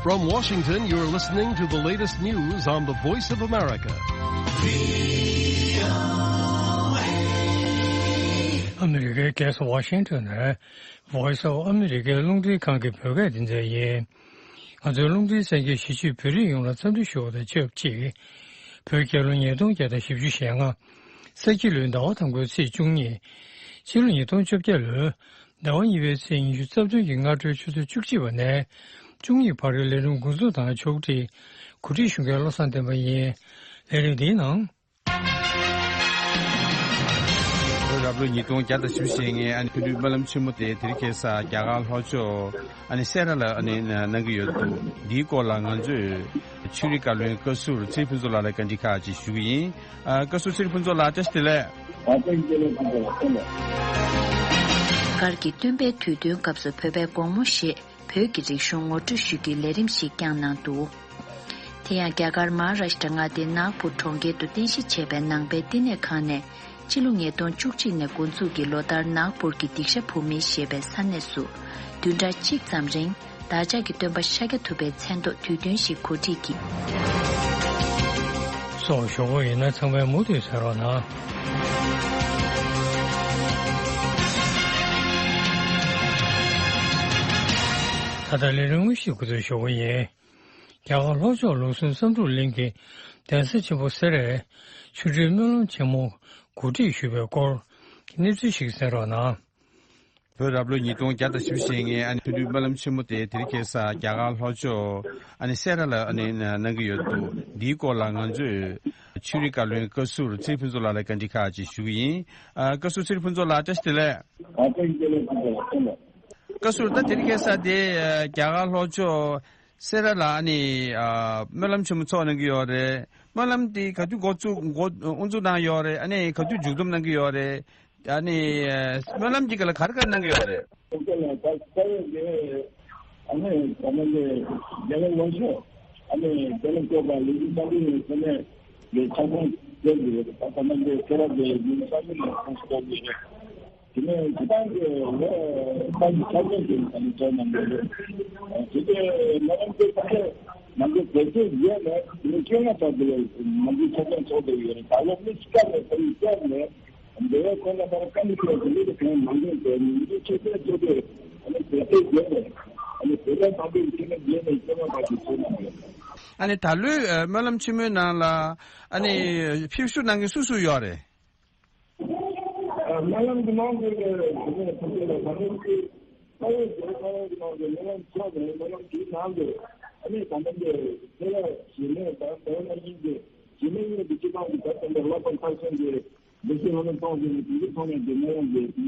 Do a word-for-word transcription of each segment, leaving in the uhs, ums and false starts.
From Washington, you're listening to the latest news on the Voice of America. ཨ་མི་རི་ཀའི་རྒྱལ་ས་ཝ་ཤིང་ཊོན་ནས་Voice of America རླུང་འཕྲིན་ཁང་གི་བོད་སྐད་སྡེ་ཚན་ཡིན། ང་ཚོའི་རླུང་འཕྲིན་གསན་མཁན་གཞིས་བྱེས་བོད་རིགས་ཡོངས་ལ་འཚམས་འདྲི་ཞུ་བ་དང་ཆབས་ཅིག་བོད་རྒྱལ་ལོ་ཉིས་སྟོང་བརྒྱ་དང་བཞི་བཅུ་ཞེ་ལྔ། ས་ཁྱི་ལོའི་ཟླ་བ་དང་པོའི་ཚེས་བཅུ་གཉིས། ཕྱི་ལོ་ཉིས་སྟོང་བཅོ་བརྒྱད་ལོའི་ཟླ་བ་གཉིས་པའི་ཚེས་ཉི་ཤུ་རྩ་བདུན་གྱི་སྔ་དྲོའི་ཆུ་ཚོད་བཅུ་གཅིག་པ་ནས་བཅུ་གཉིས་བར་གྱི་ལས་རིམ་འགོ་འཛུགས་དང་ཕྱོགས་སྒྲིག་གོ་སྒྲིག་ཞུ་མཁན་བློ་བཟང་བསྟན་པ་ཡིན། ལས་རིམ་འདིའི་ནང་། བོད་རབ་ལོ་ཉིས་སྟོང་བརྒྱ་དང་བཞི་བཅུ་ཞེ་ལྔའི་ཨ་ནི་འཕྲིན་བསྡུས་སྨོན་ལམ་ཆེན་མོ་དེ་དེ་རིང་ཁ་སང་རྒྱ་གར་ལྷོ་ཕྱོགས་ཨ་ནི་སེ་ར་ལ་ཨ་ནི་གནང་གི་ཡོད་འདུག་འདིའི་སྐོར་ལ་ང་ཚོས་ཆོས་རིག་བཀའ་བློན་བཀའ་ཟུར་ཚེ་རིང་ཕུན་ཚོགས་ལགས་ལ་བཀའ་འདྲི་ཁག་ཅིག་ཞུ་གི་ཡིན། ཨ། བཀའ་ཟུར་ཚེ་རིང་ཕུན་ཚོགས་ལགས། བཀྲ་ཤིས་བདེ་ལེགས། རྒྱ་གར་གྱི་སྟོན་པའི་དུས་སྟོན་སྐབས་སུ་བོད་པའི་དགོང་མོ་ཞེས་བོད་ཀྱི་རིག་གཞུང་ངོ་སྤྲོད་ཞུ་རྒྱུའི་ལས་རིམ་ཞིག་བསྐྱངས་གནང་འདུག་དེ་ཡང་རྒྱ་གར་མ་ཧཱ་རཱཤ་ཏྲ་མངའ་སྡེའི་ནཱག་པུར་གྲོང་ཁྱེར་དུ་རྟེན་གཞི་བྱས་པའི་ནང་པའི་བསྟི་གནས་ཁང་ནས་ཕྱི་ལོ་ཉིས་སྟོང་བཅུ་གཅིག་ནས་འགོ་འཛུགས་ཀྱིས་ལོ་ལྟར་ནཱག་པུར་གྱི་སྡིག་བཤགས་བུད་མེད་ཞེས་པའི་ས་གནས་སུ་བདུན་ཕྲག་གཅིག་ཙམ་རིང་བདག་ཅག་གི་སྟོན་པ་ཤཱཀྱ་ཐུབ་པའི་མཚན་ཐོག་དུས་སྟོན་ཞིག་གོ་སྒྲིག་གིས། སོགས་ཞུ་སྒོ་ཡིན་ན་ཚང་མས་མུ་མཐུད་གསན་རོགས་གནང་། ད་ལྟ་ལས་རིམ་དངོས་གཞི་འགོ་འཛུགས་ཞུ་སྒོ་ཡིན། རྒྱ་གར་ལྷོ་ཕྱོགས་ལུགས་ཟུང་བསམ་འགྲུབ་གླིང་གི་གདན་ས་ཆེན་པོ་སེ་རའི་ཆོ་འཕྲུལ་སྨོན་ལམ་ཆེན་མོ་གོ་སྒྲིག་ཞུས་པའི་སྐོར་གྱི་གནས་ཚུལ་ཞིག་གསན་རོགས་གནང་། བོད་རབ་ལོ་ཉིས་སྟོང་བརྒྱ་དང་བཞི་བཅུ་ཞེ་ལྔའི་ཨ་ནི་འཕྲིན་བསྡུས་སྨོན་ལམ་ཆེན་མོ་དེ་དེ་རིང་ཁ་སང་རྒྱ་གར་ལྷོ་ཕྱོགས་ཨ་ནི་སེ་ར་ལ་ཨ་ནི་གནང་གི་ཡོད་འདུག་འདིའི་སྐོར་ལ་ང་ཚོས་ཆོས་རིག་བཀའ་བློན་བཀའ་ཟུར་ཚེ་རིང་ཕུན་ཚོགས་ལགས་ལ་བཀའ་འདྲི་ཁག་ཅིག་ཞུ་གི་ཡིན། ཨ། བཀའ་ཟུར་ཚེ་རིང་ཕུན་ཚོགས་ལགས། བཀྲ་ཤིས་བདེ་ལེགས། བཀའ་ཟུར། ད་དེ་རིང་ཁ་སང་དེ་རྒྱ་གར་ལྷོ་ཕྱོགས་སེ་ར་ལ་ཨ་ནི་ཨ་སྨོན་ལམ་ཆེན་མོ་ཚོགས་གནང་གི་ཡོད་རེད། སྨོན་ལམ་དེ་ག་དུས་འགོ་བཙུགས་འགོ་དབུ་འཛུགས་གནང་ཡོད་རེད། ཨ་ནི་ག་དུས་མཇུག་བསྡོམས་གནང་གི་ཡོད་རེད། ཨ་ནི་སྨོན་ལམ་གྱི་སྐབས་ལ་ག་རེ་ག་རེ་གནང་གི་ཡོད་རེད། ཨ་ནི་ད་ལྟ་ལོ་ཤོ་ཨ་ནི་རྒྱ་ལོ་ཀོ་པ་ལུགས་ཀྱི་བསམ་པའི་ངོས་ནས་ལས་ཆ་ཚང་བསྡད་ཡོད་རེད། ད་ལྟ་ནང་གི་ཁྱེད་རང་གི་ཡིན་བསམ་པའི་ངོས་ནས་ཁོང་ཚོ་བསྡད་ཡོད་རེད། དེ་ནས་སྤྱི་བཏང་གི་ལོ་གསར་གྱི་ཆ་ཚང་གི་ཨ་ནི་ཚོགས་གནང་ཡོད་རེད། དེ་གའི་སྨོན་ལམ་དེ་ད་ལྟ་ནང་གི་བོད་ཆོས་བརྒྱད་ནས་དེ་ནས་བཅོ་ལྔ་ཚོགས་བསྡད་ཡོད་རེད། ནང་གི་ཆ་ཚང་ཚོགས་བསྡད་ཡོད་རེད། ད་ལོ་མི་གཅིག་ནས་ད་རེས་བཅོ་ལྔ་ནས། འདི་བས་ཁོ་ན་པར་ཀ་ནི་ཁྱོད་ཀྱི་ལུགས་དང་མང་ཉུང་དེ་མི་འདུག་ཆེ་ཆེ་ཆེ་དེ་ཨ་ནི་བོད་པའི་རྒྱལ་ནས་ཨ་ནི་བོད་པའི་དམངས་པའི་ཁྱིམ་ནས་རྒྱལ་ནས་སྐྱེ་བ་མ་གི་ཚོད་ནང་ཡོད། ཨ་ནི་ད་ལོའི་ཨ་སྨོན་ལམ་ཆེན་མོའི་ནང་ལ་ཨ་ནི་ཕེབས་བསུ་གནང་མཁན་སུ་སུ་ཡོད་རེད། སྨོན་ལམ་གྱི་ནང་དུ་ལས་དེ་ནས་ཕ་གི་ལ་ད་ལོ་ཀྱི་ས་ཡོད་ཀྱི་ས་ཡོད་ཀྱི་ནང་དུ་སྨོན་ལམ་ཚོགས་ནས་སྨོན་ལམ་དེའི་ནང་དུ་ཨ་ནི་ད་ལྟ་འདི་ཚེ་རབས་ཞེ་ལྔ་དང་ཟླ་བ་ན་བཞིན་གྱི་ཞེ་ལྔ་གཉིས་ཀྱི་སྤྱི་བཏང་གི་བར་དུ་ལྷག་པར་མཐར་སོན་གྱི་བདེ་སྐྱིད་ལྷ་ལུང་གཏོང་ཞིང་དེ་ཚོ་ཚང་མས་དེ་སྨོན་ལམ་དེ་དེ་ནས་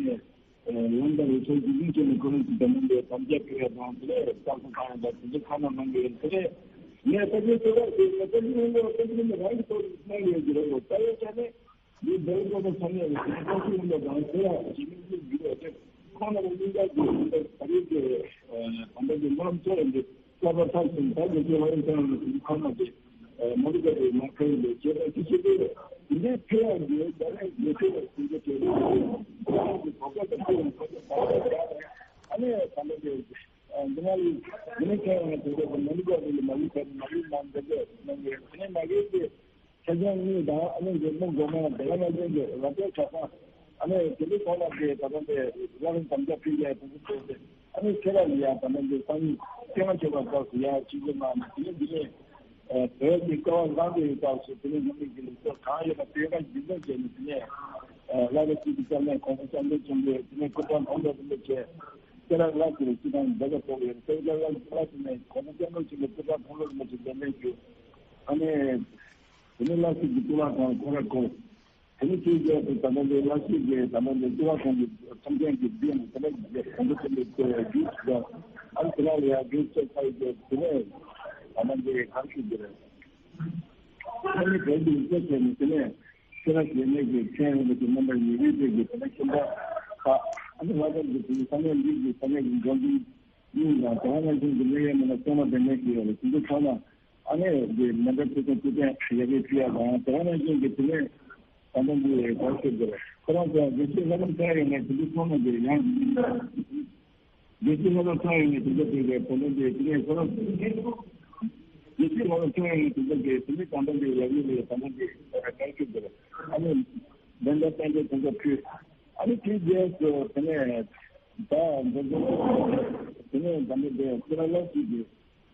ལམ་དང་ལུགས་སྲོལ་གྱི་གླིང་ཆེན་ནས་ཁོ་རང་ཚོ་དེ་སྨོན་དེ་དམ་བཅའ་ཕུལ་ཡ་དང་དེ་ནས་བསམ་ཚུལ་གང་ཡང་དང་དེ་ཚོ་ཁ་ན་གནང་གི་ཡོད། དེ་ནས་ངས་ད་ལྟའི་ཚོད་དཔག་བྱས་ན་ད་ལྟའི་ངོས་ནས་ད་ལྟའི་ངོས་ནས་རང་གི་ཐོག་ནས་གནང་ཡོད་ཀྱི་རེད་ལོ། ད་ཡོད་ཀྱང་ནི་འདི་ལྡེའུ་བཀོད་པ་ཚང་མས་ཀྱི་ཐོག་ཚུད་ཡིན་པ་དང་དེ་ཡང་ཞིག་མི་ཚུད་ཡོད་ཅེས་ཁོང་རྣམ་པ་གཉིས་ཀ་གི་ད་རེས་ཀྱི་ད་ལྟ་གི་སྨོན་ལམ་ཚོགས་ཡིན་པའི་བསྐལ་པ་མཐར་སོན་ད་དགེ་ཆེ་ལྷ་ཡི་ཚང་ནས་ཀྱི་ཁོང་རྣམ་པའི་མ་རུ་ཀ་རེ་མ་ཁ་ཡིན་པའི་ཆེད་དུ་ཅི་ཞིག་དེ་འདི་ཕེ་ཡང་གི་ད་རེས་དགེ་ཆེ་ལ་ཞིག་གི་ཆེད་དུ་ཁོང་གི་གོ་སྐབས་དང་ཁོང་གི་གོ་སྐབས་ད་རེས་ཨ་ནི་ད་ལྟ་གི་འདི་ང་ལ་འདི་ནས་ཁྱེད་རང་ཚོ་མ་རུ་ཀ་རེ་མ་རུ་ཀ་རེ་མ་རུ་མ་འདི་གི་ནང་གི་ཨ་ནི་མ་གི་གི་ཁྱེད་ཚང་གཉིས་དང་ཨ་ནི་འདི་མི་འགོ་མ་དེ་ག་ནང་བཞིན་གྱི་རབ་རྒྱས་གྲྭ་ཚང་ཨ་ནི་དེ་འདྲའི་ཐོག་ལ་དེ་ད་ལྟ་འདི་བླ་རུང་དམ་བཅའ་ཕུལ་ཡ་དེ་ཚོ་བྱས་ཏེ་ཨ་ནི་ཁྱེད་རང་ལ་ཡ་ད་ལྟ་འདི་སང་ཉིན་སྐྱེ་བ་བཅོ་ལྔ་སྐབས་སུ་ཡ་ཆིག་སྒྲིལ་གནང་ནས་དེ་ནས་འདི་ནས་བོད་ཀྱི་སྐལ་བ་བཟང་པོའི་སྐབས་སུ་དེ་ནས་སྔོན་མའི་གི་ལུགས་སྲོལ་གང་ཡོད་པ་དེ་ག་རྒྱུན་འཛིན་བྱས་ནས་དེ་ནས་བླ་རེ་གཅིག་གི་སྐྱབས་གནས་གོང་ས་སྐྱབས་མགོན་ཆེན་པོས་དེ་ནས་སྐུ་ཕྲེང་མཐོང་གྲོལ་དེ་འདྲ་བྱས། ཁྱེད་རང་ལ་དེ་རེ་སྤྱི་དང་འབྲེལ་བ་ཐོག་ཡོད། ཁྱེད་རང་ལ་ལ་དེ་ནས་གོང་ས་སྐྱབས་མགོན་ཆེན་པོའི་སྐུ་ཕྲེང་མཐོང་གྲོལ་མ་ཞིག་འདེམས་ལེན་ཞུ། ཨ་ནི། དེ་ནས་བླ་སྲོག་གི་གཙུག་ལག་ཁང་ཁོ་ར་ཁོ། དེ་ནས་ཆོས་རྒྱལ་དུ་ད་ལྟ་འདི་བླ་སྲོག་གི་ད་ལྟ་འདི་གཙུག་ལག་ཁང་གི་ཁྲིམས་མཁན་གྱི་འདི་ཡང་ད་ལྟ་གོང་དུ་ཆེན་པོའི་རྒྱུད་ཞིག་ཨ་ནི་དེ་ལ་ཡ་རྒྱུད་ཆེ་ཚ་ཡི་དེ་ནས་ད་ལྟ་འདི་གང་ཞིག་འདི་རེད། ཨ་ནི་བོད་ཀྱི་ཡིག་ཆ་བྱས་ནས་དེ་ནས་ཁྱེད་རང་ཞལ་ནས་ཀྱི་མཁན་རིན་པོ་ཆེ་རྣམ་པ་ཉེ་རིང་ཅན་གྱི་དེ་ནས་ཁྱིམ་པ་ཁག་ཨ་ནི་ལྷ་ས་གི་དེ་ནས་ས་གནས་འདི་གི་ས་གནས་ཀྱི་འགྲོ་འདུག་གཉིས་དང་དེ་ག་ནང་བཞིན་གྱི་གནས་ཡས་མི་སྣ་ཚང་མ་དེ་ནས་ཀྱི་ཡོད་རེད། དེ་ཚོ་ཚང་མ་ཨ་ནི་དེ་མེ་མདའ་ཕུལ་ཚོང་ཕུལ་ཚན་ཡ་གི་ཕུལ་ཡ་དང་དེ་ག་ནང་བཞིན་གྱི་དེ་ནས་ད་ལྟ་འདི་ག་ཟེར་དགོས་རེད། ཁོ་རང་ཚོ་དགེ་བཤེས་ལྷ་རམས་ཚར་ཡོད་ནས་དེ་ཚོ་ཚང་མ་དེ་ཡང་། རྒྱལ་སྤྱིའི་ལྷན་ཚོགས་ཚོགས་ཡོང་བའི་དུས་ཚོད་དེ་གའི་བོད་ལུང་གི་དེ་ནས་ཁོ་རང་རྒྱལ་སྤྱིའི་ལྷན་ཚོགས་ཚོགས་ཡོང་བའི་དུས་ཚོད་ཀྱི་དེ་ནས་དང་པོ་གི་ཡབ་ཡུམ་ལ་དང་པོ་གི་བཀའ་ཁྱབ་དགོས་རེད། ཨ་ནི་བདེན་པ་བསྟན་པའི་དོན་དུ་ཕུལ། ཨ་ནི་དེའི་རྗེས་སུ་དེ་ནས་ད་འཛམ་བུ་གླིང་དེ་ནས་དང་པོ་དེ་ཁོ་རང་ལ་ཞིག་གི་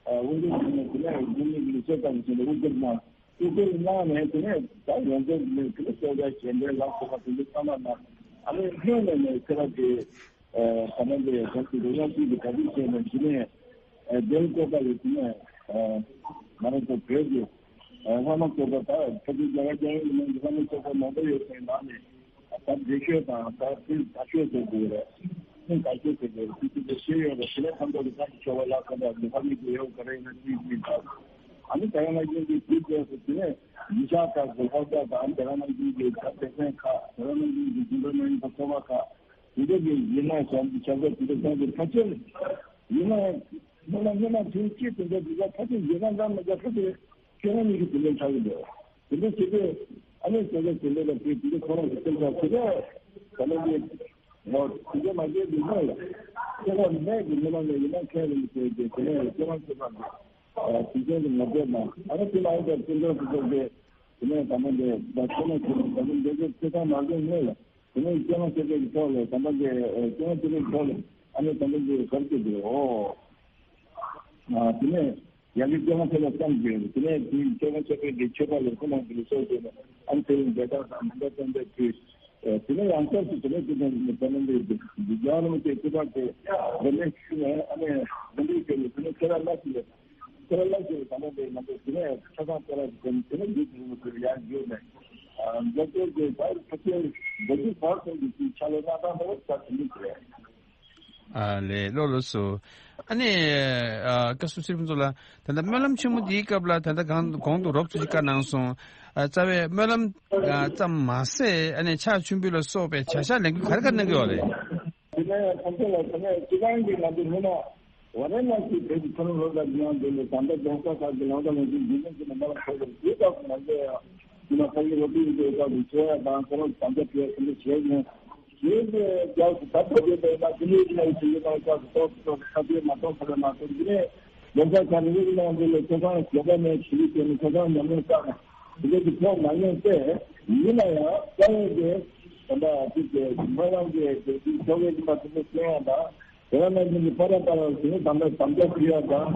དབུ་འཛུགས་བྱས་ནས་དེ་ནས་རྒྱུན་ལས་ཀྱི་ལུགས་སྲོལ་ལྟ་བུ་བྱས་ནས་དབུ་བརྒྱབ་ན། སྐུལ་སྐྱོད་གནང་ནས་དེ་ནས་ད་ཡོངས་འཛིན་ནས་དེ་ནས་གསོལ་ཇ་ཞལ་འདོན་ལ་སོགས་པ་དེ་ཚོ་ཚང་མ་གནང་། ཨ་ནི་སྔོན་ནས་ནས་ཁྱེད་རང་གི་ཨ་ད་ནང་གི་གོང་གི་རོགས་རམ་ཞིག་གི་གྲ་སྒྲིག་བྱས་ནས་དེ་ནས་ཨ་འདེམས་བསྐོ་པ་ཡོད་དེ་ནས་ཨ་ང་རང་ཚོ་བོད་ཀྱི་ཨ་བླ་མ་བསྐོ་པ་ད་ཕ་གི་རྒྱ་གར་རྒྱལ་ཡོངས་ཀྱི་ནང་གི་བླ་མ་བསྐོ་པ་མང་པོ་ཡོད་པའི་ནང་ནས། ད་འདི་ཤོད་དང་ད་དེ་ད་ཤོད་དེ་དགོས་རེད། ཁྱོད་ད་ཤོད་དེ་དགོས་རེད། དེ་དེ་ཤེས་ཡོད་རེད། དེ་ནས་ཁམས་ཐོག་གི་ཁ་ཅིག་ཆོ་བ་ལ་ཁ་ད་དེ་ཧ་མི་དགོས་ཡོད་ག་རེ་ཡིན་ན་དེ་དེ་ད། ཨ་ནི་དེ་ག་ནང་བཞིན་གྱི་དེ་དེ་སུ་དེ་ནས་ཡིན་ཤག་ཁ་དགོས་ཁ་ད་ད་ཨ་ནི་དེ་ག་ནང་བཞིན་གྱི་ད་དེ་ཚན་ཁ་དེ་ག་ནང་བཞིན་གྱི་དེ་འདྲ་ནང་ཡིན་པ་ཚོ་བ་ཁ་དེ་འདྲ་གི་ཡིན་ན་བྱམས་ཀྱི་ཆབ་ཁ་དེ་འདྲ་ཚན་གྱི་ཁ་ཆེ་ཡིན་ན་སྔོན་མ་སྔོན་མ་དེ་སྐྱིད་དེ་འདྲ་དེ་ག་ཁ་ཆེ་ཡིན་ན་འདྲ་མི་འདྲ་ཁ་ཆེ་ཁྱེད་རང་གཉིས་ཀྱི་དེ་འདྲ་ཆགས་ཀྱི་འདུག་དེ་འདྲ་བྱེད་དུས་ཨ་ནི་དེ་འདྲ་དེ་འདྲ་ལ་དེ་དེ་འདྲ་ཁོ་རང་གི་སེམས་ཁྲལ་དེ་འདྲ་ག་ལ་དེ་ངོ་དེ་འདྲ་མ་བྱེད་དུས་ནོར་ལ་ཁྱེད་རང་མེད་ཀྱི་མི་ལ་ནས་ཡིན་ན་ཁྱེད་རང་གི་དེ་དེ་དེ་འདྲ་ཁྱེད་རང་ཁྱེད་རང་གི་དེ་འདྲ་གི་ངོ་སྤྲོད་དང་ཨ་ནི་དེ་ལ་ཨ་ནི་དེ་འདྲ་དེ་འདྲ་གི་དེ་ནས་ད་ནི་འདི་ད་ཁྱེད་རང་ཁྱེད་རང་ད་ནི་འདི་གི་ཁྱེད་རང་མ་འདོན་ནོར་ལ་དེ་ནས་སྐྱེ་བ་སྐྱེ་པའི་ཐོག་ལ་ད་ནི་འདི་སྐྱེ་བ་སྐྱེ་པའི་ཐོག་ལ་ཨ་ནི་ད་ནི་འདི་གར་སྐྱེ་དགོས་ཨོ། དེ་ནས་ཡང་ན་སྐྱེ་བ་ཚེ་ལ་བསམ་བྱས་དེ་ནས་དེའི་སྐྱེ་བ་ཚེ་པའི་གི་མཆོད་པ་ལས་ཁོ་རང་གི་ལུགས་སྲོལ་བྱས་ནས་ཨ་ནི་དེ་རིང་འབྲས་དཀར་དང་མེ་མདའ་སྟོན་པའི་དུས། དེ་ནས་ཡང་སྐྱར་དུ་དེ་ནས་དེ་དང་དེ་ནས་འདི་འདི་རྒྱ་ནང་དེ་དེ་དག་དེ་དེ་ནས་ཤུལ་ནས་ཨ་ནི་འདི་འདྲའི་སྐྱེ་བའི་དེ་ནས་ཁྱེད་རང་ལ་ཞིག་ལས་ཁྱེད་རང་ལ་ཞིག་ལས་དང་པོ་དེ་ང་ཚོ་དེ་ནས་ཆ་ཚང་ཁྱེད་རང་གི་དེ་ནས་འདི་དེ་ནས་དེ་ཡང་ཡོད་ནས་འཛམ་བུ་གླིང་དེ་ད་ཕལ་ཆེར་འབོད་སྐུལ་བར་སོང་གི་དུས་ཆ་ལས་གནང་སྟངས་ལ་ད་དེ་ནས་དེ། ཨ་ལས་ལོ་ལོ་སུ། ཨ་ནི་ཨ་བཀའ་ཟུར་ཚེ་རིང་ཕུན་ཚོགས་ལགས་ད་ལྟ་སྨོན་ལམ་ཆེན་མོ་འདིའི་སྐབས་ལ་ད་ལྟ་གང་གོང་དུ་རོབ་ཙམ་ཞིག་བཀའ་གནང་སོང་། ཨ་རྩ་བའི་སྨོན་ལམ་ཨ་ཙམ་མ་ཟད་ཨ་ནི་ཕྱག་མཆོད་འབུལ་ལ་སོགས་པའི་བྱ་གཞག་ལས་འགུལ་ག་རེ་ག་རེ་གནང་གི་ཡོད་རེད། དེ་ནས་ཁམས་ཚན་ལ་དེ་ནས་སྤྱི་བཏང་གི་ང་ཚོ་སྔོན་མ་ཝཱ་ར་ཎ་སི་བོད་ཀྱི་མཐོ་རིམ་སློབ་གྲྭ་འདི་ཡང་འདི་ལས་ད་ལྟ་རྫོང་ས་ཁག་གི་ལམ་ལུགས་ལ་འཛིན་སྐྱོང་བྱེད་ནས་མ་ལ་ཁོ་ལ་དེ་དག་ང་ཚོ་ཡང་དེ་ནས་ཁ་ཡི་སློབ་ཕྲུག་ཡིན་པའི་སྐབས་སུ་བྱེད་ཡ་དང་ཁོ་རང་དམ་བཅའ་ཕུལ་ཡ་དེ་འདྲ་བྱས་ནས། ཡིན་ཏེ་རྒྱལ་སྲས་ད་ཐོབ་ཡོད་པའི་ན་དེ་ནས་ཡིན་ན་ཡིན་ཞིག་ཡིན་ན་རྒྱལ་སྲས་ཐོབ་ཐོབ་ཁ་དེ་མ་ཐོབ་ཁ་དེ་མ་ཐོབ་དེ་ནས་ལོ་ཙཱ་ག་རེ་ཡིན་ན་འདི་ལ་ཚོ་ཁང་ཞོགས་པ་ནས་ཆུ་ལི་དེ་ནི་ཚོ་ཁང་ཉམས་མྱོང་བསགས་ནས་དེ་འདྲ་གི་ཐོབ་མ་མྱོང་སྟེ། ཡིན་ན་ཡང་རྩ་བའི་དེ་ད་ལྟ་དེ་དེ་མ་ཡང་གི་དེ་དེ་ཚོ་བའི་དེ་མ་དེ་ནས་བསྟན་ཡ་དང་དེ་ག་ནང་བཞིན་གྱི་ཕ་ར་ཕ་ར་དེ་ནི་དམ་པའི་དམ་བཅའ་ཕུལ་ཡ་དང་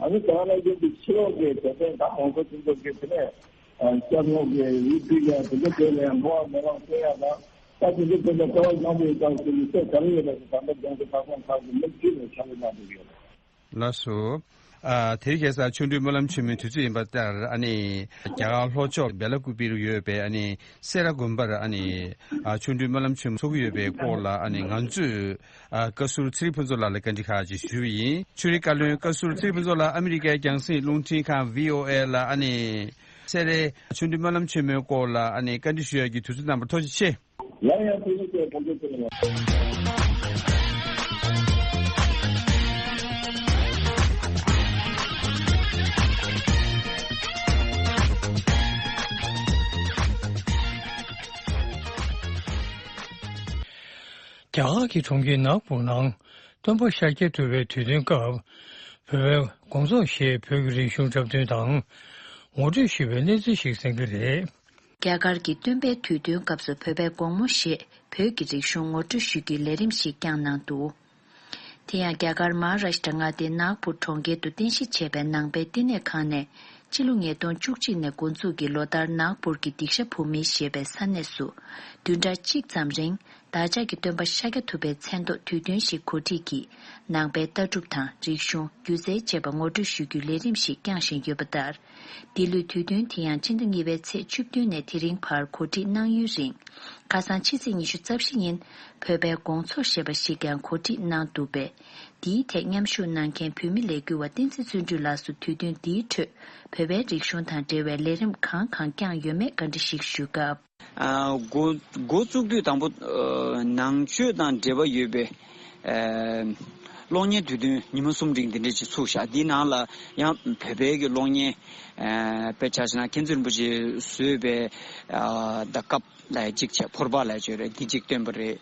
ཨ་ནི་དེ་ག་ནང་བཞིན་གྱི་ཕྱི་ལོགས་ཀྱི་དད་ལྡན་དང་མང་པོ་ཅན་ཚོ་གི་དེ་ནས། ཨ་སྐྱབས་མགོན་གྱི་རིགས་ཚུལ་ཡང་དེ་འདྲ་དེ་ལ་ཡང་མོ་བ་མོ་རང་བསྟན་ཡ་དང་། ད་དེ་འདྲ་དེ་འདྲ་ལྟ་བ་བཟང་པོའི་སྐབས་སུ་ཡིད་ཆེས་ག་རེ་ཡོད་པ་ཞིག་ད་ལྟ་རྒྱང་སྐྱོད་ལྟ་སྟངས་ཁག་གི་མི་ཁྱོད་ནས་ཕྱག་ལས་གནང་འདུག་ཡོད། ལགས་སོ། ཨ་དེ་རིང་ཁ་སང་ཆོ་འཕྲུལ་སྨོན་ལམ་ཆེན་མོའི་དུས་ཚོད་ཡིན་པ་ལྟར་ཨ་ནི་རྒྱ་གར་ལྷོ་ཕྱོགས་སྦེ་ལ་ཀུ་པེ་རུ་ཡོད་པའི་ཨ་ནི་སེ་ར་དགོན་པར་ཨ་ནི་ཨ་ཆོ་འཕྲུལ་སྨོན་ལམ་ཆེན་མོ་ཚོགས་ཀྱི་ཡོད་པའི་སྐོར་ལ་ཨ་ནི་ང་ཚོས་ཨ་བཀའ་ཟུར་ཚེ་རིང་ཕུན་ཚོགས་ལགས་ལ་བཀའ་འདྲི་ཁག་ཅིག་ཞུས་པ་ཡིན། ཆོས་རིག་བཀའ་བློན་བཀའ་ཟུར་ཚེ་རིང་ཕུན་ཚོགས་ལགས་ཨ་མི་རི་ཀའི་རྒྱང་སྲིང་རླུང་འཕྲིན་ཁང་བྷི་ཨོ་ཨེ་ལ་ཨ་ནི་སེ་རའི་ཆོ་འཕྲུལ་སྨོན་ལམ་ཆེན་མོའི་སྐོར་ལ་ཨ་ནི་བཀའ་འདྲི་ཞུ་ཡག་གི་དུས་ཚོད་གནང་བར་ཐུགས་རྗེ་ཆེ། ཡང་ཡང་ཐུགས་རྗེ་ཆེ། ཐུགས་རྗེ་ཆེ། རྒྱ་གར་གྱི་གྲོང་ཁྱེར་ནཱག་པུར་ནང་སྟོན་པ་ཤཱཀྱ་ཐུབ་པའི་དུས་སྟོན་སྐབས། བོད་པའི་དགོང་ཚོགས་ཞེས་བོད་ཀྱི་རིག་གཞུང་འཁྲབ་སྟོན་དང་ངོ་སྤྲོད་ཞུས་པའི་གནས་ཚུལ་ཞིག་གསན་གྱི་རེད། རྒྱ་གར་གྱི་སྟོན་པའི་དུས་སྟོན་སྐབས་སུ་བོད་པའི་དགོང་མོ་ཞེས་བོད་ཀྱི་རིག་གཞུང་ངོ་སྤྲོད་ཞུ་རྒྱུའི་ལས་རིམ་ཞིག་བསྐྱངས་གནང་འདུག་དེ་ཡང་རྒྱ་གར་མ་ཧཱ་རཱཤ་ཏྲ་མངའ་སྡེའི་ནཱག་པུར་གྲོང་ཁྱེར་དུ་རྟེན་གཞི་བྱས་པའི་ནང་པའི་བསྟི་གནས་ཁང་ནས་ཕྱི་ལོ་ཉིས་སྟོང་བཅུ་གཅིག་ནས་འགོ་འཛུགས་ཀྱིས་ལོ་ལྟར་ནཱག་པུར་གྱི་དིག་ཤ་བུ་མི་ཞེས་པའི་ས་གནས་སུ་བདུན་ཕྲག་གཅིག་ཙམ་རིང་བདག་ཅག་གི་སྟོན་པ་ཤཱཀྱ་ཐུབ་པའི་མཚན་ཐོག་དུས་སྟོན་ཞིག་གོ་སྒྲིག་གིས་ནང་པའི་ལྟ་གྲུབ་དང་རིག་གཞུང་སྒྱུ་རྩལ་བཅས་པ་ངོ་སྤྲོད་ཞུ་རྒྱུའི་ལས་རིམ་ཞིག་བསྐྱངས་བཞིན་ཡོད་པ་ལྟར། འདི་ལོའི་དུས་སྟོན་དེ་ཡང་ཕྱི་ཟླ་གཉིས་པའི་ཚེས་བཅུ་བདུན་ནས་དེ་རིང་བར་གོ་སྒྲིག་གནང་ཡུན་རིང་། ཁ་སང་ཕྱི་ཚེས་ཉི་ཤུ་རྩ་བཞི་ཉིན་བོད་པའི་དགོང་ཚོགས་ཞེས་པ་ཞིག་ཀྱང་གོ་སྒྲིག་གནང་འདུག་པས། འདིའི་ཐད་མཉམ་ཞུགས་གནང་མཁན་བོད་མི་ལས་འགུལ་བ་བསྟན་འཛིན་བརྩོན་འགྲུས་ལགས་སུ་དུས་སྟོན་འདིའི་ཁྲོད་བོད་པའི་རིག་གཞུང་དང་འབྲེལ་བའི་ལས་རིམ་གང་གང་བསྐྱངས་ཡོད་མེད་བཀའ་འདྲི་ཞིག་ཞུས་སྐབས། ཨ་འགོ་འགོ་བཙུགས་དུས་དང་པོ་ཨ་ནང་ཆོས་དང་འབྲེལ་བ་ཡོད་པའི་ཨ་ གློག་བརྙན་དུས་སྟོན་ཉི་མ་གསུམ་རིང་འདི་འདྲས་ཅིག་ཚུགས་ཤག་འདིའི་ནང་ལ་ཡང་བོད་པའི་གི་གློག་བརྙན། ཨ། དཔེ་ཆ་བཞག་ན་མཁན་ཟུར་རིན་པོ་ཆེས་བཟོས་པའི། ཨ། ད་ཀབ་ལ་གཅིག་བྱས། ཕོར་པ་ལ་བྱས་རེད། འདི་གཅིག་བཏོན་པ་རེད།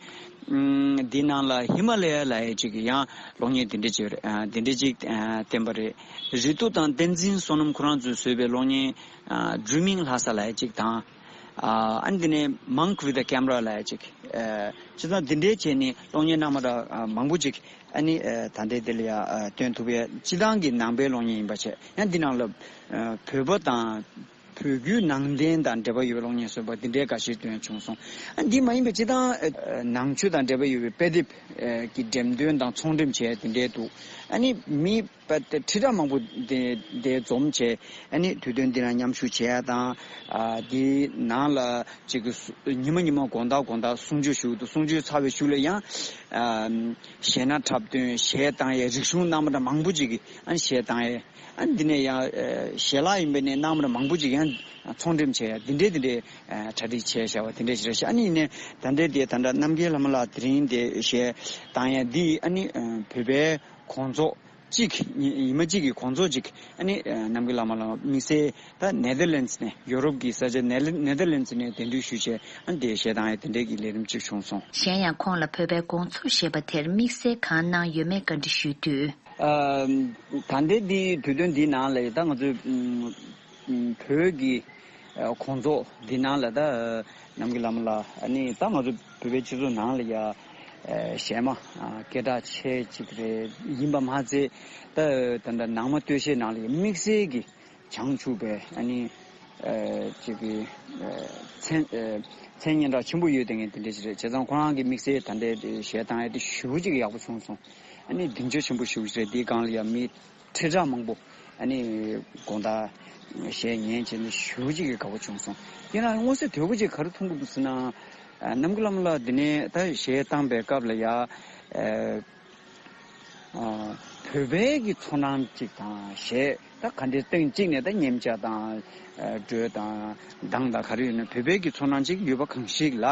ཨུམ། འདིའི་ནང་ལ་ཧི་མ་ལ་ཡ་ལ་ཡ་གཅིག་ཡང་གློག་བརྙན་འདི་འདྲས་ཅིག་རེད། ཨ། འདི་འདྲས་ཅིག་ཨ། བཏོན་པ་རེད། རི་ཏུ་དང་བསྟན་འཛིན་བསོད་ནམས་ཁོ་རང་ཚོས་བཟོས་པའི་གློག་བརྙན། ཨ། Dreaming Lhasa ལ་ཡ་གཅིག་དང་། ཨ། ཨ་ནི་འདི་ནས་Monk with a Camera ལ་ཡ་གཅིག་ཨ། བྱས་ཙང་འདི་འདྲའི་བྱས་ནས་གློག་བརྙན་རྣམ་པ་འདྲ་མང་པོ་ཅིག་ཨ་ནི། ཨ། ད་ལྟའི་འདི་ལ་ཡ། ཨ། སྟོན་ཐུབ་པའི་སྤྱིར་བཏང་གི་ནང་པའི་གློག་བརྙན་ཡིན་པ་བྱས། ཡང་འདི་ནང་ལ། ཨ། བོད་པ་དང་བོད་བརྒྱུད་ནང་བསྟན་དང་འབྲེལ་བ་ཡོད་པའི་གློག་བརྙན་བཟོས་པ་འདི་འདྲའི་འགའ་ཤས་སྟོན་བྱུང་སོང་། ཨ། འདི་མ་ཡིན་པའི་སྤྱིར་བཏང་། ཨ། ནང་ཆོས་དང་འབྲེལ་བ་ཡོད་པའི་དཔེ་དེབ། ཨ། ཀྱི་འགྲེམས་སྟོན་དང་ཚོང་འགྲེམས་བྱས་འདི་འདྲའི་འདུག་ཨ་ནི་མི་པ་ཁྲི་ཕྲག་མང་པོ་དེ་དེ་འཛོམས་བྱས། ཨ་ནི་དུས་སྟོན་འདི་ན་མཉམ་ཞུགས་བྱས་ཡ་དང་། ཨ། འདི་ནང་ལ་ཅིག་གི་ཉི་མ་ཉི་མ་དགོང་དག་དགོང་དག་གསུང་ཆོས་ཞུ་འདུག་གསུང་ཆོས་ཚར་བའི་གཞུག་ལ་ཡང་། ཨ། གཞས་སྣ་འཁྲབ་སྟོན། གཞས་བཏང་ཡས། རིག་གཞུང་རྣམ་པ་འདྲ་མང་པོ་ཅིག་གི་ཨ་ནི་གཞས་བཏང་ཡས། ཨ་ནི་འདི་ནས་ཡང་། ཨ། གཞས་ལ་ཡིན་པ་ནས་རྣམ་པ་འདྲ་མང་པོ་ཅིག་ཡང་ཚོང་འགྲེམས་བྱས་ཡ་འདི་འདྲས་འདི་འདྲས། ཨ། གྲ་སྒྲིག་བྱས་བཞག་པ་འདི་འདྲས་ཞིག་རེད་ཤག་ཨ་ནི་ཡིན་ནའི་ད་ལྟའི་དེ་ད་ལྟ་རྣམ་རྒྱལ་ལྷ་མོ་ལགས་དེ་རིང་དེ་གཞས་བཏང་ཡ་འདི་ཨ་ནི། ཨ། བོད་པའི་གོང་ཚོགས་གཅིག་ཉི་ཉི་མ་གཅིག་གི་གོང་ཚོགས་གཅིག་ཨ་ནི། ཨ། རྣམ་རྒྱལ་བླ་མ་ལ་དམིགས་བསལ་ད་ནེ་དར་ལེན་ཙི་ནས། ཡོ་རོབ་ཀྱི་ས་ཆ་ནེ་ནེ་དར་ལེན་ཙི་ནས་གདན་འདྲེན་ཞུས་བྱས། ཨ་ནི་དེ་གཞས་བཏང་ཡ་དེ་འདྲའི་གི་ལས་རིམ་གཅིག་བྱུང་སོང་། གཞན་ཡང་ཁོང་ལ་བོད་པའི་དགོང་ཚོགས་ཞེས་པ་དེར་དམིགས་བསལ་གང་གནང་ཡོད་མེད་བཀའ་འདྲི་ཞུས་དུས། ཨ། ད་ལྟའི་འདི་དུས་སྟོན་འདིའི་ནང་ལ་ད་ང་ཚོའི། ཨུམ། བོད་ཀྱི། ཨ། གོང་ཚོགས་འདི་ནང་ལ་ད། ཨ། རྣམ་རྒྱལ་བླ་མ་ལགས་ཨ་ནི་ད་ང་ཚོ་བོད་པའི་སྤྱི་ཚོགས་ནང་ལ་ཡ། ཨ། གཞས་མ། ཨ། སྐད་གྲགས་ཆེ་གཅིག་རེད། ཡིན་པ་མ་ཚད་ད་ད་ད་ནང་མ་སྟོད་གཞས་ནང་ལ་ཡ་དམིགས་བསལ་གྱི་བྱང་ཆུབ་པའི་ཨ་ནི། ཨ། ཅིག་གི། ཨ། མཚན། ཨ། མཚན་སྙན་གྲགས་ཆེན་པོ་ཡོད་དེ་ངས་དེ་འདྲ་ཞིག་རེད། བྱས་ཙང་ཁོ་རང་གི་དམིགས་བསལ་ད་ལྟའི་གཞས་བཏང་ཡ་དེ་ཞེ་པོ་ཅིག་ཡག་པོ་བྱུང་སོང་། ཨ་ནི་སྡིངས་ཆ་ཆེན་པོ་ཞེ་པོ་ཅིག་རེད། དེའི་སྒང་ལ་ཡ་མི་ཁྲི་ཕྲག་མང་པོ་ཨ་ནི་དགོང་དག་གཞས་ཉན་བྱས་ནས་ཞེ་པོ་ཅིག་གི་དགའ་པོ་བྱུང་སོང་། ཡིན་ནའང་མངོན་གསལ་དོད་པོ་ཅིག་ག་རེ་མཐོང་གི་འདུག་ཟེར་ན། ཨ། རྣམ་རྒྱལ་བླ་མ་ལགས་འདི་ནས་ད་གཞས་བཏང་པའི་སྐབས་ལ་ཡ། ཨ། ཨ། བོད་པའི་གི་ཚོར་སྣང་གཅིག་དང་། གཞས་ད་ག་འདྲའི་སྟེང་གཅིག་ནས་ད་མཉེན་ཆས་དང་། ཨ། འགྲོས་དང་། གདངས་དང་ག་རེ་ཡོད་ན་བོད་པའི་གི་ཚོར་སྣང་གཅིག་ཡོད་པ་གང་ཞིག་ལ།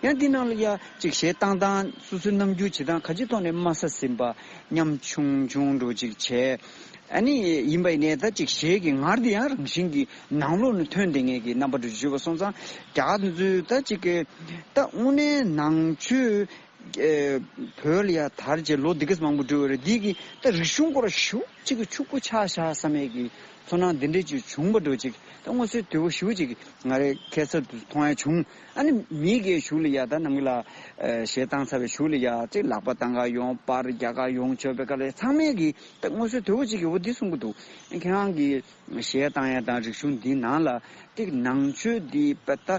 ཡང་འདི་ནང་ལ་ཡ་གཅིག་གཞས་བཏང་སྟངས། སོ་སོའི་རྣམ་འགྱུར་བྱེད་སྟངས། ག་ཅི་ཐོག་ནས་དམའ་ས་ཟིན་པ། ཉམས་ཆུང་ཆུང་འདྲ་བོ་ཅིག་བྱས། ཨ་ནི་ཡིན་པ་ཡིན་ནའི་ད་ཅིག་གཞས་ཀྱི་ངར་དེ་ཡང་རང་བཞིན་གྱིས་ནང་ལོགས་ནས་ཐོན་བསྡད་མཁན་གྱི་རྣམ་པ་འདྲ་བོ་ཅིག་ཡོད་པ་སོང་ཙང་། རྒྱ་གར་དེ་ཚོས་ད་ཅིག་གི་ད་དངོས་གནས་ནང་ཆོས། ཨེ། བོད་ལ་ཡ་དར་རྗེས་ལོ་འདི་གས་མང་པོ་འགྲོ་བ་རེད། འདི་གི་ད་རིག་གཞུང་སྐོར་ཞེ་པོ་ཅིག་གི་ཕྱུག་པོ་ཆགས་ཤག་བསམ་ཡས་ཀྱི་ཚོར་སྣང་འདི་འདྲས་ཅིག་བྱུང་བ་འདྲ་བོ་ཅིག་ད་མངོན་གསལ་དོད་པོ་ཞེ་པོ་ཅིག་ང་རའི་ཁ་སང་དུ་མཐོང་ཡ་བྱུང་། ཨ་ནི་མི་གིས་གཞུག་ལ་ཡ་ད་རྣམ་རྒྱལ་ལགས། ཨེ། གཞས་བཏང་ཚར་བའི་གཞུག་ལ་ཡ་ཅིག་ལག་པ་བཏང་ག་ཡོང་། པར་རྒྱག་ག་ཡོང་། ཆོག་པའི་སྐབས་ལ་ཚང་མས་གི་ད་མངོན་གསལ་དོད་པོ་ཅིག་གི་འོ་འདི་གསུང་གི་འདུག་ཁྱེད་རང་གི་གཞས་བཏང་ཡ་དང་རིག་གཞུང་འདི་ནང་ལ་ཏིག་ནང་ཆོས་འདི་པ་ད།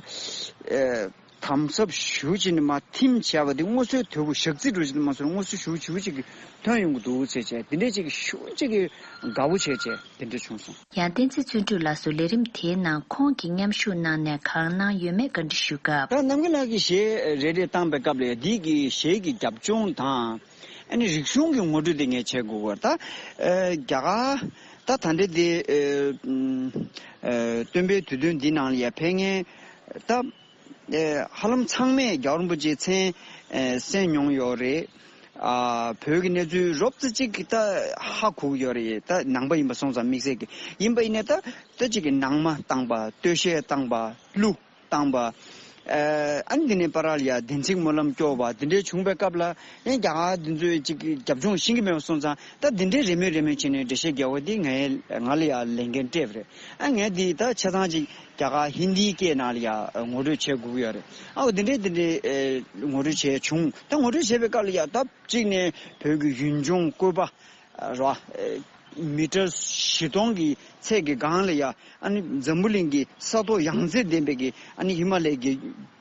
ཨེ། དམ་ཟབ་ཞེ་པོ་ཅིག་ནས་མར་ཐིམ་བྱས་པ་འདི་མངོན་གསལ་དོད་པོ་ཞག་རྩི་འདྲ་བོ་ཅིག་མ་སོང་། མངོན་གསལ་ཞེ་པོ་ཞེ་པོ་ཅིག་གི་ཐོན་ཡོང་གི་འདུག་ཟེར་བྱས། དེ་འདྲས་ཅིག་ཞེ་པོ་ཅིག་གི་དགའ་པོ་བྱས་བྱས་དེ་འདྲས་བྱུང་སོང་། ཡང་བསྟན་འཛིན་བརྩོན་འགྲུས་ལགས་སུ་ལས་རིམ་དེའི་ནང་ཁོང་གིས་མཉམ་ཞུགས་གནང་ནས་གང་གནང་ཡོད་མེད་བཀའ་འདྲི་ཞུས་སྐབས། ད་རྣམ་རྒྱལ་ལགས་ཀྱིས་གཞས་རེ་རེ་བཏང་པའི་སྐབས་ལ་འདི་གི་གཞས་ཀྱི་རྒྱབ་ལྗོངས་དང་། ཨ་ནི་རིག་གཞུང་གི་ངོ་སྤྲོད་དེ་ངས་བྱེད་དགོས་པ་རེད། ད། ཨ། རྒྱ་གར་ད་ད་ལྟའི་དེ། ཨ། ཨ། སྟོན་པའི་དུས་སྟོན་འདི་ནང་ལ་ཡ་ཕེབས་མཁན་ད། ཨེ། ཧ་ལམ་ཚང་མས་རྒྱལ་བ་རིན་པོ་ཆེའི་མཚན། ཨེ། གསན་མྱོང་ཡོད་རེད། ཨ། བོད་ཀྱི་གནས་ཚུལ་རོབ་ཙམ་ཅིག་ད་ཧ་གོ་གི་ཡོད་རེད། ད་ནང་པ་ཡིན་པ་སོང་ཙང་དམིགས་བསལ་གྱི་ཡིན་པ་ཡིན་ནའི་ད་ད་ཅིག་གི་ནང་མ་བཏང་པ། སྟོད་གཞས་བཏང་པ། གླུ་བཏང་པ། ཨེ། ཨ་ནི་འདི་ནས་པ་ར་ལ་ཡ་བདེན་ཚིག་སྨོན་ལམ་སྐྱོར་བ་འདི་འདྲའི་བྱུང་བའི་སྐབས་ལ་ཡང་རྒྱ་གར་འདི་ཚོས་ཅིག་གི་རྒྱབ་ལྗོངས་ཤེས་ཀྱི་མེད་པ་སོང་ཙང་། ད་འདི་འདྲའི་རེ་མོས་རེ་མོས་བྱས་ནས་འགྲེལ་བཤད་རྒྱག་པ་འདི་ང་ང་ལ་ཡ་ལས་འགན་སྤྲད་པ་རེད། ཨ། ངས་འདི་ད་ཆ་ཚང་ཅིག་རྒྱ་གར་ཧིན་དིའི་སྐད་ནང་ལ་ཡ་ངོ་སྤྲོད་བྱེད་དགོས་ཀྱི་ཡོད་རེད། ཨ། འོ་འདི་འདྲའི་འདི་འདྲའི། ཨེ། ངོ་སྤྲོད་བྱས་བྱུང་། ད་ངོ་སྤྲོད་བྱས་པའི་སྐབས་ལ་ཡ་ད་གཅིག་ནས་བོད་ཀྱི་ཡུལ་ལྗོངས་བཀོད་པ་ར། ཨེ། མི་ཊར་བཞི་སྟོང་གི་ཚད་ཀྱི་སྒང་ལ་ཡ། ཨ་ནི་འཛམ་བུ་གླིང་གི་ས་ཐོག་ཡང་རྩེ་ལྡན་པའི་གི་ཨ་ནི་ཧི་མ་ལའི་གི་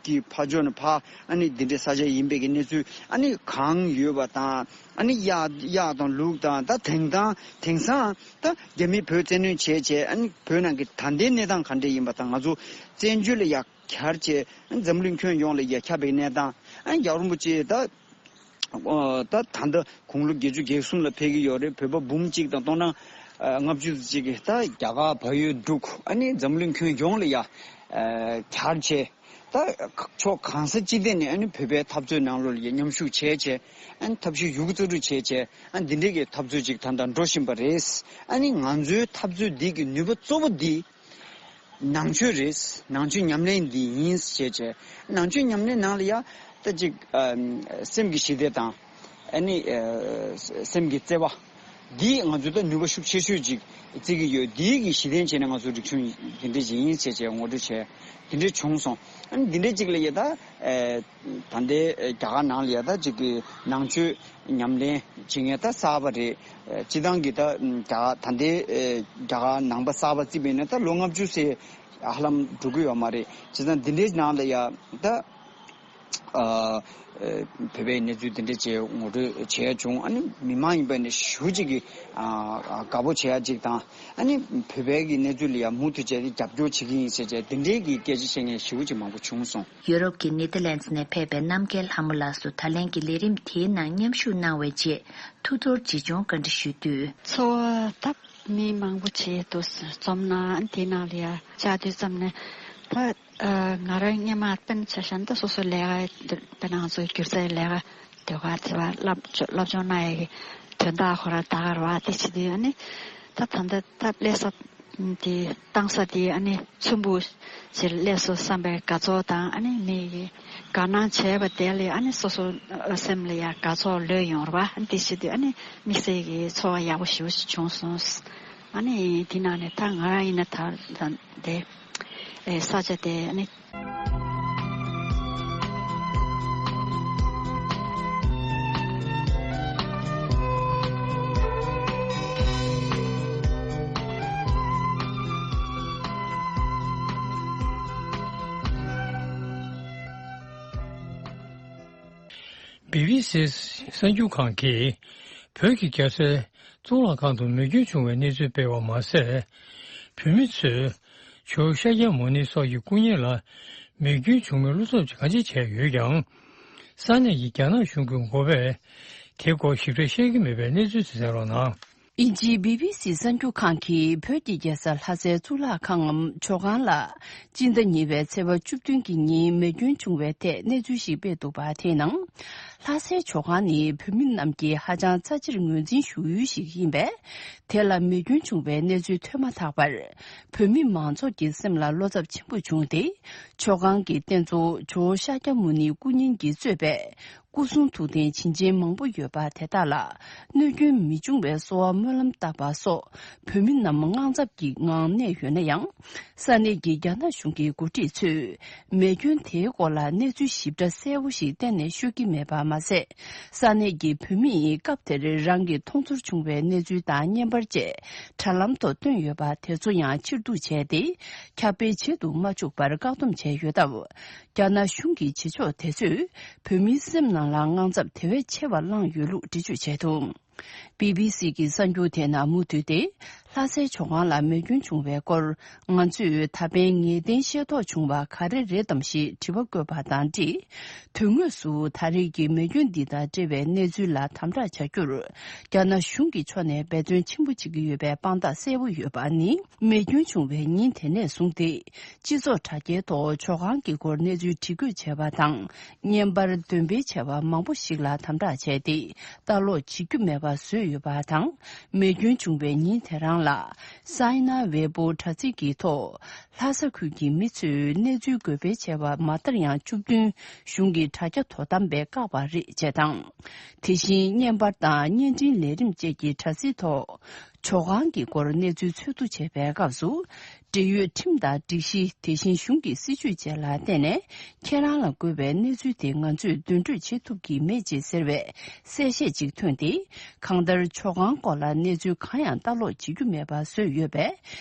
གི་ཕ་ཕྱོགས་ནས་ཕར་ཨ་ནི་འདི་འདྲའི་ས་ཆ་ཡིན་པའི་གི་གནས་ཚུལ་ཨ་ནི་གང་ཡོད་པ་དང་། ཨ་ནི་གཡག་གཡག་དང་ལུག་དང་། ད་དེང་དང་དེང་སང་ད་རྒྱ་མིས་བོད་བཙན་གནོན་བྱས་བྱས། ཨ་ནི་བོད་ནང་གི་ད་ལྟའི་གནས་སྟངས་ག་འདྲ་ཡིན་པ་དང་། ང་ཚོ་བཙན་བྱོལ་ལ་ཡ་གྱར་བྱས། ཨ་ནི་འཛམ་གླིང་ཁྱོན་ཡོངས་ལ་ཡ་ཁྱབ་པའི་གནས་སྟངས། ཨ་ནི་རྒྱལ་བ་རིན་པོ་ཆེ་ད། ཨོ། ད་ད་ལྟ་དགུང་ལོ་བརྒྱད་ཅུ་གྱ་གསུམ་ལ་ཕེབས་ཀྱི་ཡོད་རེད། བོད་པ་འབུམ་གཅིག་དང་སྟོང་ཕྲག་ལྔ་བཅུ་ཙམ་ཅིག་གིས་ད་རྒྱ་གར་བལ་ཡུལ་འབྲུག་ཨ་ནི་འཛམ་གླིང་ཁྱོན་ཡོངས་ལ་ཡ། ཨ། གྱར་བྱས། ད་ཕྱོགས་གང་ས་ཅི་ཐད་ནས་ཨ་ནི་བོད་པའི་འཐབ་རྩོད་ནང་ལོགས་ལ་མཉམ་ཞུགས་བྱས་བྱས། ཨ་ནི་ཐབས་ཤེས་ཡོད་རྒུ་རྩལ་སྤྲུགས་བྱས་བྱས། ཨ་ནི་འདི་འདྲའི་གི་འཐབ་རྩོད་ཅིག་ད་ལྟ་འགྲོ་བཞིན་པ་རེད། ཨ་ནི་ང་ཚོའི་འཐབ་རྩོད་འདི་གི་ནུས་པ་གཙོ་བོ་འདི་ནང་ཆོས་རེད། ནང་ཆོས་ཉམས་ལེན་འདི་ཡིན་ཞེས་བྱས། ནང་ཆོས་ཉམས་ལེན་ནང་ལ་ཡ་ད་ཅིག་ཨ་སེམས་ཀྱི་ཞི་བདེ་དང་། ཨ་ནི་ཨ་སེམས་ཀྱི་བརྩེ་བ་འདིས་ང་ཚོ་ད་ནུས་པ་ཤུགས་ཆེ་ཤོས་ཅིག་བརྩི་གི་ཡོད། འདིའི་གི་གཞི་རྟེན་བྱས་ནས་ང་ཚོ་རིག་གཞུང་འདི་འདྲ་ཅིག་ཡིན་ཞེས་བྱས་ངོ་སྤྲོད་བྱས། འདི་འདྲ་བྱུང་སོང་། ཨ་ནི་འདི་འདྲ་ཅིག་ལ་ཡ་ད་ཨ་ད་ལྟའི་རྒྱ་གར་ནང་ལ་ཡ་ད་ཅིག་གི་ནང་ཆོས་ཉམས་ལེན་བྱེད་མཁན་ད་གསར་པ་རེད། སྤྱི་བཏང་གི་ད་རྒྱ་གར་ད་ལྟའི་རྒྱ་གར་ནང་པ་གསར་པ་བརྩིས་པ་ཡིན་ན་ད་ལོ་ལྔ་བཅུ་ཙམ་ཧ་ལམ་འགྲོ་གི་ཡོད་མ་རེད། བྱས་ཙང་འདི་འདྲའི་ནང་ལ་ཡ་ད་ཨ་བོད་པའི་གནས་ཚུལ་འདི་འདྲ་ཅིག་ངོ་སྤྲོད་བྱས་བྱུང་། ཨ་ནི་མི་མང་ཡིན་པ་ནི་ཞེ་པོ་ཅིག་གི་ཨ་དགའ་པོ་བྱེད་ཡ་ཅིག་དང་། ཨ་ནི་བོད་པའི་གི་གནས་ཚུལ་ལ་ཡ་མུ་མཐུད་བྱས་ཏེ་རྒྱབ་སྐྱོར་བྱེད་ཀྱི་ཡིན་ཟེར་བྱས་འདི་འདྲའི་གི་སྐད་ཆ་བཤད་མཁན་ཞེ་པོ་ཅིག་མང་པོ་བྱུང་སོང་། ཡུ་རོབ་ཀྱི་ནེ་ཐར་ལན་ཌི་ནས་ཕེབས་པའི་རྣམ་རྒྱལ་ལྷ་མོ་ལགས་སུ་ད་ལན་གྱི་ལས་རིམ་དེའི་ནང་མཉམ་ཞུགས་གནང་བའི་རྗེས་ཐུགས་ཚོར་ཇི་བྱུང་བཀའ་འདྲི་ཞུས་དུས། ཚོར་བ་ད་མི་མང་པོ་བྱས་འདུག་འཛོམས་ན་དེའི་ནང་ལ་ཡ་བཅར་དུས་ཙམ་ནས་ད་ང་རང་སྔོན་མ་དཔེར་ན་ཆ་བཞག་ན་ད་སོ་སོའི་ལས་ཀ་དཔེར་ན་ང་ཚོ་སྒྱུ་རྩལ་ལས་ཀ་ཟློས་གར་བྱེད་པ། སློབ་སློབ་སྦྱོང་གནང་ཡས་ཀྱི་དོན་དག་ཁོ་རང་ད་ག་རེ་བ་དེ་བྱེད་དུས། ཨ་ནི་ད་ད་ལྟ་ད་སླེབས་ས་དེ་བཏང་ས་དེ་ཨ་ནི་ཚོམ་བུ་ཞིག་སླེབས་སོང་བསམ་པའི་དགའ་ཚོར་དང་། ཨ་ནི་མི་ཡི་དགའ་སྣང་བྱས་པ་དེ་ལས་ཨ་ནི་སོ་སོ་སེམས་ལ་ཡང་དགའ་ཚོར་ལོས་ཡོང་རེད་པ། ཨ་ནི་དེ་བྱེད་དུས་ཨ་ནི་དམིགས་བསལ་གྱི་ཚོར་བ་ཡག་པོ་ཞེ་པོ་ཞིག་བྱུང་སོང་། ཨ་ནི་དེ་ནང་ནས་ད་ང་རང་ཡིན་ན་ད་ད་དེ་ཨེ་ས་ཆ་དེ་ཨ་ནི། བི་བི་སི་གསར་འགྱུར་ཁང་གིས་བོད་ཀྱི་རྒྱལ་སའི་གཙུག་ལག་ཁང་དུ་མེ་སྐྱོན་བྱུང་བའི་གནས་ཚུལ་སྤེལ་བ་མ་ཟད། བོད་མི་ཚོས་ཇོ་བོ་ཤཱཀྱ་མུ་ནེ་སོགས་ཀྱི་སྐུ་བརྙན་ལ་མེ་སྐྱོན་བྱུང་བའི་བློ་འཚབ་ཀྱིས་གང་ཅི་བྱས་ཡོད་ཀྱང་། ས་གནས་ཀྱི་རྒྱ་ནག་གཞུང་གི་འགོ་པས་དེའི་སྐོར་ཞིབ་ཕྲ་བཤད་ཀྱི་མེད་པའི་གནས་ཚུལ་དེ་གསན་རོགས་གནང་། དབྱིན་ཇིའི་བི་བི་སི་གསར་འགྱུར་ཁང་གིས་བོད་ཀྱི་རྒྱལ་ས་ལྷ་སའི་གཙུག་ལག་ཁང་ངམ་ཇོ་ཁང་ལ་སྤྱི་ཟླ་གཉིས་པའི་ཚེས་པ་བཅུ་བདུན་གྱི་ཉིན་མེ་སྐྱོན་བྱུང་བའི་ཐད་གནས་ཚུལ་ཞིག་སྤེལ་འདུག་པ། དེའི་ནང་། ལྷ་སའི་ཇོ་ཁང་ནི་བོད་མི་རྣམས་ཀྱིས་ཧ་ཅང་རྩ་ཆེར་ངོས་འཛིན་ཞུ་ཡུལ་ཞིག་ཡིན་པས། དེ་ལ་མེ་སྐྱོན་བྱུང་བའི་གནས་ཚུལ་ཐོན་མ་ཐག་པར། བོད་མི་མང་ཚོགས་ཀྱི་སེམས་ལ་བློ་འཚབ་ཆེན་པོ་བྱུང་སྟེ། ཇོ་ཁང་གི་རྟེན་གཙོ་ཇོ་བོ་ཤཱཀྱ་མུ་ནེའི་སྐུ་བརྙན་གྱིས་གཙོས་པའི་སྐུ་གསུང་ཐུགས་རྟེན་བྱིན་ཅན་མང་པོ་ཡོད་པ་དེ་དག་ལ་གནོད་སྐྱོན་མི་འབྱུང་བའི་གསོལ་བ་སྨོན་ལམ་བཏབ་པ་སོགས་བོད་མི་རྣམས་དངངས་འཚབ་ཀྱི་ངང་གནས་ཡོད་ན་ཡང་། ས་གནས་ཀྱི་རྒྱ་ནག་གཞུང་གི་འགོ་ཁྲིད་ཚོས་མེ་སྐྱོན་དེའི་སྐོར་ལ་གནས་ཚུལ་ཞིབ་ཕྲ་གསལ་པོ་ཞིག་གཏན་ནས་ཤོད་ཀྱི་མེད་པ་མ་ཟད། ས་གནས་ཀྱི་བོད་མིས་སྐབས་དེར་རང་གི་མཐོང་ཚོར་བྱུང་བའི་གནས་ཚུལ་དང་བརྙན་པར་བཅས་དྲ་ལམ་ཐོག་བཏོན་ཡོད་པ་དེ་ཚོ་ཡང་ཕྱིར་བསྡུ་བྱས་ཏེ། ཁྱབ་སྤེལ་བྱེད་དུ་མ་བཅུག་པར་བཀག་སྡོམ་བྱས་ཡོད་སྟབས། རྒྱ་ནག་གཞུང་གི་བྱེད་ཕྱོགས་དེ་ཚོས་བོད་མིའི་སེམས་ནང་ལ་དངངས་འཚབ་དེ་བས་ཆེ་བ་བསླངས་ཡོད་ལུགས་འགྲེལ་བརྗོད་བྱས་འདུག། བི་བི་སི་གི་གསར་འགྱུར་དེ་ནང་མུ་མཐུད་དེ། ལྷ་སའི་ཇོ་ཁང་ལ་མེ་སྐྱོན་བྱུང་བའི་སྐོར། ང་ཚོས་ད་ཕན་ངེས་གཏན་ཤེས་རྟོགས་བྱུང་བ་ག་རེ་རེད་དམ་ཞེས་དྲི་བ་བཀོད་པ་དང་འབྲེལ། དོན་དངོས་སུ་ད་རེས་ཀྱི་མེ་སྐྱོན་འདི་དང་འབྲེལ་བའི་གནས་ཚུལ་ལ་དམ་དྲག་བྱ་རྒྱུར། རྒྱ་ནག་གཞུང་གི་ཕྱོགས་ནས་འབད་བརྩོན་ཆེན་པོ་བྱེད་ཀྱི་ཡོད་པའི་དཔང་རྟགས་གསལ་པོ་ཡོད་པ་ནི། མེ་སྐྱོན་བྱུང་བའི་ཉིན་དེ་ནས་བཟུང་སྟེ། སྤྱི་ཚོགས་དྲ་རྒྱའི་ཐོག་ཇོ་ཁང་གི་སྐོར་གནས་ཚུལ་བྲིས་འགོད་བྱས་པ་དང་། བརྙན་པར་འདོན་སྤེལ་བྱས་པ་མང་པོ་ཞིག་ལ་དམ་དྲག་བྱས་ཏེ། ལྟ་ཀློག་བྱེད་རྒྱུ་མེད་པ་བཟོས་ཡོད་པ་དང་། མེ་སྐྱོན་བྱུང་བའི་ཉིན་དེ་རང་ལ། སའི་ན་ཝེ་པོ་དྲ་ཚིགས་ཀྱི་ཐོག་ལྷ་ས་ཁུལ་གྱི་མི་ཚོས་གནས་ཚུལ་འགོད་སྤེལ་བྱས་པ་མ་ལྟར་ཡང་བཅུ་བདུན་གཞུང་གི་དྲ་རྒྱ་དོ་དམ་པས་བཀག་པ་རེད་ཅེས་དང་། དེ་བཞིན་བརྙན་པར་དང་བརྙན་འཕྲིན་ལས་རིམ་བཅས་ཀྱི་དྲ་ཚིགས་ཐོག་ཇོ་ཁང་གི་སྐོར་གནས་ཚུལ་འཚོལ་བསྡུ་བྱེད་པའི་སྐབས་སུ། འབྲེལ་ཡོད་ཁྲིམས་དང་སྒྲིག་གཞི། དེ་བཞིན་གཞུང་གི་སྲིད་བྱུས་བཅས་ལ་བརྟེན་ནས། ཁྱེད་རང་ལ་དགོས་པའི་གནས་ཚུལ་དེ་ང་ཚོས་འདོན་སྤྲོད་བྱེད་ཐུབ་ཀྱི་མེད་ཅེས་ཟེར་བའི་གསལ་བཤད་ཅིག་ཐོན་ཏེ། གང་ལྟར་ཇོ་ཁང་སྐོར་ལ་གནས་ཚུལ་གང་ཡང་ལྟ་ཀློག་བྱེད་རྒྱུ་མེད་པ་བཟོས་ཡོད་པས།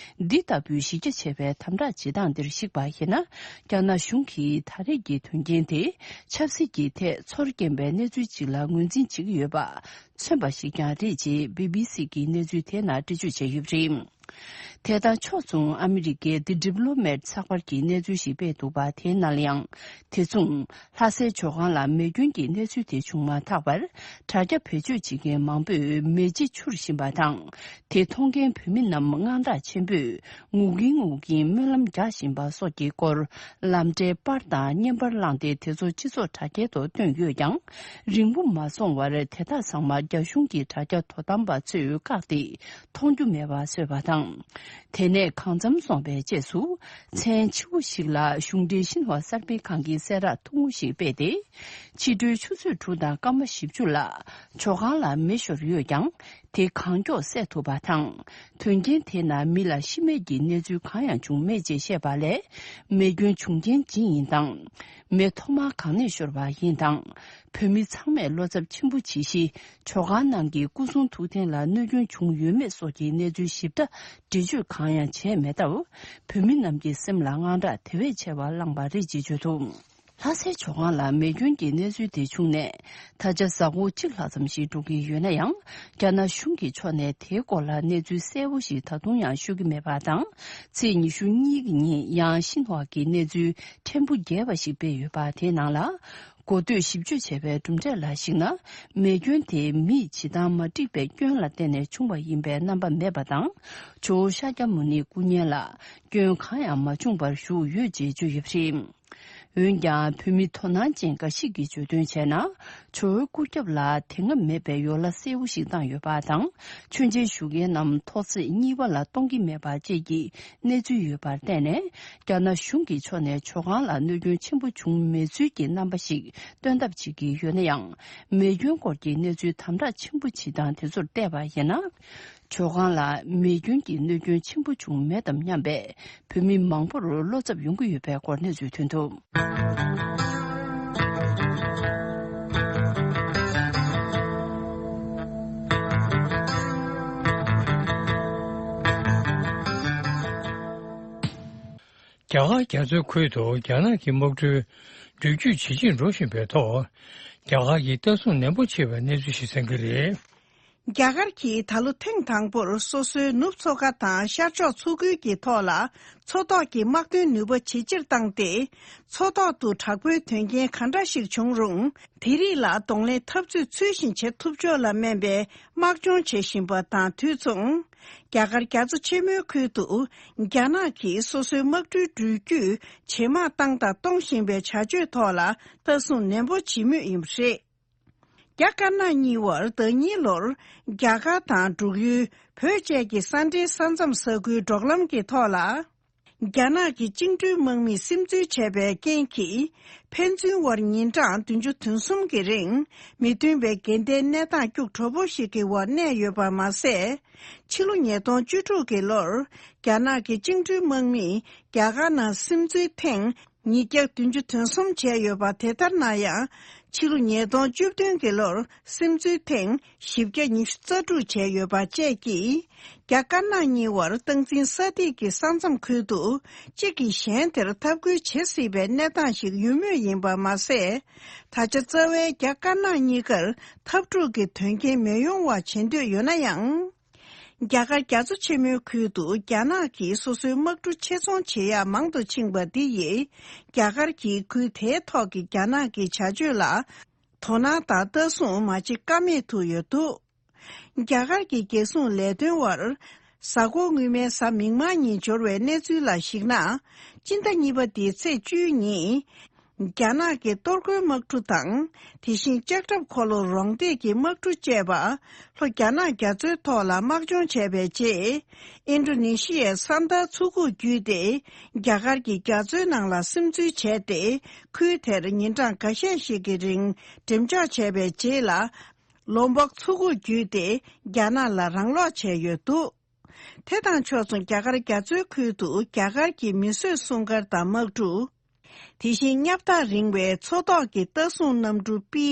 འདི་ལྟ་བུའི་གཞི་རྒྱ་ཆེ་བའི་དམ་དྲག་བྱེད་སྟངས་འདིར་གཞིགས་པ་ཡིན་ན། རྒྱ་ནག་གཞུང་གིས་ད་རེས་ཀྱི་དོན་རྐྱེན་དེ་ཆབ་སྲིད་ཀྱི་ཐད་ཚོར་སྐྱེན་པའི་གནས་ཚུལ་ཅིག་ལ་ངོས་འཛིན་བྱེད་ཀྱི་ཡོད་པ། མཚོན་པ་ཞིག་ཀྱང་རེད་ཅེས་བི་བི་སི་གིས་གནས་ཚུལ་དེའི་ནང་འགྲེལ་བརྗོད་བྱས་ཡོད་པ་རེད། དེ་དང་ཕྱོགས་མཚུངས་ཨ་མི་རི་ཀའི་The Diplomat་ཚགས་པར་གྱི་གནས་ཚུལ་ཞིག་སྤེལ་འདུག་པ། དེའི་ནང་ལ་ཡང་དེ་མཚུངས་ལྷ་སའི་ཇོ་ཁང་ལ་མེ་སྐྱོན་གྱི་གནས་ཚུལ་དེ་བྱུང་མ་ཐག་པར་དྲ་རྒྱ་བེད་སྤྱོད་བྱེད་མཁན་མང་པོས་མེ་ལྕེ་འཕྱུར་བཞིན་པ་དང་། དེ་མཐོང་མཁན་བོད་མི་རྣམས་དངངས་སྐྲག་ཆེན་པོས་ངུ་གིན་ངུ་གིན་སྨོན་ལམ་རྒྱག་བཞིན་པ་སོགས་ཀྱི་སྐོར་ལམ་འབྲས་པར་དང་བརྙན་པར་བླངས་ཏེ་དེ་ཚོ་སྤྱི་ཚོགས་དྲ་རྒྱའི་ཐོག་བཏོན་ཡོད་ཀྱང་། རིང་པོ་མ་སོང་བར་དེ་དག་ཚང་མ་རྒྱ་གཞུང་གི་དྲ་རྒྱ་དོ་དམ་པ་ཚོས་བཀག་སྟེ་མཐོང་རྒྱུ་མེད་པ་བཟོས་པ་དང་། དེ་ནས་གང་འཚམ་སོང་བའི་རྗེས་སུ། མཚན་ཕྱི་པོ་ཞིག་ལ་གཞུང་འབྲེལ་ཤིན་ཧྭ་གསར་སྤེལ་ཁང་གིས་གསལ་བསྒྲགས་ཐུང་ངུ་ཞིག་སྤེལ་ཏེ། ཕྱི་དྲོའི་ཆུ་ཚོད་དྲུག་དང་སྐར་མ་བཞི་བཅུ་ལ་ཇོ་ཁང་ལ་མེ་ཤོར་ཡོད་ཀྱང་། དེ་གང་མགྱོགས་བསལ་ཐུབ་པ་དང་། དོན་རྐྱེན་དེ་ནང་མི་ལ་ཤི་རྨས་ཀྱི་གནས་ཚུལ་གང་ཡང་བྱུང་མེད་ཅེས་བཤད་པ་ལས། མེ་སྐྱོན་བྱུང་རྐྱེན་ཇི་ཡིན་དང་། མེ་ཐོག་མར་གང་ནས་ཤོར་བ་ཡིན་དང་། བོད་མི་ཚང་མས་བློ་འཚབ་ཆེན་པོ་བྱེད་གཞི། ཇོ་ཁང་ནང་གི་སྐུ་གསུང་ཐུགས་རྟེན་ལ་གནོད་སྐྱོན་བྱུང་ཡོད་མེད་སོགས་ཀྱི་གནས་ཚུལ་ཞིབ་ཕྲ་འགྲེལ་བརྗོད་གང་ཡང་བྱས་མེད་སྟབས། བོད་མི་རྣམས་ཀྱི་སེམས་ལ་དངངས་སྐྲག་དེ་བས་ཆེ་བ་བསླངས་པ་རེད་ཅེས་བརྗོད་འདུག་ལྷ་སའི་ཇོ་ཁང་ལ་མེ་སྐྱོན་གྱི་གནས་ཚུལ་དེ་བྱུང་ནས་ད་ཆ་གཟའ་འཁོར་གཅིག་ལྷག་ཙམ་ཞིག་འགྲོ་གི་ཡོད་ན་ཡང་། རྒྱ་ནག་གཞུང་གི་ཕྱོགས་ནས་དེའི་སྐོར་ལ་གནས་ཚུལ་གསལ་པོ་ཞིག་ད་དུང་ཡང་ཤོད་ཀྱི་མེད་པ་དང་། ཚེས་ཉི་ཤུ་གཉིས་ཀྱི་ཉིན་ཡང་ཤིན་ཧྭ་གི་གནས་ཚུལ་ཕྲན་བུ་རྒྱས་པ་ཞིག་སྤེལ་ཡོད་པ། དེའི་ནང་ལ། གོ་ཐོས་ཞིབ་དཔྱོད་བྱས་པའི་གྲུབ་འབྲས་ལ་གཞིགས་ན། མེ་སྐྱོན་དེ་མིས་བྱེད་སྟངས་མ་འགྲིག་པའི་སྐྱོན་ལ་བརྟེན་ནས་བྱུང་བ་ཡིན་པའི་རྣམ་པ་མེད་པ་དང་། ཇོ་བོ་ཤཱཀྱ་མུ་ནེའི་སྐུ་བརྙན་ལ་སྐྱོན་གང་ཡང་མ་བྱུང་བར་བཞུགས་ཡོད་ཅེས་བརྗོད་ཡོད་པ་རེད། འོན་ཀྱང་། བོད་མི་དོ་སྣང་ཅན་འགའ་ཞིག་གིས་བརྗོད་དོན་བྱས་ན། ཇོ་བོའི་སྐུ་རྒྱབ་ལ་དེ་སྔ་མེད་པའི་ཡོ་ལ་གསལ་པོ་ཞིག་བཏང་ཡོད་པ་དང་། མཆོད་མཇལ་ཞུ་མཁན་རྣམས་ཐོག་བརྩེགས་གཉིས་པ་ལ་གཏོང་གི་མེད་པ་བཅས་ཀྱི་གནས་ཚུལ་ཡོད་པར་བརྟེན་ནས། རྒྱ་ནག་གཞུང་གི་ཕྱོགས་ནས་ཇོ་ཁང་ལ་གནོད་སྐྱོན་ཆེན་པོ་བྱུང་མེད་ཚུལ་གྱི་རྣམ་པ་ཞིག་སྟོན་ཐབས་བྱེད་ཀྱི་ཡོད་ན་ཡང་། མེ་སྐྱོན་སྐོར་གྱི་གནས་ཚུལ་དམ་དྲག་ཆེན་པོ་བྱེད་སྟངས་དེ་ཚོར་བལྟས་པ་ཡིན་ན། ཇོ་ཁང་ལ་མེ་སྐྱོན་གྱི་གནོད་སྐྱོན་ཆེན་པོ་བྱུང་མེད་དམ་སྙམ་པའི་བོད་མི་མང་པོར་བློ་འཚབ་ཡོང་གི་ཡོད་པའི་སྐོར་གནས་ཚུལ་ཐོན་འདུག་རྒྱ་གར་རྒྱ་མཚོའི་ཁུལ་དུ་རྒྱ་ནག་གི་དམག་གྲུའི་འགྲུལ་སྐྱོད་ཇེ་ཆེར་འགྲོ་བཞིན་པའི་ཐོག་རྒྱ་གར་གྱིས་ལྟ་སྲུང་ནན་པོ་བྱེད་པའི་གནས་ཚུལ་ཞིག་གསན་གྱི་རེད། རྒྱ་གར་གྱིས་ད་ལོ་ཐེངས་དང་པོར་སོ་སོའི་ནུབ་མཚོ་ཁ་དང་ཤར་ཕྱོགས་མཚོ་ཁུལ་གྱི་ཐོག་ལ་མཚོ་ཐོག་གི་དམག་དོན་ནུས་པ་ཇེ་ཆེར་བཏང་སྟེ། མཚོ་ཐོག་ཏུ་དྲག་པོའི་དོན་རྐྱེན་གང་འདྲ་ཞིག་བྱུང་རུང་། དེ་རིགས་ལ་གདོང་ལེན་འཐབ་རྩོད་ཚུལ་བཞིན་བྱེད་ཐུབ་ཕྱོགས་ལ་སྨན་པའི་དམག་སྦྱོང་བྱེད་བཞིན་པ་དང་དུས་མཚུངས། རྒྱ་གར་རྒྱ་མཚོ་ཆེན་མོའི་ཁུལ་དུ་རྒྱ་ནག་གིས་སོ་སོའི་དམག་གྲུའི་འགྲུལ་སྐྱོད་ཇེ་མང་བཏང་དང་གཏོང་བཞིན་པའི་བྱ་སྤྱོད་ཐོག་ལ་ལྟ་སྲུང་ནན་པོ་བྱེད་མུས་ཡིན་པ་རེད། རྒྱ་དཀར་ནག་གཉིས་བར་ཟླ་གཉིས་ལོར་རྒྱ་གར་དང་འབྲུག་ཡུལ་བོད་བཅས་ཀྱི་ས་འབྲེལ་ས་མཚམས་ས་ཁུལ་འབྲོག་ལམ་གྱི་ཐོག་ལ། རྒྱ་ནག་གི་བཅིངས་འགྲོལ་དམག་མིས་སིམ་འཛུལ་བྱས་པའི་རྐྱེན་གྱིས། ཕན་ཚུན་དབར་ཉིན་གྲངས་བདུན་ཅུ་དོན་གསུམ་གྱི་རིང་མི་མཐུན་པའི་འགལ་ཟླའི་གནས་སྟངས་སྐྱུག་བྲོ་པོ་ཞིག་གི་འོག་གནས་ཡོད་པ་མ་ཟད། ཕྱི་ལོ་ཉིས་སྟོང་བཅུ་དྲུག་གི་ལོར་རྒྱ་ནག་གི་བཅིངས་འགྲོལ་དམག་མིས་རྒྱ་གར་ནང་སིམ་འཛུལ་ཐེངས་ཉིས་བརྒྱ་བདུན་ཅུ་དོན་གསུམ་བྱས་ཡོད་པ་དེ་ལྟར་ན་ཡང་། ཕྱི་ལོ་ཉིས་སྟོང་བཅུ་བདུན་གྱི་ལོར་སིམ་འཛུལ་ཐེངས་བཞི་བརྒྱ་ཉི་ཤུ་རྩ་དྲུག་བྱས་ཡོད་པ་བཅས་ཀྱིས། རྒྱ་དཀར་ནག་གཉིས་བར་སྟངས་འཛིན་ས་ཐིག་གི་ས་མཚམས་ཁུལ་དུ་གཅིག་གིས་གཞན་དེར་འཐབ་རྒོལ་བྱེད་སྲིད་པའི་གནས་སྟངས་ཤིག་ཡོད་མུས་ཡིན་པ་མ་ཟད། ད་ཆ་རྩ་བའི་རྒྱ་དཀར་ནག་གཉིས་ཀར་འཐབ་འཁྲུག་གི་དོན་རྐྱེན་མི་ཡོང་བ་བྱེད་འདོད་ཡོད་ན་ཡང་། རྒྱ་གར་རྒྱ་མཚོ་ཆེན་མོའི་ཁུལ་དུ་རྒྱ་ནག་གིས་སོ་སོའི་དམག་གྲུ་ཆེད་ཚོང་བྱེད་ཡག་མང་དུ་ཕྱིན་པ་འདི་ཡིས་རྒྱ་གར་གྱིས་ཁུལ་དེའི་ཐོག་གི་རྒྱ་ནག་གི་བྱ་སྤྱོད་ལ་དོ་སྣང་དང་ལྟ་སྲུང་མ་བྱེད་ཀ་མེད་དུ་ཡོད་འདུག་རྒྱ་གར་གྱི་རྒྱལ་སྲུང་ལས་དོན་བར་གཟའ་འཁོར་སྔོན་མའི་གཟའ་མིག་དམར་ཉིན་འབྱོར་བའི་གནས་ཚུལ་ལ་གཞིགས་ན། སྤྱི་ཟླ་གཉིས་པ་འདིའི་ཚེས་བཅུའི་ཉིན། རྒྱ་ནག་གི་གཏོར་རྒོལ་དམག་གྲུ་དང་། དེ་བཞིན་ལྕགས་ཁྲབ་འཁོར་ལོ་རོང་འདེགས་ཀྱི་དམག་གྲུ་བཅས་པ། ལྷོ་རྒྱ་ནག་རྒྱ་མཚོའི་ཐོག་ལ་དམག་སྦྱོང་བྱས་པའི་རྗེས། ཨིན་ཌོ་ནེ་ཤི་ཡའི་ས་མཐར་མཚོ་ཁུག་བརྒྱུད་དེ། རྒྱ་གར་གྱི་རྒྱ་མཚོའི་ནང་ལ་སིམ་འཛུལ་བྱས་ཏེ། ཁུལ་དེར་ཉིན་གྲངས་འགའ་ཤས་ཤིག་གི་རིང་འགྲེམས་འཇོག་བྱས་པའི་རྗེས་ལ། ལོམ་པོག་མཚོ་ཁུག་བརྒྱུད་དེ་རྒྱ་ནག་ལ་རང་སློག་བྱས་ཡོད་འདུག་དེ་དང་ཕྱོགས་མཚུངས་རྒྱ་གར་རྒྱ་མཚོའི་ཁུལ་དུ་རྒྱ་གར་གྱི་མིས་བཟོས་སྲུང་སྐར་དང་དམག་གྲུ། དེ་བཞིན་བསྙབ་ཐག་རིང་བའི་མཚོ་ཐོག་གི་ལྟ་སྲུང་གནམ་གྲུ་པི་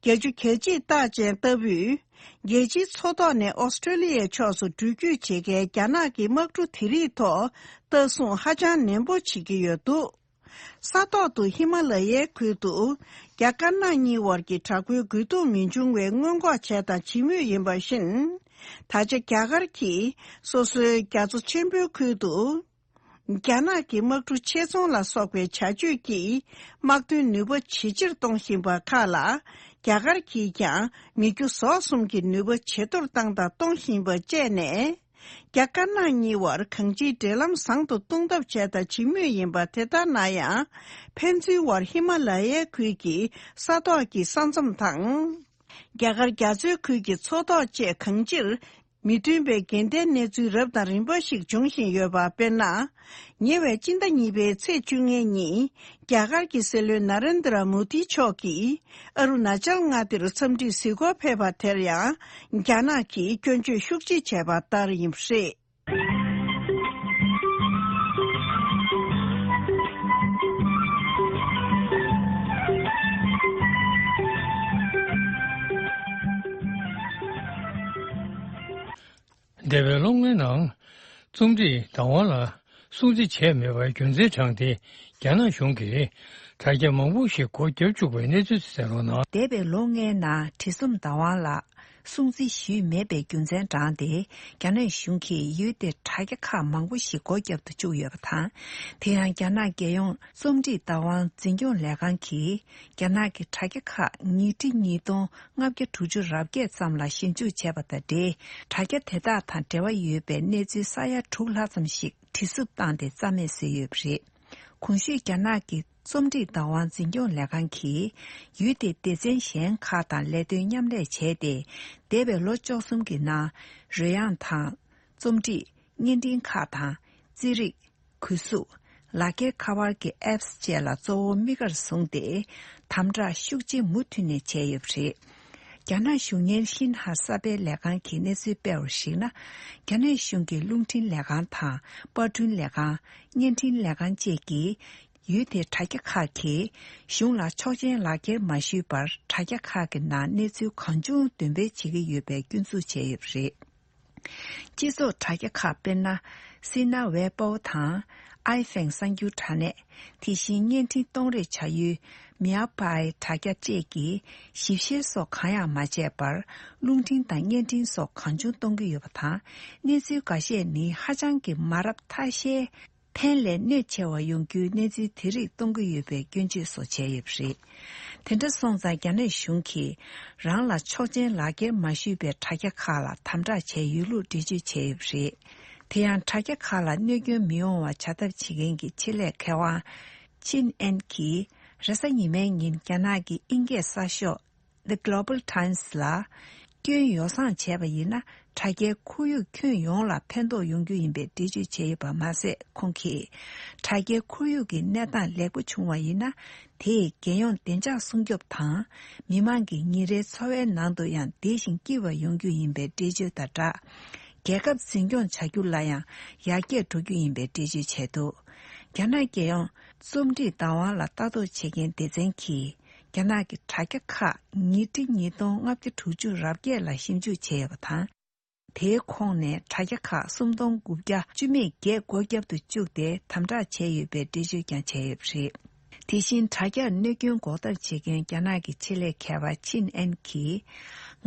བརྒྱད་ཅུ་གྱ་གཅིག་རྟགས་ཅན་ལྟ་བུས། རྒྱལ་སྤྱིའི་མཚོ་ཐོག་ནས་ཨོ་སི་ཀྲོ་ལི་ཡའི་ཕྱོགས་སུ་འགྲུལ་སྐྱོད་བྱེད་མཁན་རྒྱ་ནག་གི་དམག་གྲུ་དེ་རིགས་ཐོག་ལྟ་སྲུང་ཧ་ཅང་ནན་པོ་བྱེད་ཀྱི་ཡོད་འདུག་ས་ཐོག་ཏུ་ཧི་མ་ལ་ཡའི་ཁུལ་དུ་རྒྱ་དཀར་ནག་གཉིས་བར་གྱི་དྲག་པོའི་རྒོལ་རྡུང་མི་འབྱུང་བའི་སྔོན་འགོག་བྱས་དང་བྱེད་མུས་ཡིན་པ་བཞིན། ད་ཆ་རྒྱ་གར་གྱིས་སོ་སོའི་རྒྱ་མཚོ་ཆེན་པོའི་ཁུལ་དུ། རྒྱ་ནག་གི་དམག་གྲུ་ཆེད་ཚོང་ལ་སོགས་པའི་བྱ་སྤྱོད་ཀྱིས་དམག་དོན་ནུས་པ་ཇེ་ཆེར་གཏོང་བཞིན་པ་ཁག་ལ། རྒྱ་གར་གྱིས་ཀྱང་མི་རྒྱུ་ཟོག་གསུམ་གྱི་ནུས་པ་ཇེ་མཐོར་བཏང་དང་གཏོང་བཞིན་པ་བཅས་ནས། རྒྱ་དཀར་ནག་གཉིས་བར་གང་ཅིའི་འབྲེལ་ལམ་བཟང་དུ་གཏོང་ཐབས་བྱས་དང་བྱེད་མུས་ཡིན་པ། དེ་ལྟར་ན་ཡང་། ཕན་ཚུན་བར་ཧི་མ་ལ་ཡའི་ཁུལ་གྱི་ས་ཐོག་གི་ས་མཚམས་དང་། རྒྱ་གར་རྒྱ་མཚོའི་ཁུལ་གྱི་མཚོ་ཐོག་བཅས་གང་ཅིར། མི་མཐུན་པའི་འགལ་ཟླའི་གནས་ཚུལ་རབ་དང་རིམ་པ་ཞིག་འབྱུང་བཞིན་ཡོད་པ། དཔེར་ན། ཉེ་བའི་སྤྱི་ཟླ་གཉིས་པའི་ཚེས་བཅོ་ལྔའི་ཉིན། རྒྱ་གར་གྱི་སྲིད་བློན་ན་རེན་དྲ་མོ་དི་མཆོག་གིས། ཨ་རུ་ན་ཅལ་མངའ་སྡེར་འཚམས་འདྲིར་གཟིགས་སྐོར་ཕེབས་པ་དེར་ཡང་། རྒྱ་ནག་གིས་སྐྱོན་བརྗོད་ཤུགས་ཆེ་བྱས་པ་ལྟར་ཡིན་པ་རེད། འདས་པའི་ལོ་ལྔའི་ནང་། རྩོམ་སྒྲིག་བདག་དབང་ལ་སྲུང་བརྩི་བྱས་མེད་པའི་རྒྱུ་མཚན་དྲངས་ཏེ། རྒྱ་ནག་གཞུང་གིས་དྲ་རྒྱ་མང་པོ་ཞིག་སྒོ་བརྒྱབ་བཅུག་པའི་གནས་ཚུལ་གསན་རོགས་གནང་། འདས་པའི་ལོ་ལྔའི་ནང་བྲིས་རྩོམ་བདག་དབང་ལ་སྲུང་བརྩི་ཞུས་མེད་པའི་རྒྱུ་མཚན་དྲངས་ཏེ། རྒྱ་ནག་གཞུང་གིས་ཡུལ་དེར་དྲ་རྒྱ་ཁག་མང་པོ་ཞིག་སྒོ་བརྒྱབ་ཏུ་བཅུག་ཡོད་པ་དང་། དེ་ཡང་རྒྱ་ནག་རྒྱལ་ཡོངས་རྩོམ་སྒྲིག་བདག་དབང་འཛིན་སྐྱོང་ལས་ཁང་གིས། རྒྱ་ནག་གི་དྲ་རྒྱ་ཁག་ཉིས་ཁྲི་ཉིས་སྟོང་ལྔ་བརྒྱ་དྲུག་ཅུ་རེ་བརྒྱད་ཙམ་ལ་ཞིབ་འཇུག་བྱས་པ་དང་འབྲེལ། དྲ་རྒྱ་དེ་དག་དང་འབྲེལ་བ་ཡོད་པའི་གནས་ཚུལ་ས་ཡ་དྲུག་ལྷག་ཙམ་ཞིག་བྲིས་སུབ་བཏང་སྟེ་རྩ་མེད་བཟོས་ཡོད་པ་རེད། གོང་ཞུས་རྒྱ་ནག་གི་རྩོམ་སྒྲིག་བདག་དབང་འཛིན་སྐྱོང་ལས་ཁང་གིས། ཡུལ་དེའི་སྡེ་ཚན་གཞན་ཁག་དང་ལས་དོན་མཉམ་ལས་བྱས་ཏེ། འདས་པའི་ལོ་བཅུ་གསུམ་གྱི་ནང་། རོལ་དབྱངས་དང་། རྩོམ་སྒྲིག་བརྙན་འཕྲིན་ཁག་དང་། རྩིས་རིག་གུ་གཟུགས། ལག་འཁྱེར་ཁ་པར་གྱི་ཨེབ་སི་བཅས་ལ་གཙོ་བོ་དམིགས་བཀར་བཟུང་སྟེ། དམ་དྲག་ཤུགས་ཆེ་མུ་མཐུད་ནས་བྱས་ཡོད་པ་རེད། རྒྱ་ནག་གཞུང་གཉེར་ཤིན་ཧྭ་གསར་སྤེལ་ལས་ཁང་གིས་གནས་ཚུལ་སྤེལ་བར་གཞིགས་ན། རྒྱ་ནག་གཞུང་གི་རླུང་འཕྲིན་ལས་ཁང་དང་། པར་སྐྲུན་ལས་ཁང་། བརྙན་འཕྲིན་ལས་ཁང་བཅས་ཀྱིས། ཡུལ་དེའི་དྲ་རྒྱ་ཁག་གིས། གཞུང་ལ་ཆོག་མཆན་ལག་འཁྱེར་མ་ཞུས་པར། དྲ་རྒྱ་ཁག་གི་ནང་གནས་ཚུལ་གང་བྱུང་འདོན་སྤེལ་བྱེད་ཀྱི་ཡོད་པའི་སྐྱོན་འཛུགས་བྱས་ཡོད་པ་རེད། སྤྱི་ཚོགས་དྲ་རྒྱ་ཁག་དཔེར་ན། སི་ན་ཝེ་པོ་དང་། ཨའི་ཧྥེང་གསར་འགྱུར་དྲ་གནས། དེ་བཞིན་བརྙན་འཕྲིན་གཏོང་རེས་བྱ་ཡུལ། མེའོ་པའེ་དྲ་རྒྱ་བཅས་ཀྱིས་ཞིབ་བཤེར་སོགས་གང་ཡང་མ་བྱས་པར། རླུང་འཕྲིན་དང་བརྙན་འཕྲིན་སོགས་གང་བྱུང་གཏོང་གི་ཡོད་པ་དང་། གནས་ཚུལ་འགའ་ཤས་ནི་ཧ་ཅང་གི་མ་རབས། ཐ་ཤལ། ཕན་ལས་གནོད་ཆེ་བ་ཡོང་རྒྱུའི་གནས་ཚུལ་དེ་རིགས་གཏོང་གི་ཡོད་པའི་སྐྱོན་བརྗོད་སོགས་བྱས་ཡོད་པ་རེད། དེ་འདྲ་སོང་ཙང་། རྒྱ་ནག་གཞུང་གིས་རང་ལ་ཆོག་མཆན་ལག་འཁྱེར་མ་ཞུས་པའི་དྲ་རྒྱ་ཁག་ལ་དམ་དྲག་བྱས་ཡོད་ལུགས་འགྲེལ་བརྗོད་བྱས་ཡོད་པ་རེད། དེ་ཡང་། དྲ་རྒྱ་ཁག་ལ་གནོད་སྐྱོན་མི་ཡོང་བ་བྱ་ཐབས་བྱེད་མཁན་གྱི་ཆེད་ལས་མཁས་དབང་ཆིན་ཨན་གྱིས། རེས་གཟའ་ཉི་མའི་ཉིན། རྒྱ་ནག་གི་དབྱིན་སྐད་གསར་ཤོག The Global Times ལ། སྐྱོན་ཡོ་བསྲང་བྱས་པ་ཡིན་ན། དྲ་རྒྱའི་ཁོར་ཡུག་ཁྱོན་ཡོངས་ལ་ཕན་ཐོགས་ཡོང་རྒྱུ་ཡིན་པའི་འགྲེལ་བརྗོད་བྱས་ཡོད་པ་མ་ཟད། ཁོང་གིས། དྲ་རྒྱའི་ཁོར་ཡུག་གི་གནས་སྟངས་ལེགས་པོ་བྱུང་བ་ཡིན་ན། དེས་རྒྱལ་ཡོངས་བདེ་འཇགས་སྲུང་སྐྱོབ་དང་། མི་མང་གི་ཉིན་རེའི་འཚོ་བའི་ནང་དུ་ཡང་བདེ་ཞིང་སྐྱིད་པ་ཡོང་རྒྱུ་ཡིན་པའི་འགྲེལ་བརྗོད་དང་སྦྲགས། རྒྱལ་ཁབ་འཛིན་སྐྱོང་བྱ་རྒྱུ་ལ་ཡང་ཡར་རྒྱས་འགྲོ་རྒྱུ་ཡིན་པའི་འགྲེལ་བརྗོད་བྱས་འདུག་རྒྱ་ནག་རྒྱལ་ཡོངས་རྩོམ་སྒྲིག་བདག་དབང་ལ་ལྟ་རྟོག་བྱེད་མཁན་སྡེ་ཚན་གྱིས། རྒྱ་ནག་གི་དྲ་རྒྱ་ཁག་ཉིས་ཁྲི་ཉིས་སྟོང་ལྔ་བརྒྱ་དྲུག་ཅུ་རེ་བརྒྱད་ལ་ཞིབ་འཇུག་བྱས་ཡོད་པ་དང་། དེའི་ཁོངས་ནས་དྲ་རྒྱ་ཁག་སུམ་སྟོང་དགུ་བརྒྱ་བཅུ་མེད་བརྒྱད་སྒོ་བརྒྱབ་ཏུ་བཅུག་སྟེ་དམ་དྲག་བྱས་ཡོད་པའི་འགྲེལ་བརྗོད་ཀྱང་བྱས་ཡོད་པ་རེད། དེ་བཞིན། དྲ་རྒྱར་གནོད་སྐྱོན་འགོག་ཐབས་བྱེད་མཁན་རྒྱ་ནག་གི་ཆེད་ལས་མཁས་པ་ཆིན་ཨན་གྱིས།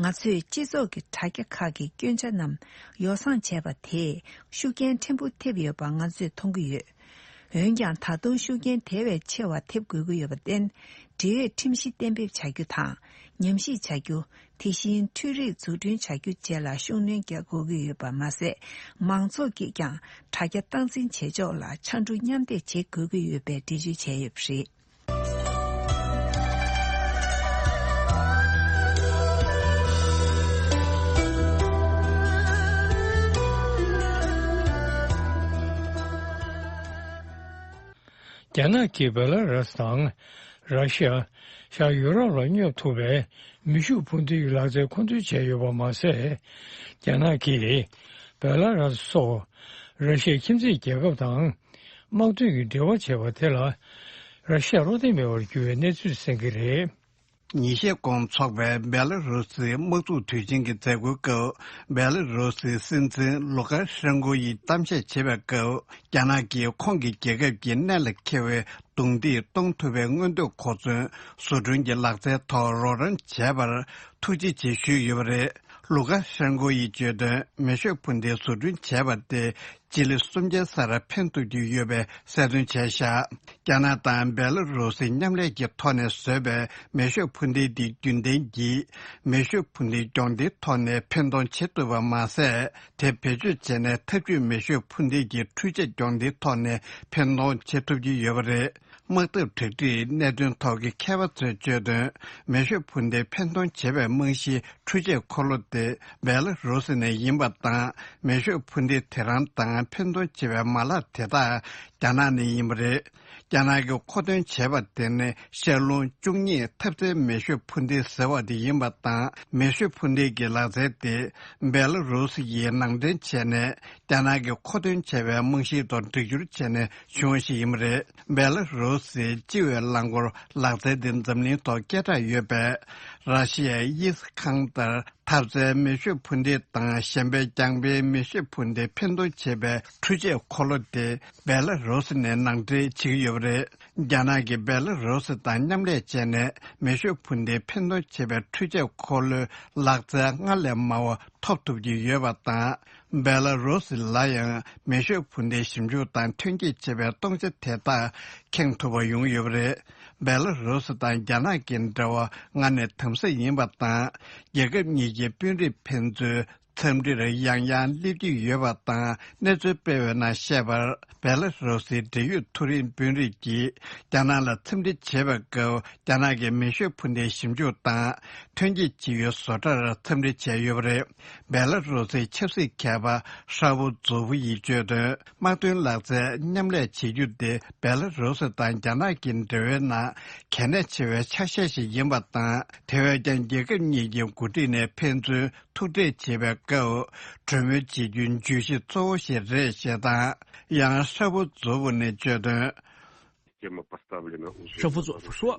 ང་ཚོས་སྤྱི་ཚོགས་ཀྱི་དྲ་རྒྱ་ཁག་གི་སྐྱོན་ཆ་རྣམས་ཡོ་བསྲང་བྱས་པ་དེས་ཤུགས་རྐྱེན་ཕྲན་བུ་ཐེབས་ཡོད་པ་ང་ཚོས་མཐོང་གི་ཡོད། འོན་ཀྱང་། ད་དུང་ཤུགས་རྐྱེན་དེ་བས་ཆེ་བ་ཐེབས་དགོས་ཀྱི་ཡོད་པར་བརྟེན། འབྲེལ་ཡོད་ཁྲིམས་གཞི་གཏན་འབེབས་བྱ་རྒྱུ་དང་། ཉམས་ཞིབ་བྱ་རྒྱུ། དེ་བཞིན་འཕྲུལ་རིག་འཛུགས་སྐྲུན་བྱ་རྒྱུ་བཅས་ལ་ཤུགས་སྣོན་རྒྱག་དགོས་ཀྱི་ཡོད་པ་མ་ཟད། མང་ཚོགས་ཀྱིས་ཀྱང་དྲ་རྒྱ་སྟངས་འཛིན་བྱེད་ཕྱོགས་ལ་འཕྱར་གྲུ་མཉམ་འདེགས་བྱེད་དགོས་ཀྱི་ཡོད་པའི་འགྲེལ་བརྗོད་བྱས་ཡོད་པ་རེད། རྒྱ་ནག་གིས་བེ་ལ་རུ་སི་དང་། ར་ཤི་ཡ། ཤར་ཡུ་རོབ་ལ་སྙོབ་ཐུབ་པའི་མེ་ཤུགས་འཕུར་མདེལ་གྱི་ལག་རྩལ་མཁོ་འདོན་བྱས་ཡོད་པ་མ་ཟད། རྒྱ་ནག་གིས་བེ་ལ་རུ་སི་སོགས་ར་ཤི་ཡའི་ཁྱིམ་མཚེས་རྒྱལ་ཁབ་དང་དམག་དོན་གྱི་འབྲེལ་བ་བྱས་པ་དེ་ལ་ར་ཤི་ཡ་བློ་བདེ་མེད་པར་གྱུར་བའི་གནས་ཚུལ་གསན་གྱི་རེད། ཉིན་ཤས་གོང་འཚོགས་པའི་བེ་ལ་རུ་སིའི་དམག་འཛུགས་དུས་ཆེན་གྱི་མཛད་སྒོའི་སྐབས། བེ་ལ་རུ་སིའི་སྲིད་འཛིན་ལུ་ཀ་ཤན་ཀོ་ཡིས་གཏམ་བཤད་བྱེད་པའི་སྐབས། རྒྱ་ནག་གིས་ཁོང་གི་རྒྱལ་ཁབ་ཀྱི་གནད་ལ་འཁེལ་བའི་རྡུང་རྡེག་གཏོང་ཐུབ་པའི་མངོན་འདོད་གོ་མཚོན་བཟོ་སྐྲུན་གྱི་ལག་རྩལ་ཐོག་རོགས་རམ་བྱས་པར་ཐུགས་རྗེ་ཆེ་ཞུས་ཡོད་པ་རེད། ལུ་ཀ་ཤན་ཀོ་ཡིས་བརྗོད་དོན། མེ་ཤོད་འཕུར་མདེལ་བཟོ་སྐྲུན་བྱས་པ་དེ་སྤྱི་ལེ་སུམ་བརྒྱའི་ས་ར་འཕེན་ཐུབ་ཀྱི་ཡོད་པའི་གསལ་སྟོན་བྱས་བཞག་རྒྱ་ནག་དང་སྦེ་ལ་རུ་སིའི་མཉམ་ལས་ཀྱི་ཐོག་ནས་བཟོས་པའི་མེ་ཤོད་འཕུར་མདེལ་འདི་རྒྱུན་ལྡན་གྱི་མེ་ཤོད་འཕུར་མདེལ་གྱོང་ལྡན་ཐོག་ནས་འཕེན་གཏོང་བྱེད་ཐུབ་པ་མ་ཟད། དེ་བེད་སྤྱོད་བྱས་ནས་འཐབ་ཇུས་མེ་ཤོད་འཕུར་མདེལ་གྱི་འཕྲུལ་ཆས་གྱོང་ལྡན་ཐོག་ནས་འཕེན་གཏོང་བྱེད་ཐུབ་ཀྱི་ཡོད་པ་རེད། དམག་འཐབ་དྲག་སྒྲིག་གནད་དོན་ཐོག་གི་མཁས་པ་ཚོས་བརྗོད་དོན། མེ་ཤོད་འཕུར་མདེལ་འཕེན་གཏོང་བྱེད་པའི་རྨང་གཞིའི་འཕྲུལ་ཆས་འཁོར་ལོ་དེ་སྦེ་ལ་རུ་སི་ནས་ཡིན་པ་དང་། མེ་ཤོད་འཕུར་མདེལ་དེ་རང་དང་འཕེན་གཏོང་བྱེད་པའི་མ་ལག་དེ་དག་རྒྱ་ནག་ནས་ཡིན་པ་རེད། རྒྱ་ནག་གིས་མཁོ་འདོན་བྱས་པ་དེ་ནི་ཤར་རླུང་བཅུ་གཉིས་འཐབ་རྩལ་མེ་ཤོད་འཕུར་མདེལ་ཟེར་བ་དེ་ཡིན་པ་དང་། མེ་ཤོད་འཕུར་མདེལ་གྱི་ལག་རྩལ་དེ་སྦེ་ལ་རུ་སི་ཡིས་ནང་འདྲེན་བྱས་ནས། རྒྱ་ནག་གིས་མཁོ་འདོན་བྱས་པའི་རྨང་གཞིའི་ཐོག་སྒྲིག་སྦྱོར་བྱས་ནས་བྱུང་བ་ཞིག་ཡིན་པ་རེད། སྦེ་ལ་རུ་སིའི་སྤྱི་བའི་རླངས་འཁོར་ལག་རྩལ་དེ་འཛམ་གླིང་ཐོག་སྐད་གྲགས་ཡོད་པའི་ར་ཤི་ཡའི་ཨིས་ཁང་ཏར་འཐབ་རྩལ་མེ་ཤོད་འཕུར་མདེལ་དང་། གཞན་པའི་རྒྱང་འཕེན་མེ་ཤོད་འཕུར་མདེལ་འཕེན་གཏོང་བྱེད་པའི་འཕྲུལ་ཆས་འཁོར་ལོ་དེ་སྦེ་ལ་རུ་སི་ནས་ནང་འདྲེན་བྱེད་ཀྱི་ཡོད་པ་རེད། རྒྱ་ནག་གིས་སྦེ་ལ་རུ་སི་དང་མཉམ་ལས་བྱས་ནས་མེ་ཤོད་འཕུར་མདེལ་འཕེན་གཏོང་བྱེད་པའི་འཕྲུལ་ཆས་འཁོར་ལོའི་ལག་རྩལ་སྔར་ལས་མང་བ་ཐོབ་ཐུབ་ཀྱི་ཡོད་པ་དང་། སྦེ་ལ་རུ་སི་ལ་ཡང་མེ་ཤོད་འཕུར་མདེལ་ཞིབ་འཇུག་དང་ཐོན་སྐྱེད་བྱེད་པའི་གཏོང་ཆ་དེ་དག་ཁེངས་ཐུབ་པ་ཡོང་ཡོད་པ་རེད། སྦེ་ལ་རུ་སི་དང་རྒྱ་ནག་གི་འབྲེལ་བ་སྔར་ནས་དམ་ཟབ་ཡིན་པ་དང་། རྒྱལ་ཁབ་གཉིས་ཀྱི་དཔོན་རིགས་ཕན་ཚུན་འཚམས་འདྲིར་ཡང་ཡང་སླེབས་ཀྱི་ཡོད་པ་དང་། གནས་ཚུལ་སྤེལ་བའི་ནང་བཤད་པར། སྦེ་ལ་རུ་སིའི་འབྲེལ་ཡོད་མཐོ་རིམ་དཔོན་རིགས་ཀྱིས་རྒྱ་ནག་ལ་འཚམས་འདྲི་བྱེད་པའི་སྐབས། རྒྱ་ནག་གི་མེ་ཤོད་འཕུར་མདེལ་ཞིབ་འཇུག་དང་ཐོན་སྐྱེད་བྱེད་ཡུལ་བཟོ་གྲྭར་འཚམས་འདྲི་བྱས་ཡོད་པ་རེད། སྦེ་ལ་རུ་སིའི་ཆབ་སྲིད་མཁས་པ་ཧྲ་བུ་ཛོ་བུ་ཡིས་བརྗོད་དོན། དམག་དོན་ལག་རྩལ་མཉམ་ལས་བྱེད་རྒྱུ་དེ་སྦེ་ལ་རུ་སི་དང་རྒྱ་ནག་གི་འབྲེལ་བའི་ནང་གལ་གནད་ཆེ་བའི་ཆ་ཤས་ཤིག་ཡིན་པ་དང་། དེ་བས་ཀྱང་རྒྱལ་ཁབ་གཉིས་ཀྱི་འགོ་ཁྲིད་ནས་ཕན་ཚུན་ཐུག་འཕྲད་བྱེད་པའི་སྐབས་གྲོས་མོལ་བྱེད་རྒྱུའི་བརྗོད་གཞི་གཙོ་བོ་ཞིག་རེད་ཞེས་དང་། ཡང་ཧྲ་བུ་ཛོ་བུ་ནས་བརྗོད་དོན། Тема поставлена уже. Шафуцу Франсуа.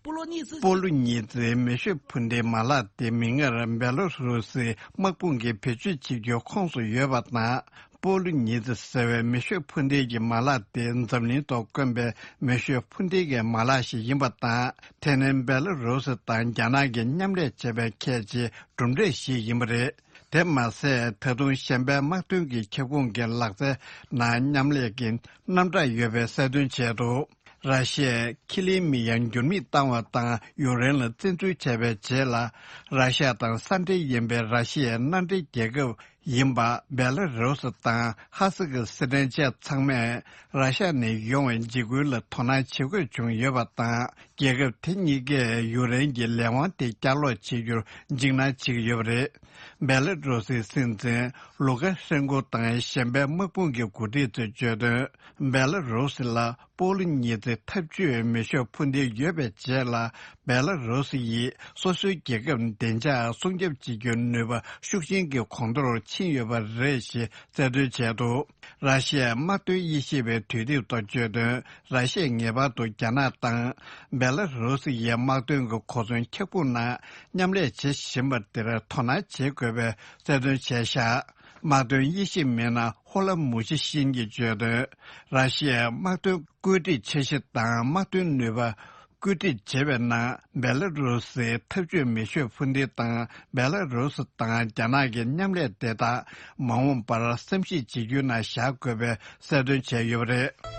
Полонийцы. སྤོ་ལོ་ཉི་ཚེའི་མེ་ཤོད་འཕུར་མདེལ་མ་ལག་དེ་མིག་སྔར་སྦེ་ལ་རུ་སིའི་དམག་དཔུང་གིས་བེད་སྤྱོད་བྱེད་རྒྱུའི་ཁོངས་སུ་ཡོད་པ་དང་། སྤོ་ལོ་ཉི་ཚེ་ཟེར་བའི་མེ་ཤོད་འཕུར་མདེལ་གྱི་མ་ལག་དེ་འཛམ་གླིང་ཐོག་དཀོན་པའི་མེ་ཤོད་འཕུར་མདེལ་གྱི་མ་ལག་ཞིག་ཡིན་པ་དང་། དེ་ནི་སྦེ་ལ་རུ་སི་དང་རྒྱ་ནག་གིས་མཉམ་ལས་བྱས་པའི་ཁྱད་ཆེའི་གྲུབ་འབྲས་ཤིག་ཡིན་པ་རེད། དེ་མ་ཟད། ད་དུང་གཞན་པའི་དམག་དོན་གྱི་ཁྱབ་ཁོངས་ཀྱི་ལག་རྩལ་ནང་མཉམ་ལས་ཀྱི་རྣམ་གྲངས་ཡོད་པའི་གསལ་སྟོན་བྱས་འདུག་ར་ཤི་ཡས་ཁི་ལི་མི་ཡ་འགྱུར་མེད་བཏང་བ་དང་། ཡུཀ་རེན་ལ་བཙན་འཛུལ་བྱས་པའི་རྗེས་ལ། ར་ཤ་དང་ས་འབྲེལ་ཡིན་པའི་ར་ཤི་ཡའི་མནའ་འབྲེལ་རྒྱལ་ཁབ་ཡིན་པ་སྦེ་ལ་རུ་སི་དང་ཧ་སི་ཀི་སི་ཐན་བཅས་ཚང་མས་ར་ཤ་ནས་ཡོང་བའི་འཇིགས་སྐུལ་ལ་དོ་སྣང་བྱེད་དགོས་བྱུང་ཡོད་པ་དང་། རྒྱལ་ཁབ་དེ་གཉིས་ཀས་ཡུཀ་རེན་གྱི་ལས་དབང་དེ་བསྐྱར་ལོག་བྱེད་རྒྱུར་འཇིགས་སྣང་བྱེད་ཀྱི་ཡོད་པ་རེད། སྦེ་ལ་རུ་སིའི་སྲིད་འཛིན་ལུ་ཀ་ཤན་ཀོ་དང་གཞན་པའི་དམག་དཔུང་གི་འགོ་ཁྲིད་ཚོས་བརྗོད་དོན། སྦེ་ལ་རུ་སི་ལ་སྤོ་ལོ་ཉི་ཚེ་འཐབ་ཇུས་མེ་ཤོད་འཕུར་མདེལ་ཡོད་པའི་རྗེས་ལ། སྦེ་ལ་རུ་སི་ཡིས་སོ་སོའི་རྒྱལ་ཁབ་བདེ་འཇགས་སྲུང་སྐྱོབ་བྱེད་རྒྱུའི་ནུས་པ་ཤུགས་ཆེན་གྱི་གོང་མཐོར་ཕྱིན་ཡོད་པ་རེད་ཞེས་གསལ་སྟོན་བྱས་འདུག་ར་ཤི་ཡའི་དམག་དོན་དབྱེ་ཞིབ་པའི་དུས་དེབ་ཐོག་བརྗོད་དོན། ར་ཤི་ཡས་ངེས་པར་དུ་རྒྱ་ནག་དང་སྦེ་ལ་རུ་སི་ཡི་དམག་དོན་གྱི་གོ་མཚོན་འཁྱག་ཁུང་ནང་མཉམ་ལས་བྱེད་བཞིན་པ་དེར་དོ་སྣང་བྱེད་དགོས་པའི་གསལ་སྟོན་བྱས་བཞག་དམག་དོན་དབྱེ་ཞིབ་མི་སྣ་ཧོ་ལ་མུ་ཤི་ཤིན་གྱིས་བརྗོད་དོན། ར་ཤི་ཡའི་དམག་དོན་བཀོད་སྒྲིག་འཆར་གཞི་དང་དམག་དོན་ནུས་པ་བཀོད་སྒྲིག་བྱེད་པའི་ནང་སྦེ་ལ་རུ་སིའི་འཐབ་ཇུས་མེ་ཤོད་འཕུར་མདེལ་དང་སྦེ་ལ་རུ་སི་དང་རྒྱ་ནག་གི་མཉམ་ལས་དེ་དག་མ་འོངས་པར་བསམ་གཞིག་བྱེད་རྒྱུའི་ནང་བཞག་དགོས་པའི་གསལ་སྟོན་བྱས་ཡོད་པ་རེད།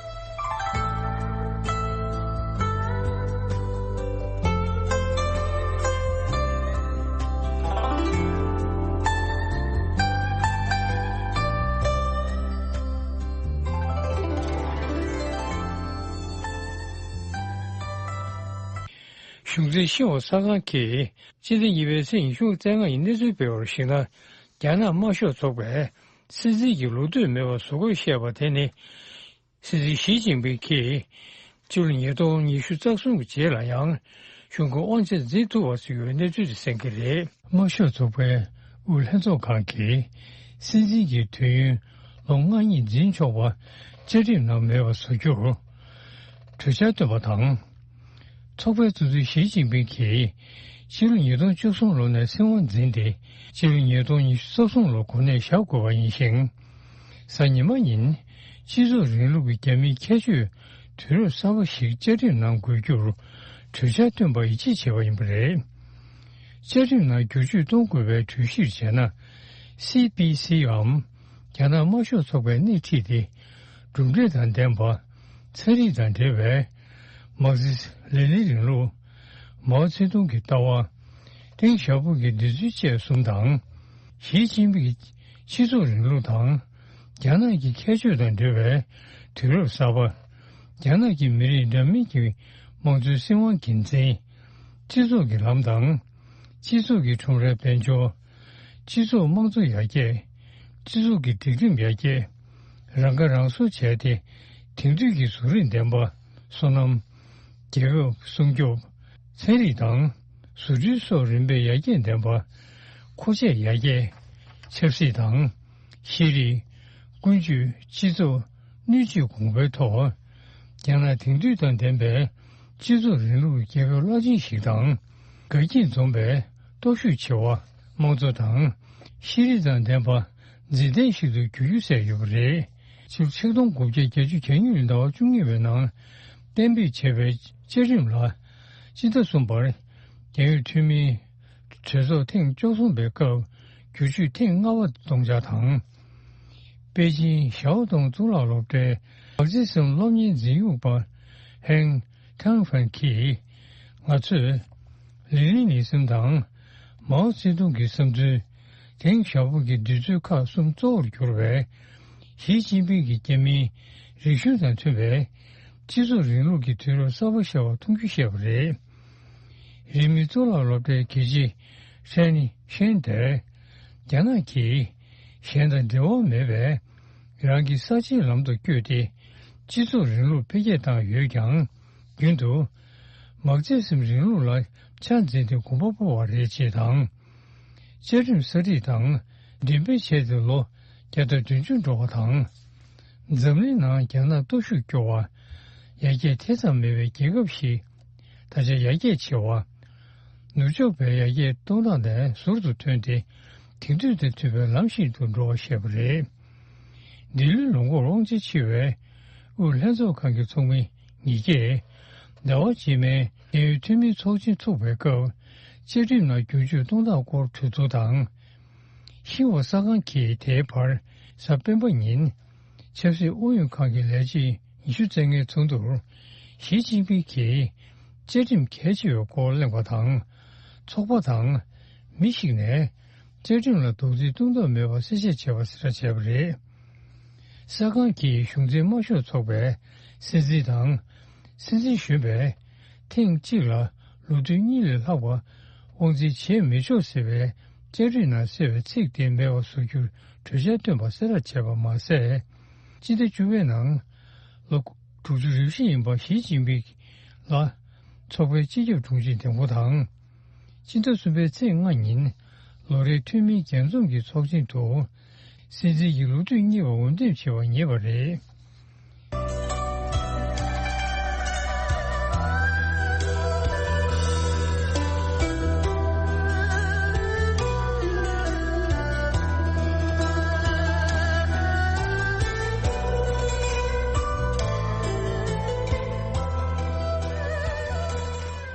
གཞུང་འཛིན་ཤེས་དབང་གསར་ཁང་གིས་སྤྱི་ཟླ་གཉིས་པའི་ཚེས་ཉི་ཤུ་རྩ་ལྔ་ཡི་གནས་ཚུལ་སྤེལ་བར་གཞིགས་ན། རྒྱ་ནག་དམར་ཤོག་ཚོགས་པས་སྲིད་འཛིན་གྱི་ལོ་སྟོད་མེད་པར་བཟོ་དགོས་བཤད་པ་དེ་ནི། སྲིད་འཛིན་ཞི་ཅིན་ཕིང་གིས་ཕྱི་ལོ་ཉིས་སྟོང་ཉི་ཤུ་རྩ་གསུམ་གྱི་རྗེས་ལ་ཡང་གཞུང་གི་དབང་ཆ་འཛིན་ཐུབ་པ་བཟོ་རྒྱུའི་གནས་ཚུལ་དེ་གསན་གྱི་རེད། དམར་ཤོག་ཚོགས་པའི་དབུས་ལྷན་ཚོགས་ཁང་གིས་སྲིད་འཛིན་གྱི་དུས་ཡུན་ལོ་ལྔ་གཉིས་འཛིན་ཆོག་པ་བཅའ་ཁྲིམས་ནང་མེད་པ་བཟོ་རྒྱུར་གྲོས་འཆར་བཏོན་པ་དང་། ཚོགས་པའི་གཙོ་འཛིན་ཞི་ཅིན་ཕིང་གིས་ཕྱི་ལོ་ཉིས་སྟོང་བཅུ་གསུམ་ལོ་ནས་སྲིད་དབང་འཛིན་ཏེ། ཕྱི་ལོ་ཉིས་སྟོང་ཉི་ཤུ་རྩ་གསུམ་ལོ་གོ་གནས་བཞག་དགོས་པ་ཡིན་ཞིང་། གཟའ་ཉི་མ་ཉིན་སྤྱི་ཚོགས་རིང་ལུགས་ཀྱི་རྒྱ་མིའི་ཁྱད་ཆོས་དུས་རབས་གསར་པ་ཞིག་བཅའ་ཁྲིམས་ནང་འགོད་རྒྱུར་གྲོས་འཆར་བཏོན་པ་ཡིད་ཆེས་བྱས་པ་ཡིན་པ་རེད། བཅའ་ཁྲིམས་ནང་བསྒྱུར་བཅོས་གཏོང་དགོས་པའི་གྲོས་གཞིར་བྱས་ན། སི་པི་སི་འམ་རྒྱ་ནག་དམར་ཤོག་ཚོགས་པའི་སྣེ་ཁྲིད་དེ། གྲུབ་འབྲས་དང་ལྡན་པ། ཚན་རིག་དང་འབྲེལ་བའི་མར་ཁེ་སི་ལེ་ནིན་རིང་ལུགས། མའོ་ཙེ་ཏུང་གི་ལྟ་བ། ཏེང་ཞའོ་ཕིང་གི་འདོད་ཚུལ་བཅས་གསུམ་དང་། ཞི་ཅིན་ཕིང་གི་སྤྱི་ཚོགས་རིང་ལུགས་དང་། རྒྱ་ནག་གི་ཁྱད་ཆོས་དང་འབྲེལ་བའི་དུས་རབས་གསར་པ། རྒྱ་ནག་གི་མི་རིགས་འདྲ་མིན་གྱི་དམངས་གཙོའི་སྲིད་དབང་འགན་འཛིན། སྤྱི་ཚོགས་ཀྱི་ལམ་དང་། སྤྱི་ཚོགས་ཀྱི་ཁྲོམ་རའི་དཔལ་འབྱོར། སྤྱི་ཚོགས་དམངས་གཙོ་ཡར་རྒྱས། སྤྱི་ཚོགས་ཀྱི་སྒྲིག་ཁྲིམས་ཡར་རྒྱས། རང་ཁ་རང་གསོ་བྱས་ཏེ། དེང་དུས་ཀྱི་གཟུགས་རིས་ལྡན་པ། སོ་ནམ། རྒྱལ་ཁབ་སྲུང་སྐྱོབ། ཚན་རིག་དང་། བཟོ་སྐྲུན་སོགས་རིམ་པས་ཡར་རྒྱས་ལྡན་པ། མཁོ་ཆས་ཡར་རྒྱས། ཆབ་སྲིད་དང་། ཤེས་རིག། ཀུན་སྤྱོད། སྤྱི་ཚོགས། སྣོད་བཅུད་གོང་འཕེལ་ཐོག་རྒྱ་ནག་དེང་དུས་དང་ལྡན་པའི་སྤྱི་ཚོགས་རིང་ལུགས་ཀྱི་རྒྱལ་ཁབ་རླབས་ཆེན་ཞིག་དང་། དགའ་སྐྱིད་འཛོམས་པའི་སྟོབས་ཤུགས་ཆེ་བ། དམངས་གཙོ་དང་། ཤེས་རིག་དང་ལྡན་པ། འཛིན་ལྡན་ཞིག་ཏུ་འགྱུར་རྒྱུ་གསལ་ཡོད་པ་རེད། ཕྱི་ལོ་ཆིག་སྟོང་དགུ་བརྒྱ་བརྒྱད་ཅུ་གྱ་གཉིས་ལོའི་ཟླ་བ་བཅུ་གཉིས་པའི་ནང་གཏན་འབེབས་བྱས་པའི་བཅའ་ཁྲིམས་ལ། སྤྱི་ཟླ་གསུམ་པར་རྒྱལ་ཡོངས་འཐུས་མིའི་གྲོས་ཚོགས་ཐེངས་བཅུ་གསུམ་པའི་སྐབས་བསྒྱུར་བཅོས་ཐེངས་ལྔ་པ་གཏོང་འཆར་དང་། པེ་ཅིན་ཞའོ་ཏུང་གཙུག་ལག་སློབ་གྲྭའི་མར་ཁེ་སི་ལམ་སློབ་གཉེར་འཛིན་ཡིག་པ་ཧེང་ཐང་ཧྥན་གྱིས། ང་ཚོས་ལེ་ནིན་ནི་སིམ་དང་མའོ་ཙེ་ཏུང་གི་བསམ་ཚུལ། ཏེང་ཞའོ་ཕིང་གི་འདོད་ཚུལ་ཁག་གསུམ་གཙོ་བོར་གྱུར་བའི་ཞི་ཅིན་ཕིང་གི་རྒྱ་མིའི་རིག་གཞུང་དང་མཐུན་པའི་སྤྱི་ཚོགས་རིང་ལུགས་ཀྱི་དུས་རབས་གསར་པ་ཤར་བ་མཐོང་རྒྱུ་བཤད་པ་རེད། རིན་མེད་གཙུག་ལག་སློབ་གྲྭའི་དགེ་ཆེ་ཧྲན་ཤན་དེར། རྒྱ་ནག་གིས་གཞན་དང་འབྲེལ་བ་མེད་པའི་རང་གི་གསར་བརྗེའི་ལམ་དུ་བསྐྱོད་དེ། སྤྱི་ཚོགས་རིང་ལུགས་འཕེལ་རྒྱས་བཏང་ཡོད་ཀྱང་། རྒྱུན་དུ་མར་ཁེ་སི་རིང་ལུགས་ལ་ཆ་འཛིན་ཏེ་གོམ་པ་སྤོ་བ་རེད་ཅེས་དང་། བཅའ་ཁྲིམས་གསར་སྒྲིག་དང་འགྲེམས་སྤེལ་བྱས་ཏེ་ལོ་བརྒྱ་དང་བདུན་ཅུ་འགྲོ་བ་དང་། འཛམ་གླིང་ནང་རྒྱ་ནག་སྟོབས་ཤུགས་སྐྱོ་བ། ཡར་རྒྱས་ཐེ་ཚོམ་མེད་པའི་རྒྱལ་ཁབ་ཞིག་ད་ཆ་ཡར་རྒྱས་ཆེ་བ། ནུབ་ཕྱོགས་པའི་ཡར་རྒྱས་གཏོང་སྟངས་དེ་ཟུར་དུ་ཐོན་ཏེ། དེང་དུས་དང་མཐུན་པའི་ལམ་ཞིག་ཏུ་འགྲོ་བ་ཞེས་པ་རེད། འདི་ལོའི་ལོ་འགོར་དབང་ཆ་ཕྱི་བའི་དབུས་ལྷན་ཚོགས་ཁང་གི་ཚོགས་མི་ཉིས་ཀས་ཟླ་བ་རྗེས་མའི་རྒྱལ་ཡོངས་འཐུས་མིའི་ཚོགས་ཆེན་ཚུགས་པའི་སྐབས། བཅའ་ཁྲིམས་ནང་བསྒྱུར་བཅོས་གཏོང་སྟངས་སྐོར་གྲོས་བསྡུར་དང་། ཤིན་ཧྭ་གསར་ཁང་གིས་དེའི་བར་གཟའ་སྤེན་པ་ཉིན་ཆབ་སྲིད་ཨུ་ཡོན་ཁང་གི་ལས་བྱེད་ཉི་ཤུ་རྩ་ལྔའི་ཚོགས་འདུར། ཞི་ཅིན་ཕིང་གིས་བཅའ་ཁྲིམས་གལ་ཆེ་བའི་སྐོར་གླེང་བ་དང་། ཚོགས་པ་དང་མི་ཞིག་ནས་བཅའ་ཁྲིམས་ལ་རྡོག་རྫིས་གཏོང་ཐབས་མེད་པ་གསལ་བཤད་བྱས་པ་གསལ་བསྒྲགས་བྱས་པ་རེད། གསར་ཁང་གིས་གཞུང་འཛིན་དམར་ཤོག་ཚོགས་པའི་སྲིད་འཛིན་དང་། སྲིད་འཛིན་གཞོན་པས་ཐེངས་གཅིག་ལ་ལོ་དུས་གཉིས་ལས་ལྷག་པ་དབང་འཛིན་བྱེད་མི་ཆོག་ཟེར་བའི་བཅའ་ཁྲིམས་ནང་གསལ་བའི་ཚིག་དེ་མེད་པ་བཟོ་རྒྱུར་གྲོས་འཆར་བཏོན་པ་གསལ་བསྒྲགས་བྱས་པ་མ་ཟད། སྤྱི་ཟླ་བཅུ་པའི་ནང་ལོ་དྲུག་ཅུ་རེ་བཞི་ཡིན་པ་ཞི་ཅིན་ཕིང་ལ་ཚོགས་པའི་སྤྱི་ཁྱབ་དྲུང་ཆེའི་འདེམས་བསྐོ་དང་། སྤྱི་ཟླ་གསུམ་པའི་ཚེས་ལྔ་ཉིན་ལོ་རེའི་འཐུས་མིའི་རྒྱས་འཛོམས་ཀྱི་ཚོགས་ཆེན་དུ། སྲིད་འཛིན་གྱི་ལོ་དུས་གཉིས་པ་འོས་འདེམས་བྱས་པ་ངེས་པ་རེད།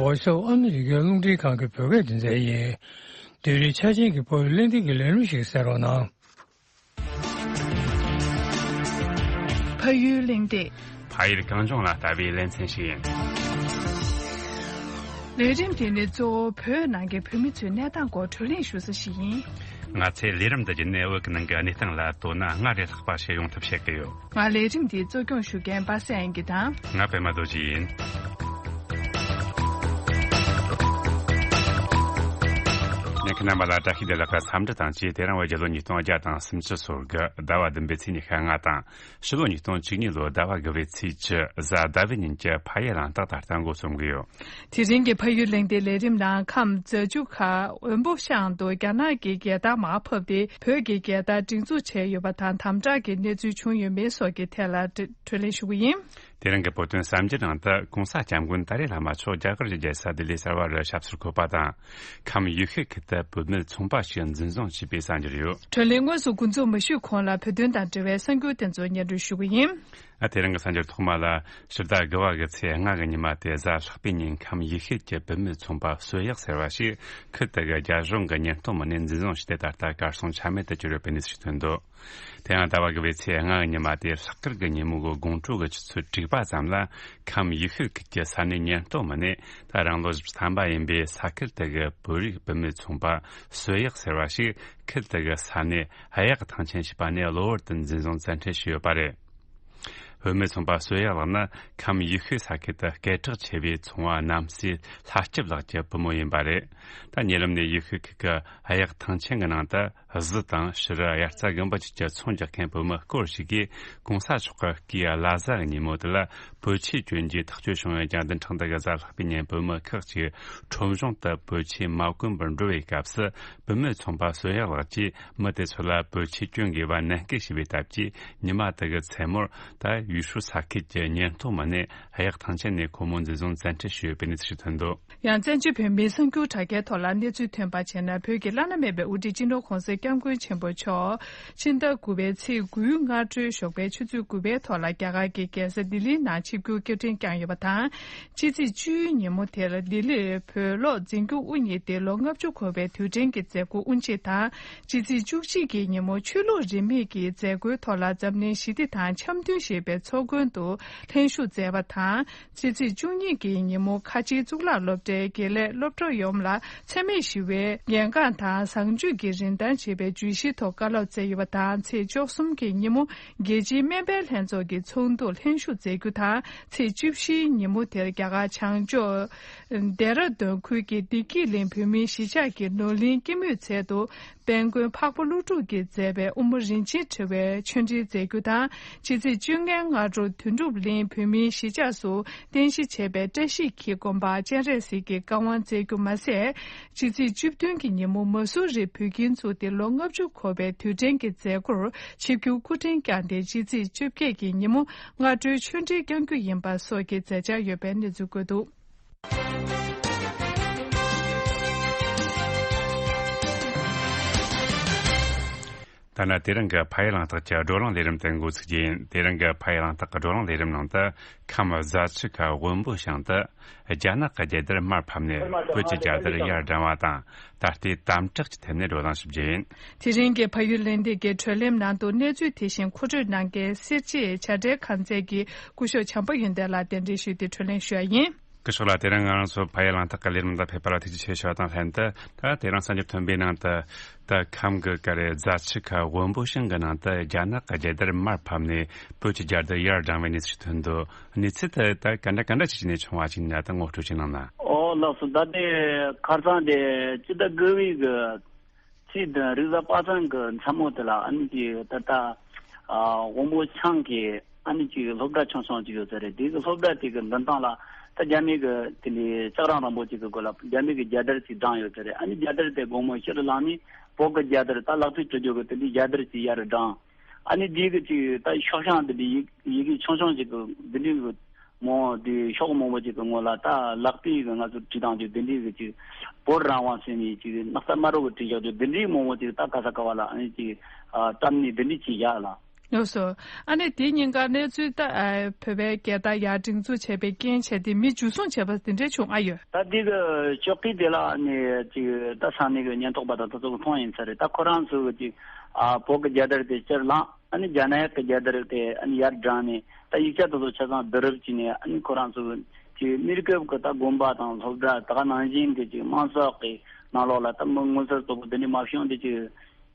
འོ་ཤོག་ཨ་མི་རི་ཀའི་རླུང་འཕྲིན་ཁང་གི་བོད་སྐད་སྡེ་ཚན་ཡིན། དེ་རིང་ཆ་ཅན་གྱི་ཕ་ཡུལ་གླེང་སྟེགས་ཀྱི་ལས་རིམ་ཞིག་གསན་རོགས་གནང་། ཕ་ཡུལ་གླེང་སྟེགས། ཕ་ཡུལ་གངས་ལྗོངས་ལ་ལྟ་བའི་ལེ་ཚན་ཞིག་ཡིན། ལས་རིམ་འདི་ནི་གཙོ་བོ་བོད་ནང་གི་བོད་མི་ཚོའི་གནས་སྟངས་སྐོར་བགྲོ་གླེང་ཞུ་ས་ཞིག་ཡིན། ང་ཚོས་ལས་རིམ་འདི་བརྒྱུད་ནས་བོད་ཀྱི་ནང་གི་གནས་སྟངས་ལ་དོ་སྣང་སྔར་ལས་ལྷག་པ་བྱེད་ཡོང་ཐབས་བྱེད་ཀྱི་ཡོད། ང་ལས་རིམ་འདི་གཙོ་སྐྱོང་ཞུ་མཁན་པ་སངས་དབྱངས་སྐྱིད་དང་། ང་པད་མ་རྡོ་རྗེ་ཡིན། ཉན་མཁན་རྣམ་པ་ལ་བཀྲ་ཤིས་བདེ་ལེགས། འཚམས་འདྲི་དང་བཅས། དེ་རིང་བོད་རྒྱལ་ལོ་ཉིས་སྟོང་བརྒྱ་དང་སུམ་ཅུ་སོ་དགུ་ཟླ་བ་བདུན་པའི་ཚེས་ཉི་ཤུ་ལྔ་དང་། ཕྱི་ལོ་ཉིས་སྟོང་བཅུ་གཉིས་ལོ་ཟླ་བ་དགུ་པའི་ཚེས་བཅུ་གཟའ་ཟླ་བའི་ཉིན་གྱི་ཕ་ཡུལ་གླེང་སྟེགས་ད་ལྟ་འགོ་རྩོམ་གྱི་ཡོད། དེ་རིང་གི་ཕ་ཡུལ་གླེང་སྟེགས་ལས་རིམ་ནང་ཁམས་རྫ་ཆུ་ཁ་འོན་པོ་ཤང་དུ་རྒྱ་ནག་གི་རྒྱལ་དར་མར་ཕབ་སྟེ་བོད་ཀྱི་རྒྱལ་དར་སྒྲེང་འཛུགས་བྱས་ཡོད་པ་དང་དམ་དྲག་གི་གནས་ཚུལ་བྱུང་ཡོད་མེད་སོགས་ཀྱི་ཐད་ལ་བགྲོ་གླེང་ཞུ་གི་ཡིན། དེ་རིང་གི་བོད་དོན་གསར་འགྱུར་ནང་དུ་༸གོང་ས་༸སྐྱབས་མགོན་ཏཱ་ལའི་བླ་མ་མཆོག་རྒྱ་གར་གྱི་རྒྱལ་ས་ལྡི་ལི་གསར་པ་རུ་ཞབས་སོར་འཁོད་པ་དང་། ཁམས་ཡུལ་ཤུལ་ཁུལ་དུ་བུད་མེད་ཚོང་པ་ཞིག་འཛིན་བཟུང་བྱས་པའི་གསར་འགྱུར་ཡོད། བགྲོ་གླེང་དངོས་སུ་འགོ་འཛུགས་མི་ཞུས་གོང་ལ་བོད་དོན་དང་འབྲེལ་བའི་གསར་འགྱུར་དེ་ཚོ་སྙན་སྒྲོན་ཞུ་གི་ཡིན། དེ་རིང་གི་གསར་འགྱུར་ཐོག་མ་ལ། ཕྱི་ཟླ་དགུ་བ་གི་ཚེས་ལྔ་གི་ཉི་མ་དེ་གཟའ་ལྷག་པའི་ཉིན་ཁམས་ཡེ་ཤུད་ཀྱི་བུད་མེད་ཚོང་པ་གསོད་ཡག་ཟེར་བ་ཞིག་ཁུལ་དེ་གི་རྒྱལ་གཞུང་གི་ཉེན་རྟོག་མི་སྣས་འཛིན་བཟུང་བྱས་ཏེ། ད་ལྟ་གར་སོང་ཆ་མེད་དུ་གྱུར་ཡོད་པའི་གནས་ཚུལ་ཞིག་ཐོན་འདུག་དེ་ཡང་ཟླ་བ་དགུ་བའི་ཚེས་ལྔ་གི་ཉི་མ་དེ་ལྷག་དཀར་གྱི་ཉིན་མོ་གི་དགོང་དྲོ་གི་ཆུ་ཚོད་དྲུག་པ་ཙམ་ལ། ཁམས་ཡེ་ཤུད་ཁུལ་གྱི་ས་གནས་ཉེན་རྟོག་མི་སྣས་ད་རང་ལོ་བཞི་བཅུ་ཐམ་པ་ཡིན་པའི་ས་ཁུལ་དེ་གི་བོད་རིགས་བུད་མེད་ཚོང་པ་གསོད་ཡག་ཟེར་བ་ཞིག་ཁུལ་དེ་གི་ས་གནས་གཡག་ཐང་ཆེན་ཞེས་པ་ནས་གློ་བུར་དུ་འཛིན་བཟུང་བཙན་ཁྲིད་བྱས་ཡོད་པ་རེད། བུད་མེད་ཚོང་པ་གསོད་ཡག་ལགས་ནི་ཁམས་ཡེ་ཤུད་ས་ཁུལ་དུ་སྐད་གྲགས་ཆེ་བའི་ཚོང་བ་རྣམ་སྲས་ལྷ་སྐྱིབས་ལགས་ཀྱི་བུ་མོ་ཡིན་པ་རེད། ད་ཉེ་ལམ་ནས་ཡེ་ཤུད་ཁུལ་གྱི་གཡག་ཐང་ཆེན་གྱི་ནང་དུ་གཟི་དང་ཕྱུ་རུ། དབྱར་རྩྭ་དགུན་འབུ་བཅས་ཀྱི་ཚོང་རྒྱག་མཁན་བུ་མོ་སྐོར་ཞིག་གིས་གོང་ས་མཆོག་གི་སྐུའི་བླ་གཟའ་གི་ཉིན་མོ་དེ་ལ་བོད་ཆས་གྱོན་རྒྱུའི་ཐག་གཅོད་བྱུང་ཡོད་ཀྱང་། བདུན་ཕྲག་འདི་གི་གཟའ་ལྷག་པའི་ཉིན་བུ་མོ་ཁག་ཅིག་ཁྲོམ་གཞུང་དུ་བོད་ཆས་མ་གོན་པར་འགྲོ་བའི་སྐབས་སུ། བུད་མེད་ཚོང་པ་གསོད་ཡག་ལགས་ཀྱིས་མི་དེ་ཚོ་ལ་བོད་ཆས་གྱོན་དགོས་པ་ནན་སྐུལ་བྱས་པའི་སྟབས་ཀྱིས། ཉི་མ་དེ་གི་མཚན་མོར་ད་ཡུལ་ཤུལ་ས་ཁུལ་གྱི་ཉེན་རྟོག་མི་སྣས་གཡག་ཐང་ཆེན་ནས་ཁོ་མོ་འཛིན་བཟུང་བཙན་ཁྲིད་བྱས་ཡོད་པའི་གནས་ཚུལ་ཞིག་ཐོན་འདུག་ཡང་བཙན་བྱོལ་བོད་མིའི་གསར་འགྱུར་དྲ་རྒྱའི་ཐོག་ལ་གནས་ཚུལ་ཐོན་པ་བྱས་ན། བོད་ཀྱི་བླ་ན་མེད་པའི་དབུ་ཁྲིད་སྤྱི་ནོར་ྋགོང་ས་ྋསྐྱབས་མགོན་ཆེན་པོ་མཆོག་ཕྱི་ཟླ་དགུ་པའི་ཚེས་དགུའི་སྔ་དྲོའི་ཞོགས་པའི་ཆུ་ཚོད་དགུ་པའི་ཐོག་ལ་རྒྱ་གར་གྱི་རྒྱལ་ས་ལྡི་ལིའི་ནང་ཆིབས་བསྒྱུར་སྐྱེལ་འདྲེན་བསྐྱངས་ཡོད་པ་དང་། ཕྱི་ཚེས་བཅུའི་ཉིན་མོ་དེར་ལྡི་ལིར་བོད་གློག་འཛིན་སྐྱོང་དབུ་བརྙེས་ཏེ་ལོ་ལྔ་བཅུ་འཁོར་བའི་དུས་དྲན་གྱི་མཛད་སྒོ་དབུ་འབྱེད་དང་། ཕྱི་ཚེས་བཅུ་གཅིག་གི་ཉིན་མོ་ཆོས་ལུགས་རིས་མེད་ཀྱི་མཛད་སྒོའི་ཐོག་ལ་འཛམ་གླིང་ཞི་བདེ་དང་འཆམ་མཐུན་ཞེས་པའི་ཚོགས་མགོན་དུ་ལྷན་ཞུགས་མཛད་པ་དང་། ཕྱི་ཚེས་བཅུ་གཉིས་ཀྱི་ཉིན་མོ་ཁ་ཆེའི་གཙུག་ལག་སློབ་གྲྭའི་དགེ་ལས་སློབ་གྲོགས་ཡོངས་ལ་འཚེ་མེད་ཞི་བའི་གལ་འགངས་དང་བཟང་སྤྱོད་ཀྱི་རིན་ཐང་ཞེས་པའི་བརྗོད་གཞིའི་ཐོག་བཀའ་སློབ་སྩལ་ཡོད་པ་དང་། ཚེས་བཅུ་གསུམ་གྱི་ཉིན་མོ་རྒྱལ་སྤྱིའི་སྨན་པའི་ལྷན་ཚོགས་ཀྱི་ཚོགས་འདུར་ལྷན་ཞུགས་མཛད་རྒྱུ་དང་། ཚེས་བཅུ་བཞིའི་ཉིན་མོ་དེར་རྒྱ་གར་བྱང་ཕྱོགས་ལྡེ་ར་ལྡུན་ཁུལ་གྱི་བདེ་སྐྱིད་གླིང་བོད་མིའི་གཞིས་ཆགས་ཀྱི་ནོར་གླིང་སྐྱེད་མོས་ཚལ་དུ། དཔལ་མགོན་འཕགས་པ་ཀླུ་སྒྲུབ་ཀྱིས་མཛད་པའི་དབུ་མ་རིན་ཆེན་ཕྲེང་བའི་ཆོས་འབྲེལ་མཛད་རྒྱུ་དང་། ཕྱི་ཚེས་བཅོ་ལྔའི་སྔ་དྲོ་དོན་གྲུབ་གླིང་བོད་མིའི་གཞིས་ཆགས་སུ་རྟེན་གཞི་བྱས་པའི་བཀྲ་ཤིས་འཁྱིལ་དགོན་པར་སྤྱན་རས་གཟིགས་ཀྱི་བཀའ་དབང་སྩལ་རྒྱུ་མ་ཟད། ཕྱི་ཚེས་བཅུ་བདུན་གྱི་ཉིན་མོ་མ་སུ་རི་བོད་ཁྱིམ་ཚུགས་ཏེ་ལོ་ལྔ་བཅུ་འཁོར་བའི་དུས་དྲན་གྱི་མཛད་སྒོར་ཆིབས་བསྒྱུར་སྐུ་ཕྲེང་བསྐྱངས་ཏེ། ཕྱི་ཚེས་བཅོ་བརྒྱད་ཀྱི་ཉིན་མོ་སྔ་དྲོའི་ཆོས་འབྲེལ་བསྐྱང་རྒྱུ་ཡིན་པ་སོགས་ཀྱི་མཛད་འཆར་ཡོད་པའི་གནས་ཚུལ་བཀོད་འདུག་ད་ནི་དེ་རིང་གི་ཕ་ཡུལ་གླེང་སྟེགས་ཀྱི་བགྲོ་གླེང་ལས་རིམ་དེ་འགོ་ཚུགས་རྒྱུ་ཡིན། དེ་རིང་གི་ཕ་ཡུལ་གླེང་སྟེགས་ཀྱི་བགྲོ་གླེང་ལས་རིམ་ནང་དུ། ཁམས་རྫ་ཆུ་ཁ་དབོན་པོ་ཞང་དུ་རྒྱ་ནག་གི་རྒྱལ་དར་མར་ཕབ་ནས་བོད་ཀྱི་རྒྱལ་དར་ཡར་བསྒྲེངས་བ་དང་། ད་ལྟའི་དམ་དྲག་གི་ཐད་ནས་བགྲོ་གླེང་ཞིབ་རྒྱུ་ཡིན། དེ་རིང་གི་ཕ་ཡུལ་གླེང་སྟེགས་ཀྱི་བགྲོ་གླེང་ནང་དུ་གནས་ཚུལ་དེ་བཞིན་མཁོ་སྤྲོད་གནང་མཁན་སེར་བྱེས་བྱ་བྲལ་ཁང་ཚན་གྱི་སྐུ་ཞབས་བྱམས་པ་ཡོན་ཏན་ལགས་གདན་འདྲེན་ཞུས་ཏེ་བགྲོ་གླེང་ཞུ་བ་ཡིན། སྐུ་ཞབས་ལགས། དེ་རིང་ང་རང་ཚོ་ཕ་ཡུལ་གླེང་སྟེགས་ཀྱི་ལས་རིམ་དང་ཕེབས་པ་ལ་ཐུགས་རྗེ་ཆེ་ཞུ་བ་དང་ལྷན་དུ། ད་དེ་རིང་གསར་འགྱུར་ཐོན་པའི་ནང་དུ། ད་ཁམས་ཀྱི་ཀ་རེ་རྫ་ཆུ་ཁ་དབོན་པོ་ཞང་གི་ནང་དུ་རྒྱ་ནག་གི་རྒྱལ་དར་མར་ཕབ་ནས་བོད་ཀྱི་རྒྱལ་དར་ཡར་བསྒྲེངས་པའི་གནས་ཚུལ་ཐོན་འདུག་གནས་ཚུལ་དེ་ད་ག་འདྲ་ག་འདྲ་ཅིག་ནས་བྱུང་བ་ཅིག་ཡིན་ན་ད་ངོ་སྤྲོད་ཅིག་གནང་ན། ཨོ་ལགས་སོ། ད་དེ་ཁ་སང་དེ་སྤྱི་ཟླ་དགུ་པའི་གི་ཚེས་བདུན་རེས་གཟའ་པ་སངས་གི་མཚན་མོ་དེ་ལ་ཨ་ནི་ཅིག་ད་ལྟ་ཨ་དབོན་པོ་ཞང་གི་ཨ་ནི་ཅིག་སློབ་གྲྭ་ཆུང་ཆུང་ཅིག་ཡོད་ས་རེད། དེ་གི་སློབ་གྲྭ་དེ་གི་མདུན་ཐང་ལ་ད་རྒྱ་མི་གི་དེ་ནས་ལྕགས་ར་རིང་པོ་ཅིག་གི་སྒོ་ལ་རྒྱ་མི་གི་རྒྱལ་དར་ཅིག་བསྒྲེངས་ཡོད་ས་རེད། ཨ་ནི་རྒྱལ་དར་དེ་དགོང་མོ་ཕྱི་རུ་ལངས་ནས་བོད་གི་རྒྱལ་དར་ད་ལག་བྲིས་བྲི་རྒྱུ་གི་དེ་འདྲའི་རྒྱལ་དར་ཅིག་ཡར་བསྒྲེངས། ཨ་ནི་དེ་གི་ཅིག་ད་ཤོག་བྱང་དེ་འདྲའི་ཡི་ཡི་གེ་ཆུང་ཆུང་ཅིག་གི་དེ་འདྲའི་གི་མོ་དེ་ཤོག་མང་པོ་ཅིག་གི་ངོ་ལ་ད་ལག་པས་གི་ང་ཚོ་བྲིས་བཏང་རྒྱུ་དེ་འདྲའི་གི་ཅིག་བོད་རང་དབང་ཟེར་ནས་ཅིག་སྣག་ཚ་དམར་རོ་གི་བྲིས་བཞག་རྒྱུ་དེ་འདྲའི་མང་པོ་ཅིག་ད་ག་ས་ག་བ་ལ་ཨ་ནི་ཅིག་ཨ་བཀྲམ་ནས་དེ་འདྲའི་བྱས་བཞག་ལ། ལགས་སོ། ཨ་ནི་དེའི་ཉིན་ཀ་གནས་ཚུལ་ད་ཨ་བོད་པའི་རྒྱལ་དར་ཡར་སྒྲེང་འཛུགས་བྱས་པའི་རྐྱེན་བྱས་ཏེ་མི་འཇུ་བཟུང་བྱས་པ་དེ་འདྲའི་བྱུང་ཨ་ཡོད། ད་དེ་གི་ཞོགས་ཀས་དེ་ལ་ནི་ཅིག་ད་ས་གནས་གི་ཉེན་རྟོག་པ་དང་དེ་ཚོ་གི་མཐོང་ཡིན་ས་རེད། ད་ཁོ་རང་ཚོ་གི་ཅིག་ཨ་བོད་གི་རྒྱལ་དར་དེ་ཕྱིར་བླངས། ཨ་ནི་རྒྱ་ནག་གི་རྒྱལ་དར་དེ་ཨ་ནི་ཡར་བསྒྲེངས་ནས་ད་ཡིག་ཆ་དེ་ཚོ་ཆ་ཚང་བསྡུ་རུབ་བྱས་ནས། ཨ་ནི་ཁོ་རང་ཚོ་གི་ཅིག་གནས་སྐབས་གི་ད་དགོན་པ་དང་སློབ་གྲྭ་ད་ག་ནང་བཞིན་གི་ཅིག་དམངས་སྲོལ་གི་ནང་ལོགས་ལ་ད་མི་ངོ་སོ་སོ་གི་དེ་འདྲའི་མ་བྱུང་དེ་ཅིག་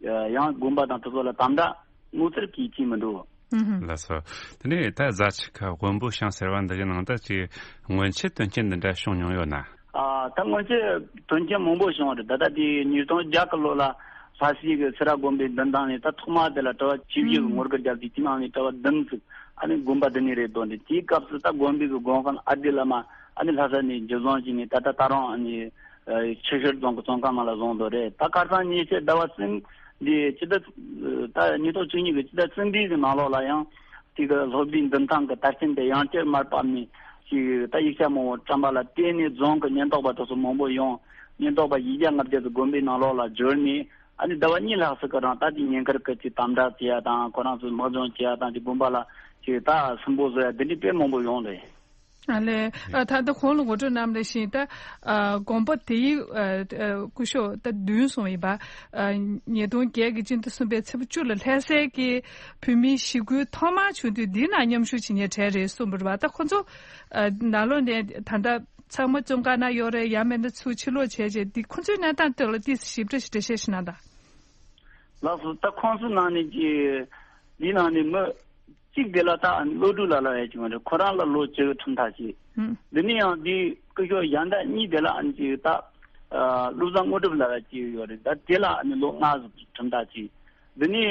ཡང་དགོན་པ་དང་དེ་ཚོ་ལ་དམ་དྲག་ངོ་མཚར་གྱིས་ཅི་མི་འདུག་ལགས་སོ། དེ་ནས་ད་རྫ་ཆུ་ཁ་དབོན་པོ་ཞང་ཟེར་བ་འདི་གི་ནང་ད་ཅིག་སྔོན་ཆད་དོན་རྐྱེན་འདི་འདྲ་བྱུང་མྱོང་ཡོད་ན། ཨ་ད་སྔོན་ཆད་དོན་རྐྱེན་མང་པོ་བྱུང་བ་རེད། ད་ལྟ་དེ་ཉིས་སྟོང་བརྒྱད་གི་ལོ་ལ་ལྷ་སའི་གི་སེ་ར་དགོན་པའི་མདུན་ཐང་ནས་ད་ཐོག་མ་དེ་ལ་གྲྭ་པ་བཅུ་བཞི་གི་ངོ་རྒོལ་རྒྱབ་དུས་དེ་ནང་ནས་གྲྭ་པ་བདུན་ཙམ་ཨ་ནི་དགོན་པ་འདི་ནས་རེད་འདུག་འདི་དེའི་སྐབས་སུ་ད་དགོན་པའི་གི་དགོན་དཔོན་ཨ་ཏི་བླ་མ་ཨ་ནི་ལྷ་ས་ནས་འཇུ་བཟུང་བྱས་ནས་ད་ལྟ་ད་རུང་ཨ་ནི་ཆུ་ཤུར་རྫོང་གི་བཙོན་ཁང་ནང་ལ་བཟུང་འདུག་རེད། ད་ཁ་སང་ཉེ་ཆར་ཟླ་བ་གསུམ་འདི་སྤྱི་ཟླ་ད་ཉིས་སྟོང་བཅུ་གཉིས་ཀྱི་སྤྱི་ཟླ་གསུམ་པའི་གི་ནང་ལོགས་ལ་ཡང་དེ་གི་སློབ་གྲྭའི་མདུན་ཐང་གི་དར་ཆེན་དེ་ཡང་བསྐྱར་མར་ཕབ་ནས་ཅིག་ད་ཡིག་ཆ་མང་པོ་བཀྲམ་པ་ལ་བརྟེན་ནས་རྫོང་གི་ཉེན་རྟོག་པ་དེ་ཚོ་མང་པོ་ཡོང་། ཉེན་རྟོག་པ་བཞི་བརྒྱ་ལྔ་བརྒྱ་ཙམ་དགོན་པའི་ནང་ལོགས་ལ་འབྱོར་ནས་ ཨ་ནི་ཟླ་བ་གཉིས་ལྷག་ཙམ་གི་རིང་ད་དེ་ཉེན་ཁར་སྐབས་ཀྱི་དམ་དྲག་བྱེད་ཡ་དང་ཁོ་རང་ཚོའི་དམག་སྦྱོང་བྱེད་ཡ་དང་དེ་དགོན་པ་ལ་ཅིག་ད་སུན་པོ་བཟོ་ཡ་དེ་འདྲའི་དཔེ་མང་པོ་ཡོང་རེད། ཨ་ལས། ཨ་ད་ལྟ་གོང་ལ་ངོ་སྤྲོད་གནང་བ་ནང་བཞིན་ད་ཨ་དགོན་པ་དེའི་ཨ་ཨ་སྐུ་ཞབས་ད་བདུན་སོང་ཡིན་པ། ཨ་ཉིས་སྟོང་བརྒྱད་ཀྱི་སྤྱི་ཟླ་གསུམ་པའི་ཚེས་པ་བཅུ་ལ་ལྷ་སའི་གི་བོད་མིའི་ཞི་རྒོལ་ཐོག་མར་བྱུང་དུས་འདིའི་ནང་མཉམ་ཞུགས་བྱེད་མཁན་གྲས་རེད་གསུངས་པ་རེད་པ། ད་ཁོ་ཚོ་ཨ་ནང་ལོགས་ནས་ད་ལྟ་ཚང་མ་བཙོན་ཁང་ནང་ཡོད་རེད། ཡང་མིན་ན་ཚུར་ཕྱིར་ལོག་བྱས་རྗེས་འདི་ཁོ་ཚོའི་གནས་སྟངས་ཐོག་ལ་ཏོག་ཙམ་ཞིབ་ཕྲ་ཞིག་འགྲེལ་བཤད་ཞིག་གནང་དང་། ལགས་སོ། ད་ཁོང་ཚོའི་ནང་ནས་ཀྱི་འདིའི་ནང་ནས་མི་གཅིག་དེ་ལ་ད་བློ་གྲོས་ལ་ལ་ཡ་ཅིག་མ་རེད། ཁོ་རང་ལ་ལོ་བཅུ་ཁྲིམས་ཐག་བཅད། ཧུམ། འདི་ནས་ཡང་འདིའི་སྐུ་ཞབས་གཞན་དག་གཉིས་དེ་ལ་ཨ་ནི་ཅིག་ད་ཨ་བློ་བཟང་དངོས་གྲུབ་ལ་ཡ་ཅིག་ཡོད་རེད། ད་དེ་ལ་ཨ་ནི་ལོ་ལྔ་ཙམ་ཁྲིམས་ཐག་བཅད། འདི་ནས་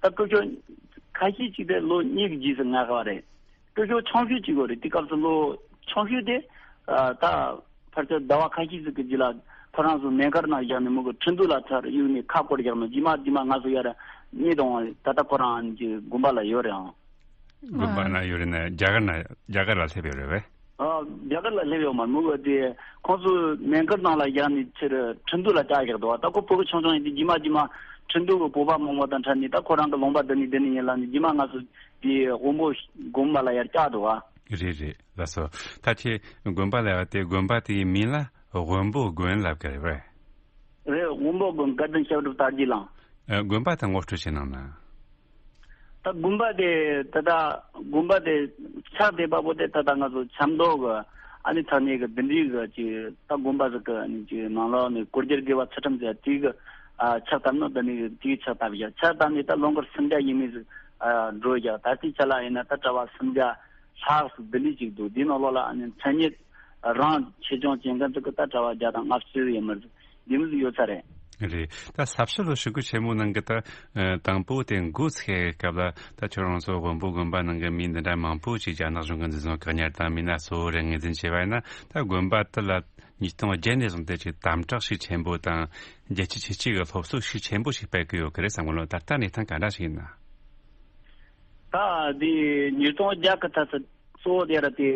ད་སྐུ་ཞབས་ཁ་ཤས་ཅིག་དེ་ལོ་གཉིས་ཀྱི་རྗེས་སུ་ལྔ་ག་བ་རེད། སྐུ་ཞབས་ཆུང་ཤོས་གཅིག་ཡོད་རེད། དེ་སྐབས་སུ་ལོ་ཆུང་ཤོས་དེ་ཨ་ད་ཕལ་ཆེར་ཟླ་བ་ཁ་ཤས་ཤིག་གི་རྗེས་ལ་ཁོ་རང་ཚོ་མེ་མཁར་ནང་བཞག་ནས་མོ་གི་ཁྲིན་ཏུའུ་ལ་ཚུར་གཡུགས་ནས་ཁ་བསྐོར་བཞག་ནས་རྗེས་མ་རྗེས་མ་ང་ཚོ་ཡར་རྙེད་བཏང་བ་རེད། ད་ལྟ་ཁོ་རང་གི་དགོན་པ་ལ་ཡོད་རེད་ཨང་། དགོན་པ་ན་ཡོད་རེད་ན་རྒྱ་གར་ན་རྒྱ་གར་ལ་སླེབས་ཡོད་རེད་པས། ཨ་རྒྱ་གར་ལ་སླེབས་ཡོད་མ་རེད། མོ་གི་དེ་ཁོང་ཚོ་མེ་མཁར་ནང་ལ་བཞག་ནས་ཚུར་ཁྲིན་ཏུའུ་ལ་བཅར་བཞག་འདུག་ད་ཁོ་ཕྲུ་གུ་ཆུང་ཆུང་ཡིན་དུས་རྗེས་མ་རྗེས་མ་ཁྲིན་ཏུའུ་གི་བོད་པ་མང་པོ་དང་འཕྲད་ནས་ད་ཁོ་རང་གི་ལུང་པ་འདི་ནས་འདི་ནས་ཡིན་ལབ་ནས་རྗེས་མ་ང་ཚོ་དེ་དབོན་པོ་དགོན་པ་ལ་ཡར་བཅར་འདུག་ཨ། རེད་རེད། ལགས་སོ། ད་ཁྱེད་དགོན་པ་ལ་ཡོད་དེ་དགོན་པ་དེའི་མིང་ལ་དབོན་པོ་དགོན་ལབ་ཀྱི་རེད་པས། རེད། དབོན་པོ་དགོན་དགའ་ལྡན་ཤེས་རབ་དར་རྒྱས་གླིང་། ཨ་དགོན་པ་དེ་ངོ་སྤྲོད་བྱེད་གནང་ན། ད་དགོན་པ་དེ་ད་ལྟ་དགོན་པ་དེ་ཕྱག་དེ་པ་པོ་དེ་ད་ལྟ་ང་ཚོ་ཆབ་མདོ་གི་ཨ་ནི་ཐག་ཉེ་གི་འདི་འདྲའི་གི་ཅིག་ད་དགོན་པ་ཟིག་གི་ཨ་ནི་ཅིག་ནང་ལོགས་ནས་སྒོ་རྒྱལ་དགེ་བ་ཚུལ་ཁྲིམས་ཟེར་དེའི་གི་ཨ་ཕྱག་བཏབ་ནོ་འདི་ནས་གི་དེའི་ཕྱག་བཏབ་བཞག་ཕྱག་བཏབ་ནས་ད་ལོ་འཁོར་སུམ་བརྒྱ་ཡས་མས་ཟིག་ཨ་འགྲོ་བཞག་ད་ལྟའི་ཆ་ལ་ཡིན་ན་ད་གྲྭ་པ་སུམ་བརྒྱ་ལྷག་ཙམ་ལྡི་ལི་གཅིག་འདུག་འདིའི་ནང་ལོགས་ལ་ཨ་ནི་མཚན་ཉིད་རང་ཆེད་སྦྱོང་བྱེད་མཁན་ཚོ་གི་ད་གྲྭ་པ་བརྒྱ་དང་ལྔ་བཅུ་ཡས་མར་འདི་མོ་ཟིག་ཡོད་ས་རེད། རེད། ད་ས་བྱི་ལོ་ཧྲིལ་པོ་ཆེན་མོ་ནང་གི་ད་ཨ་དང་པོ་དེ་འགོ་ཚུགས་སྐབས་ལ་ད་ཁྱོད་རང་ཚོ་དབོན་པོ་དགོན་པ་ནང་གི་མི་འདི་འདྲ་མང་པོ་ཅིག་རྒྱ་ནག་གཞུང་གི་འཛིན་བཟུང་བཀག་ཉར་དང་མི་སྣ་གཙོ་བོ་རེ་ངོས་འཛིན་བྱས་པ་ཡིན་ན་ད་དགོན་པ་དེ་ལ་ཉིས་སྟོང་བརྒྱད་ནས་བཟུང་སྟེ་ཅིག་དམ་དྲག་ཤུགས་ཆེན་པོ་དང་རྒྱལ་སྤྱི་ཆོས་སྤྱི་གི་སློབ་གསོ་ཤུགས་ཆེན་པོ་ཞིག་སྤེལ་གི་ཡོད་ཀི་རེད་བསམ་གི་ལོ། ད་ལྟ་གནས་སྟངས་ག་འདྲ་ཞིག་ཡིན་ན། ད་དེ་ཉིས་སྟོང་བརྒྱད་གི་ད་ཚོ་གཙོ་བོ་དེ་ར་དེ་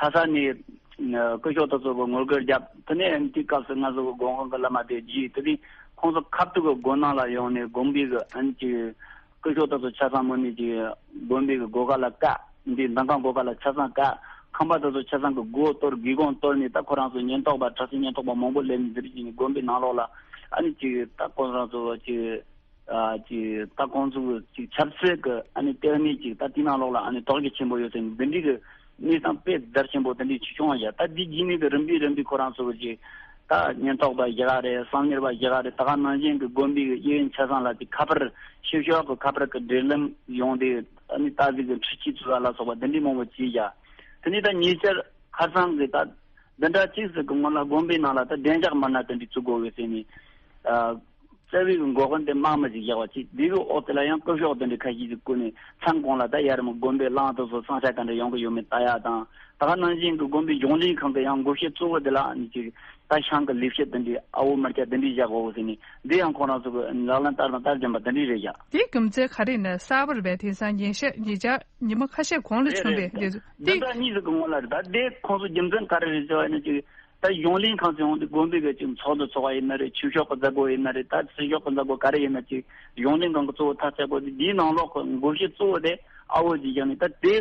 ལྷ་ས་ནས་སྐུ་ཞབས་དེ་ཚོ་གི་ངོ་རྒོལ་བརྒྱབ། དེ་ནས་དེའི་སྐབས་སུ་ང་ཚོ་གི་དགོན་ཁང་གི་བླ་མ་དེ་རྗེས་དེ་དུས་ཁོང་ཚོ་ཁ་ཐུག་གི་དགོན་ནང་ལ་ཡོང་ནས་དགོན་པའི་གི་ཨ་ནི་ཅིག་སྐུ་ཞབས་དེ་ཚོ་ཆ་ཚང་མོ་ནས་ཅིག་དགོན་པའི་གི་སྒོ་ཁ་ལ་བཀག་འདི་མདུན་ཁང་སྒོ་ཁ་ལ་ཆ་ཚང་བཀག་ཁང་པ་དེ་ཚོ་ཆ་ཚང་གི་སྒོ་གཏོར་སྒེའུ་ཁུང་གཏོར་ནས་ད་ཁོ་རང་ཚོ་ཉེན་རྟོག་པ་དྲག་ཤོས་ཉེན་རྟོག་པ་མང་པོ་སླེབས་ནས་འདིར་ཅིག་ནས་དགོན་པའི་ནང་ལོགས་ལ་ཨ་ནི་ཅིག་ད་ཁོང་རང་ཚོ་ཅིག་ཨ་ཅིག་ད་ཁོང་ཚོ་ཅིག་ཆབ་སྲིད་ཀྱི་ཨ་ནི་ལྟེ་གནས་ཅིག་ད་དེ་ནང་ལོགས་ལ་ཨ་ནི་དོགས་གཞི་ཆེན་པོ་ཡོད་ཟེར་ནས་འདི་འདྲའི་གི་གནས་སྟངས་དཔེ་རྒྱ་ཆེན་པོ་དེ་འདྲའི་ཅིག་བྱུང་བ་ཡ། ད་འདི་རྗེས་ནས་གི་རིམ་པས་རིམ་པས་ཁོ་རང་ཚོ་གི་ཅིག་ད་ཉེན་རྟོག་པ་བཞག་རེད། གསང་ཉུལ་བ་བཞག་རེད། ད་ག་ནང་བཞིན་གི་དགོན་པའི་གི་གཡས་གཡོན་ཆ་ཚང་ལ་ཅིག་ཁ་པར་ཕྱི་ཕྱོགས་གི་ཁ་པར་གི་འབྲེལ་ལམ་ཡོང་དེ་ཨ་ནི་ད་གཟིག་གི་འཕྲུལ་ཆས་བཙུགས་པ་ལ་སོགས་པ་འདི་འདྲའི་མང་པོ་བྱས་ཡ། དེ་ནས་ད་ཉེ་ཆར་ཁ་སང་གི་ད་འདི་འདྲ་ཅིག་ཟིག་གི་སྔོན་ལ་དགོན་པའི་ནང་ལ་ད་བདེ་འཇགས་མི་སྣ་དེ་འདྲ་བཙུགས་དགོས་ཡོད་ཟེར་ནས་ཨ། རྩ་བའི་གི་འགོག་མཁན་དེ་དམག་མི་ཞིག་བཞག་པ་ཅིག་འདི་གི་འོག་དེ་ལ་ཡང་སྐུ་ཞབས་དེ་འདྲ་ཁ་ཤས་ཤིག་བསྐོས་ནས་མཚམས་གང་ལ་ད་ཡར་མི་དགོན་པའི་གླང་དེ་ཚོ་བསང་ཆ་ག་འདྲ་ཡོང་གི་ཡོད་མེད་ལྟ་ཡ་དང་། ད་ག་ནང་བཞིན་གི་དགོན་པའི་གཞུང་ལས་ཁང་གི་ཡང་འགོ་བཤད་གཙོ་བོ་དེ་ལ་ཨ་ནི་ཅིག་ད་ཤང་གི་ལས་བྱེད་དེ་འདྲའི་ཨ་བོ་མི་སྐྱ་དེ་འདྲའི་བཞག་དགོས་ཟེར་ནས་འདི་ཡང་ཁོང་རང་ཚོ་གི་ལག་ལེན་བསྟར་དང་བསྟར་བཞིན་པ་དེ་འདྲའི་རེད་ཡ། དེའི་རྒྱུ་མཚན་ག་རེ་ཡིན་ན་གསར་པ་རེད་པས། དེང་སང་ཉིན་ཤས་ཉིན་ཆ་ཉི་མ་ཁ་ཤས་གོང་ལ་རེད་བྱུང་རེད། བའི་འདི་ཚོ་འདི་འདྲ་གཉིས་ཟིག་གི་སྔོན་ལ་རེད། ད་དེ་ཁོང་ཚོ་རྒྱུ་མཚན་ག་རེ་རེད་ཟེར་བ་ཡིན་ན་ཅིག་ད་གཞུང་ལས་ཁང་ཚོ་ཡོང་དུས་དགོན་པའི་གི་ཅིག་ཚོགས་འདུ་ཚོགས་པ་ཡིན་ན་རེད། ཆོས་ཕྱོགས་ཀྱི་མཛད་སྒོ་ཡིན་ན་རེད། ད་སྲིད་ཕྱོགས་ཀྱི་མཛད་སྒོ་ག་རེ་ཡིན་ན་ཅིག་གཞུང་ལས་ཁང་གི་གཙོ་བོ་ཐག་བཅད་དགོས་དུས་འདིའི་ནང་ལོགས་ཀྱི་འགོ་བཤད་གཙོ་བོ་དེ་ཨ་བོ་ཅིག་ཡང་ནི་ད་དེ་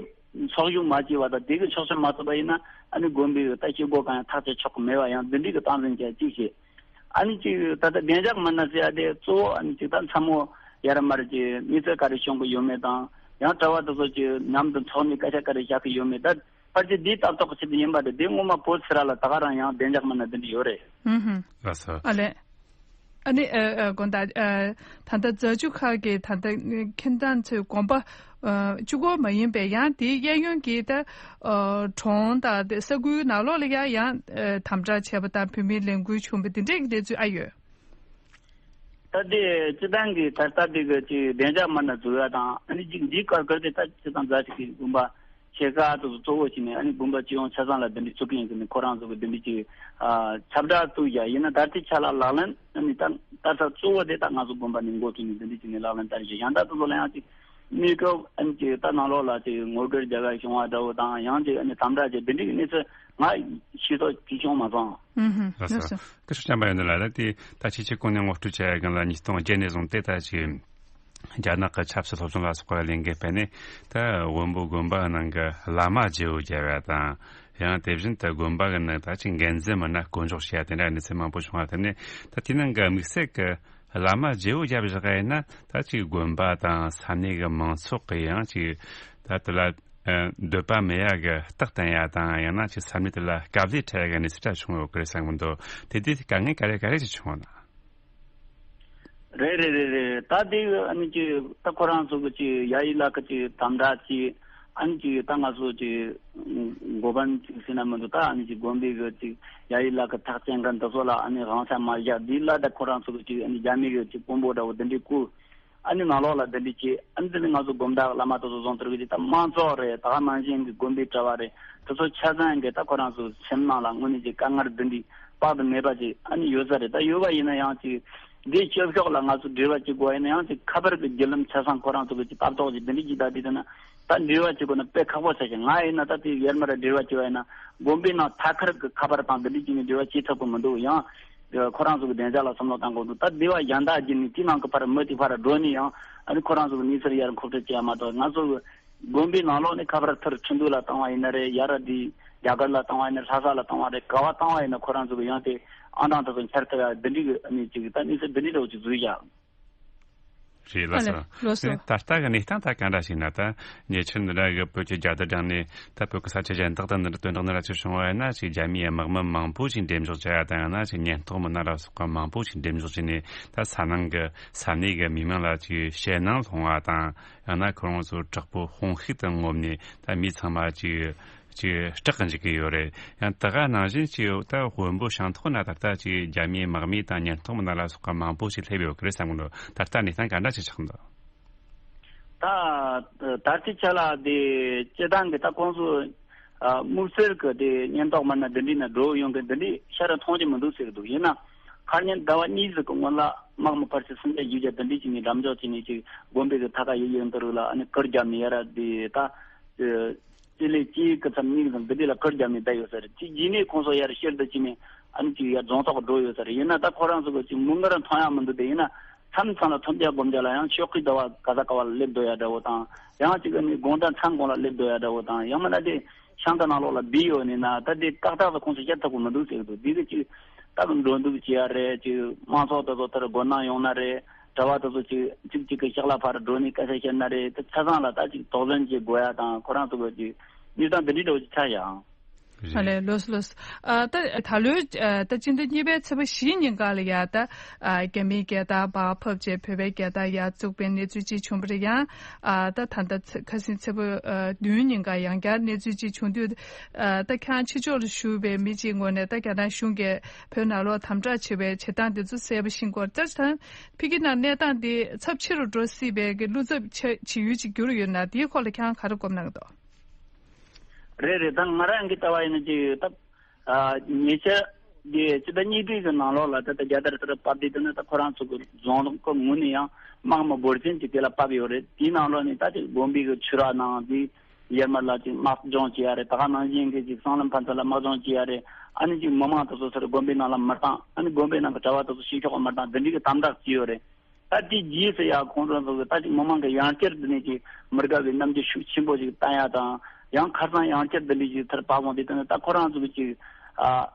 ཚོགས་ཞུགས་མ་བྱས་པ་དང་དེ་གི་ཆོག་མཆན་མ་ཐོབ་པ་ཡིན་ན་ཨ་ནི་དགོན་པའི་གི་ད་བྱེད་སྒོ་གང་ཡང་ཐག་བཅད་ཆོག་གི་མེད་པ་ཡང་འདི་འདྲའི་གི་སྟངས་འཛིན་བྱས་ཅིག་བྱེད། ཨ་ནི་ཅིག་ད་ལྟ་བདེ་འཇགས་མི་སྣ་ཟེར་ཡ་དེ་གཙོ་བོ་ཨ་ནི་ཅིག་ད་མཚན་མོ་ཡར་མར་གྱི་གནས་ཚུལ་ག་རེ་བྱུང་གི་ཡོད་མེད་དང་ཡང་གྲྭ་བ་དེ་ཚོ་ཅིག་མཉམ་དུ་འཚོགས་ནས་སྐད་ཆ་ག་རེ་བཤད་གི་ཡོད་མེད་ད། ཕལ་ཆེར་འདིའི་ལྟ་རྟོག་གི་ཆེད་དུ་ཡིན་པ་རེད། དེ་སྔོན་མ་བོད་ཚེ་ར་ལ་ད་ག་རང་ཡང་བདེ་འཇགས་མི་སྣ་འདི་འདྲ་ཡོད་རེད། ཧུམ་ཧུམ། ལགས་སོ། ཨ་ལས། ཨ་ནི་ཨ་ཨ་དགོན་བདག་ཨ་ད་ལྟ་རྫ་ཆུ་ཁ་གི་ད་ལྟ་ཁྱིམ་ཚང་ཚོའི་དགོན་པ་ཨ་གཅིག་པོ་མ་ཡིན་པའི་ཡང་དེའི་གཡས་གཡོན་གྱི་ད་ཨ་གྲོང་དང་དེ་ས་ཁུལ་ནང་ལོགས་ལ་ཡང་ཡང་ཨ་དམ་དྲག་བྱས་པ་དང་བོད་མིའི་ལས་འགུལ་བྱུང་བ་འདི་འདྲའི་གནས་ཚུལ་ཨ་ཡོད། ད་དེ་སྤྱི་བཏང་གི་ད་ལྟ་དེ་གི་ཅིག་བདེ་འཇགས་མི་སྣ་འཛུལ་ཡ་དང་ཨ་ནི་ཅིག་འདིའི་སྐོར་སྐོར་དེ་ད་སྤྱི་བཏང་རྫ་ཆུ་གི་དགོན་པ་ཆེ་ཁག་དེ་ཚོ་གཙོ་བོ་བྱས་ནས་ཨ་ནི་དགོན་པ་སྤྱི་ཡོངས་ཆ་ཚང་ལ་འདི་འདྲའི་བཙུགས་ཀྱི་ཡིན་ཟེར་ནས་ཁོ་རང་ཚོ་གི་འདི་འདྲའི་ཅིག་ཨ་ཁྱབ་བསྒྲགས་བཙུགས་ཡ་ཡིན་ན་ད་ལྟའི་ཆ་ལ་ལག་ལེན་ཨ་ནི་ད་ལྟ་ས་གཙོ་བོ་དེ་ད་ང་ཚོ་དགོན་པ་ནས་འགོ་བཙུགས་ནས་འདི་འདྲའི་བྱས་ནས་ལག་ལེན་བསྟར་བཞིན་ཡང་ད་དེ་ཚོ་ལ་ཡང་ཅིག་ གནས་སྐབས་ཨ་ནི་ཅིག་ད་ནང་ལོགས་ལ་ཅིག་ངོ་རྒོལ་རྒྱག་ག་བྱུང་བ་འདྲ་བོ་དང་ཡང་ཅིག་ཨ་ནི་དམ་དྲག་ཅིག་འདི་འདྲའི་གནས་ཚུལ་ང་ཤེས་རྟོགས་ཅིག་བྱུང་མ་སོང་། ཨུ་ཧུམ། ལགས་སོ། ལགས་སོ། སྐུ་ཞབས་བྱམས་པ་ཡོན་ཏན་ལགས། ད་དེ་ད་ཕྱི་ཕྱི་གོང་ནས་ངོ་སྤྲོད་བྱ་ཡ་གང་ལ་ཉིས་སྟོང་བརྒྱད་ནས་བཟུང་སྟེ་ད་ཅིག་རྒྱ་ནག་གི་ཆབ་སྲིད་སློབ་སྦྱོང་ལ་སོགས་པ་ལས་འགན་སྤེལ་ནས་ད་བོན་པོ་དགོན་པ་ནང་གི་བླ་མ་བརྗེ་བོ་བརྒྱབ་ཡ་དང་། ཡང་དེ་བཞིན་དུ་དགོན་པ་གི་ནང་ད་ཅིག་འགན་འཛིན་མི་སྣ་བསྐོ་འཇོག་བྱས་ཡ་དེ་འདྲ་གནས་ཚུལ་མང་པོ་བྱུང་བ་དེ་ནས་ད་དེའི་ནང་གི་དམིགས་བསལ་གི་བླ་མ་བརྗེ་བོ་བརྒྱབ་བཞག་ཡིན་ན་ད་ཅིག་དགོན་པ་དང་ས་གནས་གི་མང་ཚོགས་གི་ཡང་ཅིག་ད་དེ་ལ་ཨ་འདོད་པ་མེད་ཡ་གི་རྟགས་བསྟན་ཡ་དང་ཡང་ན་ཅིག་ས་གནས་དེ་ལ་དཀའ་ལས་འཕྲད་ཡ་གི་གནས་ཚུལ་འདྲ་བྱུང་ཡོད་གི་རེད་བསམ་གི་འདུག་དེ་དུས་དཀའ་ངལ་ག་རེ་ག་རེ་ཅིག་བྱུང་ན། རེད་རེད་རེད་རེད། ད་དེ་ཨ་ནི་ཅིག་ད་ཁོ་རང་ཚོ་གི་ཅིག་ཡ་ཡི་ལ་ཁ་ཅིག་དམ་དྲག་ཅིག་ཨ་ནི་ཅིག་ད་ང་ཚོ་ཅིག་འགོ་དཔོན་ཅིག་ཟེར་ན་མི་འདུག་ད་ཨ་ནི་ཅིག་དགོན་པའི་གི་ཅིག་ཡ་ཡི་ལ་ཁ་ཐག་བཅད་མཁན་དེ་ཚོ་ལ་ཨ་ནི་དབང་ཆ་མ་བཞག་དེ་ལ་ད་ཁོ་རང་ཚོ་གི་ཅིག་ཨ་ནི་རྒྱ་མི་གི་ཅིག་དཔོན་པོ་འདྲ་བོ་དེ་འདྲའི་བསྐོས། ཨ་ནི་ནང་ལོགས་ལ་འདི་འདྲ་བྱས། ཨ་ནི་འདི་ནི་ང་ཚོ་དགོན་བདག་བླ་མ་དེ་ཚོ་བཟུང་དུ་རུ་གི་ད་དམངས་གཙོ་རེད། ད་ག་ནང་བཞིན་གྱི་དགོན་པའི་གྲྭ་བ་རེད། དེ་ཚོ་ཆ་ཚང་གི་ད་ཁོ་རང་ཚོ་སེམས་ནང་ལ་དངོས་གནས་ཀྱི་དཀའ་ངལ་འདི་འདྲའི་དཔག་ཏུ་མེད་པ་ཅིག་ཨ་ནི་ཡོད་ས་རེད། ད་ཡོད་པ་ཡིན་ན་ཡང་ཅིག་འདིའི་ཆོས་ཕྱོགས་ལ་ང་ཚོ་འབྲེལ་བ་བྱེད་དགོས་ཡིན་ན་ཡང་ཅིག་ཁ་པར་གྱི་བརྒྱུད་ལམ་ཆ་ཚང་ཁོ་རང་ཚོ་གི་ཅིག་ལྟ་རྟོག་ཅིག་འདི་འདྲའི་ཅིག་ད་འདི་དེ་ན་ད་འབྲེལ་བ་བྱེད་དགོས་ན་དཔེ་ཁག་པོ་ཆགས་ཤིང་། ང་ཡིན་ན་ད་དེ་ཡར་མར་འབྲེལ་བ་བྱེད་པ་ཡིན་ན་དགོན་པའི་ནང་ཐད་ཀར་གྱི་ཁ་པར་དང་འདི་འདྲའི་ཅིག་ནས་འབྲེལ་བ་བྱེད་ཐུབ་ཀྱི་མི་འདུག་ཡང་། ཁོ་རང་ཚོ་གི་བདེ་འཇགས་ལ་བསམ་བློ་བཏང་དགོས་འདུག་ད་སྡེ་བ་གཞན་དག་བརྒྱུད་ནས་དེའི་ནང་གི་ཕར་མི་དེ་ཕར་འགྲོ་ནས་ཡང་ཨ་ནི་ཁོ་རང་ཚོ་གི་གནས་ཚུལ་ཡར་མཁོ་སྤྲོད་བྱེད་ཡ་མ་གཏོགས། ང་ཚོ་གི་དགོན་པའི་ནང་ལོགས་ནས་ཁ་པར་ཐུར་ཁྲིན་ཏུའུ་ལ་བཏང་བ་ཡིན་ན་རེད། ཡར་དེ་རྒྱ་གར་ལ་བཏང་བ་ཡིན་ན། ལྷ་ས་ལ་བཏང་བ་རེད། ག་བ་བཏང་བ་ཡིན་ན་ཁོ་རང་ཚོ་གི་ཡང་དེ་ཨང་གྲངས་དེ་ཚོ་འཆར་ཐུབ་ཡ་འདི་འདྲའི་གི་ཨ་ནི་ཅིག་ད་གནས་ཚུལ་འདི་འདྲའི་འདྲ་བོ་ཅིག་བཟོས་བཞག་རེད་ལགས་སོ། ཨ་ལེ། ལགས་སོ། དེ་ནས་ད་ལྟ་གི་གནས་སྟངས་ད་ག་འདྲ་ཞིག་ན། ད་ཉེ་ཆར་འདི་འདྲ་གི་བོད་ཀྱི་རྒྱལ་དར་བསྒྲེངས་ནས་ད་བོད་ཀྱི་ས་ཆ་གཞན་དག་ཏུ་འདི་འདྲ་དོན་དག་འདི་འདྲ་ཅིག་བྱུང་བ་ཡིན་ན་ཅིག་རྒྱ་མིའི་དམག་མི་མང་པོ་ཞིག་འགྲེམས་འཇོག་བྱ་ཡ་དང་། ཡང་ན་ཅིག་ཉེན་རྟོག་མི་སྣ་ལ་སོགས་པ་མང་པོ་ཞིག་འགྲེམས་འཇོག་བྱས་ནས་ད་ས་ནང་གི་ས་གནས་ཀྱི་མི་མང་ལ་ཅིག་ཞེད་སྣང་སློང་བ་དང་། ཡང་ན་ཁོ་རང་ཚོ་དྲག་པོའི་དཔུང་ཤུགས་དང་ངོམ་ནས་ད་མི་ཚང་མ་ཅིག་ཅིག་སྐྲག་གི་འཇུག་གི་ཡོད་རེད། ཡང་དེ་ག་ནང་བཞིན་ཅིག་ད་བོན་པོ་ཤང་ཐོག་ན་ད་ལྟ་ཅིག་རྒྱ་མིའི་དམག་མི་དང་ཉེན་རྟོག་མི་སྣ་ལ་སོགས་པ་མང་པོ་ཞིག་སླེབས་ཡོད་ཀྱི་རེད་བསམ་གི་འདུག་ད་ལྟ་གནས་སྟངས་ག་འདྲ་ཞིག་ཆགས་འདུག་ད་ད་ལྟའི་ཆ་ལ་དེ་སྤྱི་བཏང་གི་ད་ཁོང་ཚོ་ཨ་དམིགས་བསལ་གི་དེ་ཉེན་རྟོག་མི་སྣ་འདི་འདྲའི་ནང་འགྲོ་ཡོང་གི་འདི་འདྲའི་ཤར་མཐོང་རྒྱུ་མི་འདུག་ཟེར་གི་འདུག་ཡིན་ན་ཁ་ཉིན་ཟླ་བ་གཉིས་ཟིག་གི་སྔོན་ལ་དམག་མི་ཕལ་ཆེར་སུམ་བརྒྱ་བཞི་བརྒྱ་འདི་འདྲའི་ཅིག་ནས་འགྲམ་འཇོག་བྱས་ནས་ཅིག་དགོན་པའི་གི་མཐའ་ཁ་ཡི་ཡི་འདི་རུ་ལ་ཨ་ནི་གུར་བརྒྱབ་ནས་ཡར་དེ་ད། སྤྱི་ལེ་གཅིག་གི་མཚམས་གཉིས་ཙམ་འདི་འདྲ་ལ་གུར་བརྒྱབ་ནས་བསྡད་ཡོད་ས་རེད། དེ་རྗེས་ནས་ཁོང་ཚོ་ཡར་ཤར་དུ་ཕྱིན་ནས་ཨ་ནི་ཅིག་ཡར་རྫོང་ཐོག་འགྲོ་ཡོད་ས་རེད། ཡིན་ན་ད་ཁོ་རང་ཚོ་གི་ཅིག་མིག་སྔར་མཐོང་ཡ་མི་འདུག་དེ་ཡིན་ན་མཚམས་མཚམས་ལ་ཐོན་རྒྱ་སྒོམ་རྒྱ་ལ་ཡང་ཕྱོགས་ཀྱི་ཟླ་བ་ག་ས་ག་བ་ལ་སླེབས་སྡོད་ཡ་འདྲ་བོ་དང་། ཡང་ཅིག་ཨ་ནི་དགོང་དག་མཚམས་གོང་ལ་སླེབས་སྡོད་ཡ་འདྲ་བོ་དང་། ཡང་མིན་ན་དེ་ཤང་ཀ་ནང་ལོགས་ལ་བསྡད་ཡོད་ནི་ན་ད་དེ་ཏག་ཏག་ཏུ་ཁོང་ཚོ་བཤད་ཐུབ་ཀྱི་མི་འདུག་ཟེར་གི་འདུག་དེ་གི་ཅིག་ད་གི་འགྲོ་འདུག་བྱེད་ཡ་རེད། ཅིག་དམངས་ཚོགས་དེ་ཚོ་དེར་སྒོ་ནང་ཡོང་ན་རེད། གྲྭ་བ་དེ་ཚོ་ཅིག་གཅིག་གཅིག་གི་ཕྱག་ལ་ཕར་འགྲོ་ནས་སྐད་ཆ་བཤད་ན་རེད། དེ་ཆ་ཚང་ལ་ད་ཅིག་དོགས་ཟོན་བྱེད་དགོས་ཡ་དང་། ཁོ་རང་ཚོ་གི་ཅིག་གནས་སྟངས་འདི་འདྲའི་འདྲ་བོ་ཅིག་ཆགས་ཡ། ཨ་ལས། ལགས་སོ་ལགས་སོ། ཨ་ད་ད་ལོའི་ཨ་ད་སྤྱི་ཟླ་གཉིས་པའི་ཚེས་པ་བཞི་ཉིན་ག་ལ་ཡ་ད་ཨ་རྒྱ་མིའི་རྒྱལ་དར་འཕར་ཕབ་བྱས་བོད་པའི་རྒྱལ་དར་ཡར་བཙུགས་པའི་གནས་ཚུལ་ཅིག་བྱུང་བ་རེད། ཡང་ཨ་ད་ད་ལྟ་ཚེ་ཁ་སང་ཚེས་པ་ཨ་བདུན་ཉིན་ག་ཡང་བསྐྱར་གནས་ཚུལ་ཅིག་བྱུང་དུས། ཨ་ད་ཁྱེད་རང་ཕྱི་ཕྱོགས་ལ་བཞུགས་པའི་མི་གཅིག་ངོས་ནས་ད་རྒྱ་ནག་གཞུང་གིས་བོད་ནང་ལོགས་དམ་དྲག་བྱེད་པའི་བྱེད་སྟངས་འདི་ཚོ་གསལ་པོ་ཤེས་སྐོར་ལྟར་དང་། ཕ་གི་ནང་གནས་སྟངས་འདི་ཚབས་ཆེ་རུ་འགྲོ་སྲིད་པའི་གི་བློ་འཚབ་ཆེ་བྱེད་ཡུལ་ཅིག་གྱུར་ཡོད་ན། དེའི་སྐོར་ལ་ཁྱེད་རང་ག་རེ་སྒོམ་གནང་གི་འདུག་རེད་རེད། ད་ང་རང་གི་ལྟ་བ་ཡིན་ན་ཅིག་ད་ཨ་ཉེ་ཆར་གྱི་སྤྱི་ཟླ་གཉིས་པའི་གི་ནང་ལོགས་ལ་ད་ལྟ་རྒྱལ་དར་དེར་ཕབ་དུས་དེ་ནི་ད་ཁོ་རང་ཚོ་གི་རྫོང་གི་ངོས་ནས་ཡང་དམག་མི་འབོར་ཆེན་ཅིག་དེ་ལ་ཕབ་ཡོད་རེད། དེའི་ནང་ལོགས་ནས་ད་ཅིག་དགོན་པའི་གི་ཆོས་ར་ནང་དེ། ཡར་མར་ལ་ཅིག་དམག་སྦྱོང་བྱེད་ཡ་རེད། ད་ག་ནང་བཞིན་གྱི་ཅིག་སྲང་ལམ་ཕན་ཚུན་ལ་དམག་སྦྱོང་བྱེད་ཡ་རེད། ཨ་ནི་ཅིག་མི་མང་དེ་ཚོ་ཚུར་དགོན་པའི་ནང་ལ་མི་གཏང་། ཨ་ནི་དགོན་པའི་ནང་གི་གྲྭ་བ་དེ་ཚོ་ཕྱི་ཕྱོགས་མི་གཏང་། འདི་འདྲའི་གི་དམ་དྲག་བྱས་ཡོད་རེད། ད་དེ་རྗེས་སུ་ཡ་ཁོང་ཚོ་ཚོ་གི་ད་ཅིག་མི་མང་གི་ཡང་བསྐྱར་འདི་ནས་ཅིག་མི་དགའ་བའི་རྣམ་འགྱུར་ཤུགས་ཆེན་པོ་ཞིག་བསྟན་ཡ་དང་། ཡང་ཁ་སང་ཡང་བསྐྱར་འདི་འདྲའི་ཅིག་ཚུར་ཕབ་སོང་དུས་དེ་ནི་ད་ཁོ་རང་ཚོ་གི་ཅིག་ཨ་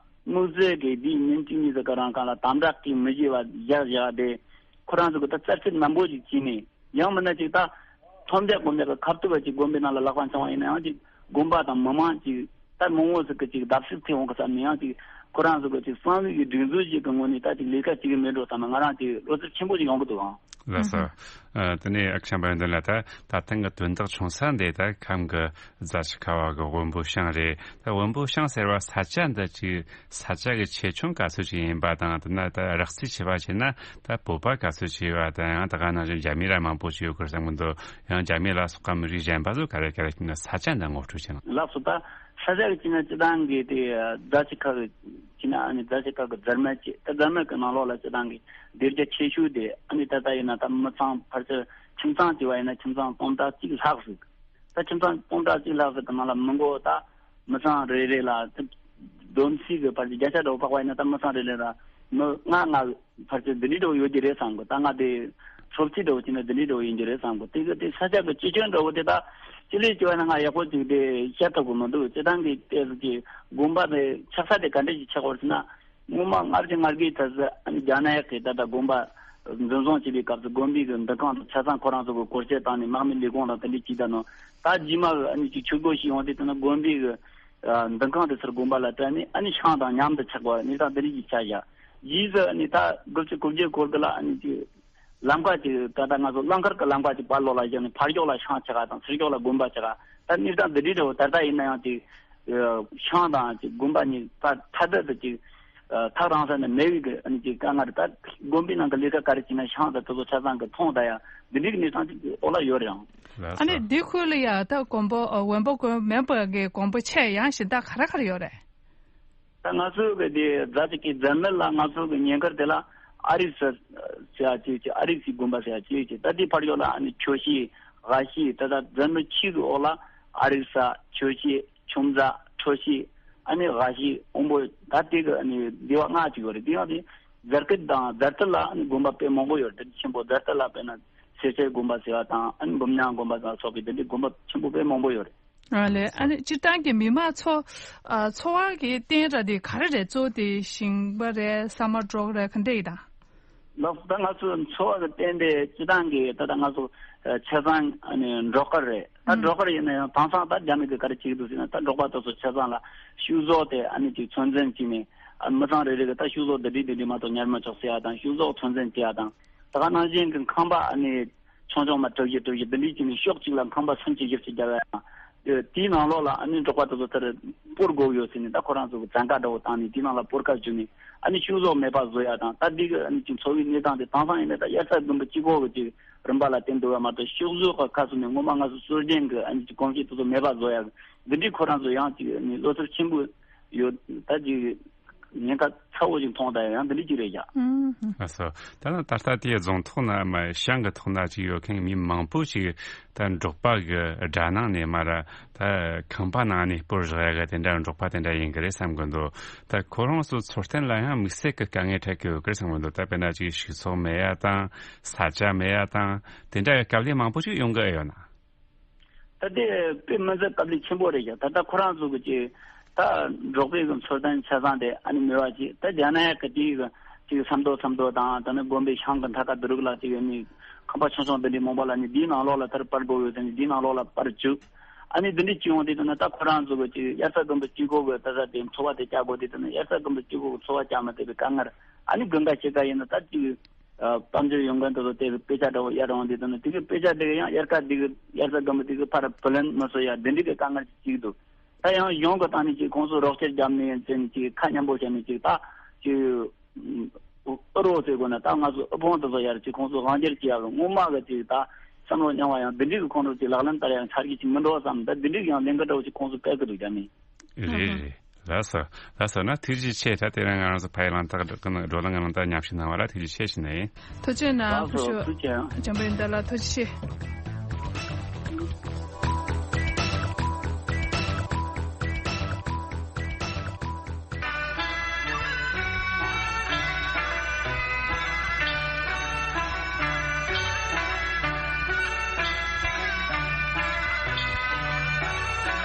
དམིགས་བསལ་གྱི་དེའི་ཉིན་གཅིག་གཉིས་ཙམ་གི་རིང་གང་ལ་དམ་དྲག་གིས་མི་བྱེད་པ་བཞག་བཞག་དེ། ཁོ་རང་ཚོ་གི་ད་རྩར་ཚེ་རྣམ་པོ་ཞིག་བྱས་ནས། ཡང་མིན་ན་ཅིག་ད་ཐོན་རྒྱ་སྒོམ་རྒྱ་གི་ཁ་ཐུག་ག་ཅིག་དགོན་པའི་ནང་ལ་ལག་པ་འཆང་བ་ཡིན་ན་ཡང་ཅིག་དགོན་པ་དང་མི་མང་ཅིག་ད་མང་བོ་ཟིག་གི་ཅིག་བརྡབ་གསིག་ཐེབས་འོང་གི་བསམ་ནས། ཡང་ཅིག་ཁོ་རང་ཚོ་གི་ཅིག་བསམ་བློ་གི་སྒྲིག་འཛུགས་ཤིག་གི་ངོས་ནས་ད་ཅིག་ལས་ཀ་བྱེད་གི་མེད་འགྲོ་བསམ་ན་ང་རང་ཅིག་བློ་འཚབ་ཆེན་པོ་ཅིག་ཡོང་གི་འདུག་ཨང་། ལགས་སོ། ཨ་དེ་ནས་ཨ་ཁུ་བྱམས་པ་ཡོན་ཏན་ལགས། ད་ད་ཐེངས་གི་དོན་དག་བྱུང་ས་འདི་ད་ཁམས་གི་རྫ་ཆུ་ཁ་བ་གི་བོན་པོ་ཤང་རེད། ད་བོན་པོ་ཤང་ཟེར་བ་ས་ཆ་འདི་ཅིག་ས་ཆ་གི་ཆེ་ཆུང་ག་ཚོད་ཅིག་ཡིན་པ་དང་། དེ་ན་ད་རགས་རྩིས་བྱས་པ་བྱས་ན་ད་བོད་པ་ག་ཚོད་ཅིག་ཡོད་པ་དང་། ཡང་ད་ག་ནང་བཞིན་རྒྱ་མི་ར་མང་པོ་ཞིག་ཡོད་གི་བསམ་གི་འདུག་ཡང་རྒྱ་མི་ལ་སོགས་པ་མི་རིགས་གཞན་པ་ཚོ་ག་རེ་ག་རེ་ཡིན་ན་ས་ཆ་འདི་ངོ་སྤྲོད་བྱས་ན། ལགས་སོ། ད་ ས་ཆ་གི་ཅི་ན་སྤྱི་བཏང་གི་དེ་རྫ་ཆུ་ཁ་གི་ཅི་ན་ཨ་ནི་རྫ་ཆུ་ཁ་གི་རྫ་སྨད་ཅིག་ད་རྫ་སྨད་གི་ནང་ལོགས་ལ་སྤྱི་བཏང་གི་སྡེར་རྒྱ་ཆེ་ཤོས་དེ་ཨ་ནི་ད་ལྟ་ཡིན་ན་ད་མི་ཚང་ཕལ་ཆེར་ཁྱིམ་ཚང་བྱས་པ་ཡིན་ན་ཁྱིམ་ཚང་སྟོང་ཕྲག་གཅིག་ལྷག་ཟིག་ད་ཁྱིམ་ཚང་སྟོང་ཕྲག་གཅིག་ལྷག་ཟིག་གི་ནང་ལ་མི་མགོ་ད་མི་ཚང་རེ་རེ་ལ་ད་བསྡོམས་ས་གི་ཕལ་ཆེར་བརྒྱ་ཆ་འདྲ་བོ་དཔག་པ་ཡིན་ན་ད་མི་ཚང་རེ་རེ་ལ་མི་ལྔ་ལྔ་ཕལ་ཆེར་འདི་འདྲའི་འདྲ་བོ་ཡོད་ཀྱི་རེད་བསམ་གི་ད་ང་དེ་ཚོད་རྩིས་འདྲ་བོ་བྱས་ན་འདི་འདྲའི་འདྲ་བོ་ཡིན་གྱི་རེད་བསམ་གི་དེ་གི་དེ་ས་ཆ་གི་སྤྱི་ཁྱོན་འདྲ་བོ་དེ་ད་སྤྱི་ལེ་བྱས་པ་ན་ང་ཡག་པོ་ཅིག་དེ་བཤད་ཐུབ་གི་མི་འདུག་སྤྱི་བཏང་གི་ལྟས་སུ་ཅིག་དགོན་པ་དེ་ཆགས་ས་དེ་ག་འདྲ་ཞིག་ཆགས་པ་རེད་ཟེར་ན། སྔོན་མ་སྔར་གྱི་སྔར་གྱི་ད་ཟེར་ཨ་ནི་རྒྱ་ནག་གི་ད་ལྟ་དགོན་པ་འཛིན་བཟུང་བྱས་པའི་སྐབས་སུ་དགོན་པའི་གི་འདུ་ཁང་དང་ཆ་ཚང་ཁོ་རང་ཚོ་གི་བཀོལ་སྤྱོད་བཏང་ནས་དམག་མི་ལས་ཁུངས་དང་དེ་འདྲ་བྱས་ད་ནོ། ད་རྗེས་མ་གི་ཨ་ནི་ཅིག་ཆུ་སྒོ་ཞིག་ཡོང་དུས་ད་ནི་དགོན་པའི་གི་འདུ་ཁང་དེ་ཚུར་དགོན་པ་ལ་སྤྲད་ནས་ཨ་ནི་ཤང་དང་མཉམ་དུ་ཆགས་པ་གནས་སྟངས་དེ་འདྲ་ཞིག་ཆགས་བཞག་རྗེས་སུ་ཨ་ནི་ད་དགུ་བཅུ་གོ་བརྒྱད་སྐོར་གི་ལ་ཨ་ནི་ཅིག་ལམ་ཁ་ཅིག་ད་ལྟ་ང་ཚོ་གླང་དཀར་གྱི་ལམ་ཁ་ཅིག་བར་ལོགས་ལ་བཞག་ནས་ཕར་ཕྱོགས་ལ་ཤང་ཆགས་ཀ་དང་ཚུར་ཕྱོགས་ལ་དགོན་པ་ཆགས་ཀ་ད་གནས་སྟངས་འདི་འདྲའི་འདྲ་བོ་ད་ལྟ་ཡིན་ན་ཡང་ཅིག་ཤང་དང་ཅིག་དགོན་པ་གཉིས་ད་ཐ་དད་དུ་ཅིག་ཐག་རིང་ས་ནས་མེད་པའི་གི་ཨ་ནི་ཅིག་དཀའ་ངལ་ད་དགོན་པའི་ནང་གི་ལས་ཀ་ག་རེ་བྱས་ན་ཤང་དང་དེ་ཚོ་ཆ་ཚང་གི་མཐོང་ད་ཡ་འདི་འདྲའི་གི་གནས་སྟངས་ཅིག་འོག་ལ་ཡོད་རེད་ཨང་། ལགས་ཨ་ནི་སོ། འདི་ཁུལ་ལ་ཡ་ད་དགོན་པ་འོ་དབོན་པོ་དགོན་མོན་པ་གི་དགོན་པ་ཆེ་ཡང་གཞན་དག་ག་རེ་ག་རེ་ཡོད་རེད། ད་ང་ཚོ་གི་དེ་རྫ་ཆུ་ཁའི་རྫ་སྨད་ལ་ང་ཚོ་གི་ཉེ་འཁོར་དེ་ལ་ཨ་རིག་ས་ཟེར་ཡ་ཅིག་ཅིག་ཨ་རིག་སའི་དགོན་པ་ཟེར་ཡ་ཅིག་ཅིག་ད་དེ་ཕར་ཕྱོགས་ལ་ཨ་ནི་ཆོས་ཤིང་། ཝ་ཤིང་། ད་ད་རྫ་སྨད་ཆུ་གི་འོག་ལ་ཨ་རིག་ས། ཆོས་ཤིང་། ཆུ་མཛོད། ཁྲོ་ཤིང་། ཨ་ནི་ཝ་ཤིང་། དབོན་པོ། ད་དེ་གི་ཨ་ནི་སྡེ་བ་ལྔ་ཅིག་ཡོད་རེད། དེ་ཡང་དེ་རྫ་སྐེད་དང་རྫ་སྟོད་ལ་ཨ་ནི་དགོན་པ་དཔེ་མང་པོ་ཡོད་རེད། དེ་ཆེན་པོ་རྫ་སྟོད་ལ་དཔེར་ན་སེར་སྐྱའི་དགོན་པ་ཟེར་བ་དང་ཨ་ནི་འབུམ་རྙིང་དགོན་པ་དང་སོགས་པའི་དེ་འདྲའི་དགོན་པ་ཆེན་པོ་དཔེ་མང་པོ་ཡོད་རེད། ཨ་ལས། ཨ་ནི་སྤྱིར་བཏང་གི་མི་མང་ཚོ་ཨ་འཚོ་བ་གི་རྟེན་ར་དེ་ག་རེ་རེད། གཙོ་བོ་དེ་ཞིང་པ་རེད། ཟ་མ་འབྲོག་རེད། ག་འདྲ་ཡིན་དང་། ལགས་སོ། ད་ང་ཚོའི་འཚོ་བ་གི་རྟེན་དེ་སྤྱིར་བཏང་གི་ད་ལྟ་ང་ཚོ་ཆ་ཚང་ཨ་ནི་འབྲོག་དཀར་རེད། ད་ཨང་། འབྲོག་དཀར་ཡིན་ན་ཡང་དེང་སང་ད་རྒྱ་མི་གི་ག་རེ་བྱེད་ཀྱི་འདུག་ཟེར་ན་ད་འབྲོག་པ་དེ་ཚོ་ཆ་ཚང་ལ་ཤུགས་གསོག་དེ་ཨ་ནི་ཅིག་ཚོད་འཛིན་བྱས་ནས་ཨ་མི་ཚང་རེ་རེ་གི་ད་ཤུགས་གསོག་འདི་འདྲ་འདི་འདྲ་མ་གཏོགས་ཉར་མི་ཆོག་ཟེར་ཡ་དང་ཤུགས་གསོག་ཚོད་འཛིན་བྱེད་ཡ་དང་ད་ག་ནང་བཞིན་གི་ཁང་པ་ཨ་ནི། ཆུང་ཆུང་མ་གྲུ་བཞི་གྲུ་བཞི་འདི་འདྲའི་བྱས་ནས་ཤོག་གཅིག་ལ་ཁང་པ་སུམ་ཅུ་བཞི་བཅུ་རྒྱབ་ཡ་དང་། དེའི་ནང་ལོགས་ལ་ཨ་ནི་འབྲོག་པ་དེ་ཚོ་དེར་སྤོར་དགོས་ཡོད་ཟེར་ནས་ད་ཁོ་རང་ཚོ་གི་བཙན་བཀའ་འདྲ་བོ་བཏང་ནས་དེའི་ནང་ལ་སྤོར་ཁ་བཅུག་ནས་ཨ་ནི་ཤུགས་གསོག་མེད་པ་བཟོ་ཡ་དང་ད་འདི་གི་ཨ་ནི་ཅིག་འཚོ་བའི་གནས་སྟངས་དེ་དེང་སང་ཡིན་ན་ད་དབྱར་རྩྭ་དགུན་འབུ་གཅིག་པོ་གི་ཅིག་རིམ་པ་ལ་བརྟེན་འདུག་ཡ་མ་གཏོགས་ཤུགས་གསོག་གི་ཁ་གསུམ་ནས་སྔོན་མ་ང་ཚོ་སྲོལ་རྒྱུན་གི་ཨ་ནི་ཅིག་གོམས་གཤིས་དེ་ཚོ་མེད་པ་བཟོ་ཡ་གི་འདི་འདྲའི་ཁོ་རང་ཚོ་ཡང་ཅིག་ཨ་ནི་བློ་འཚབ་ཆེན་པོ་ཡོད་ད་ཅིག་ཉེན་ཁ་ཚ་བོ་ཞིག་མཐོང་དང་ཡང་འདི་འདྲ་ཅིག་རེད་ཡ། ཨུམ། ལགས་སོ། ད་ནི་ད་ལྟ་དེའི་རྫོང་ཐོག་ན་མ་ཤང་གི་ཐོག་ན་ཅིག་ཡོད་མཁན་མི་མང་པོ་ཞིག་ད་འབྲོག་པ་གི་སྦྲ་ནང་ནས་མར་ད་ཁང་པ་ནང་ནས་སྤོར་བཞག་ཡ་གི་དེ་འདྲ་འབྲོག་པ་དེ་འདྲ་ཡིན་གི་རེད་བསམ་གི་འདུག་ད་ཁོ་རང་ཚོ་འཚོ་རྟེན་ལ་ཡང་དམིགས་བསལ་གི་དཀའ་ངལ་འཕྲད་ཀྱི་ཡོད་གི་རེད་བསམ་གི་འདུག་ད་དཔེར་ན་ཅིག་ཕྱུགས་ཟོག་མེད་ཡ་དང་ས་ཆ་མེད་ཡ་དང་དེ་འདྲ་གི་དཀའ་ལས་མང་པོ་ཞིག་ཡོང་གི་ཨེ་ཡོད་ན། ད་དེ་དཔེ་མི་སྲིད་དཀའ་ལས་ཆེན་པོ་རེད་ཀྱང་ད་ལྟ་ཁོ་རང་ཚོ་གི་ཅིག་ད་འབྲོག་པའི་གི་འཚོ་རྟེན་ཆ་ཚང་དེ་ཨ་ནི་མེད་པ་ཅིག་ད་རྒྱ་ནག་གི་དེའི་གི་ཅིག་ས་མདོ་ས་མདོ་དང་ད་ནི་དགོན་པའི་ཤང་གི་མཐའ་ཁ་དེ་རུ་ལ་ཅིག་ཨ་ནི་ཁང་པ་ཆུང་ཆུང་དེ་འདྲའི་མང་པོ་ལ་ནི་དེའི་ནང་ལོགས་ལ་དེར་སྤར་དགོས་ཡོད་དེ་ནི་དེའི་ནང་ལོགས་ལ་སྤར་བཅུག་ཨ་ནི་དེ་འདྲའི་ཅིག་ཡོང་དུས་ད་ནི་ད་ཁོ་རང་ཚོ་གི་ཅིག་དབྱར་རྩྭ་དགུན་འབུ་གཅིག་པོ་གི་ད་ས་དེ་འཚོ་བ་དེ་བསྐྱལ་དགོས་དུས་ད་ནི་དབྱར་རྩྭ་དགུན་འབུ་གཅིག་པོ་གི་འཚོ་བ་བསྐྱལ་མི་ཐུབ་པའི་དཀའ་ངལ་ཨ་ནི་དགུན་ཁ་དཔྱིད་ཀ་ཡིན་ན་ད་ཅིག་དཔལ་འབྱོར་ཡོང་མཁན་དེ་ཚོ་དེ་གི་དཔེ་ཆ་འདྲ་བོ་གཡར་འོང་དུས་ད་ནི་དེ་གི་དཔེ་ཆ་དེ་གི་ཡང་དབྱར་ཁ་དེ་གི་དབྱར་རྩྭ་དགུན་འབུ་དེ་གི་ཕར་བུ་ལོན་མི་བཟོ་ཡ་དེ་འདྲའི་གི་དཀའ་ངལ་ཅིག་འདུག་ད་ཡང་གཞུང་གི་སྟེང་ནས་ཅིག་ཁོང་ཚོ་རོགས་སྐྱོར་བརྒྱབ་ནས་ཡིན་ཙང་ཅིག་ཁ་མཉམ་པོ་བྱས་ནས་ཅིག་ད་ཅིག་ཨུ་རོགས་ཟེར་དགོས་ན་ད་ང་ཚོ་ཨུ་ཕོང་དེ་ཚོ་ཡར་ཅིག་ཁོང་ཚོ་དབང་སྒྱུར་བྱེད་ཡ་གི་སྔོན་མ་གི་ཅིག་ད་བསམ་བློ་རྙིང་བ་ཡང་འདི་འདྲའི་གི་ཁོང་ཚོ་ཅིག་ལག་ལེན་བསྟར་ཡ་ཡང་ཆགས་ཀྱི་ཅིག་མི་འགྲོ་བསམ་ད་འདི་འདྲའི་གི་ཡང་ལས་འགུལ་འདྲ་བོ་ཅིག་ཁོང་ཚོ་སྤེལ་གི་འདུག་རྒྱ་མི། རེད་རེད། ལགས་སོ། ལགས་སོ་ན་ཐུགས་རྗེ་ཆེ། ད་དེ་རིང་ང་རང་ཚོ་ཕ་ཡི་ལང་ཐག་གི་བགྲོ་གླེང་གི་ནང་ད་མཉམ་ཞུགས་གནང་བ་ལ་ཐུགས་རྗེ་ཆེ་ཞུ་ནི་ཡིན། ཐུགས་རྗེ་གནང་། ལགས་སོ། ཐུགས་རྗེ་གནང་། འཇམ་དཔལ་ཡོན་ཏན་ལགས་ཐུགས་རྗེ་ཆེ།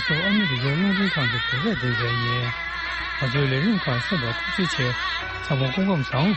སོགས་ཨ་མི་རི་ཀའི་རླུང་འཕྲིན་ཁང་གི་བོད་སྐད་སྡེ་ཚན་ཡིན། ང་ཚོའི་ལས་རིམ་ཁག་གསན་པར་ཐུགས་རྗེ་ཆེ། ཚང་མ་སྐུ་ཁམས་བཟང་།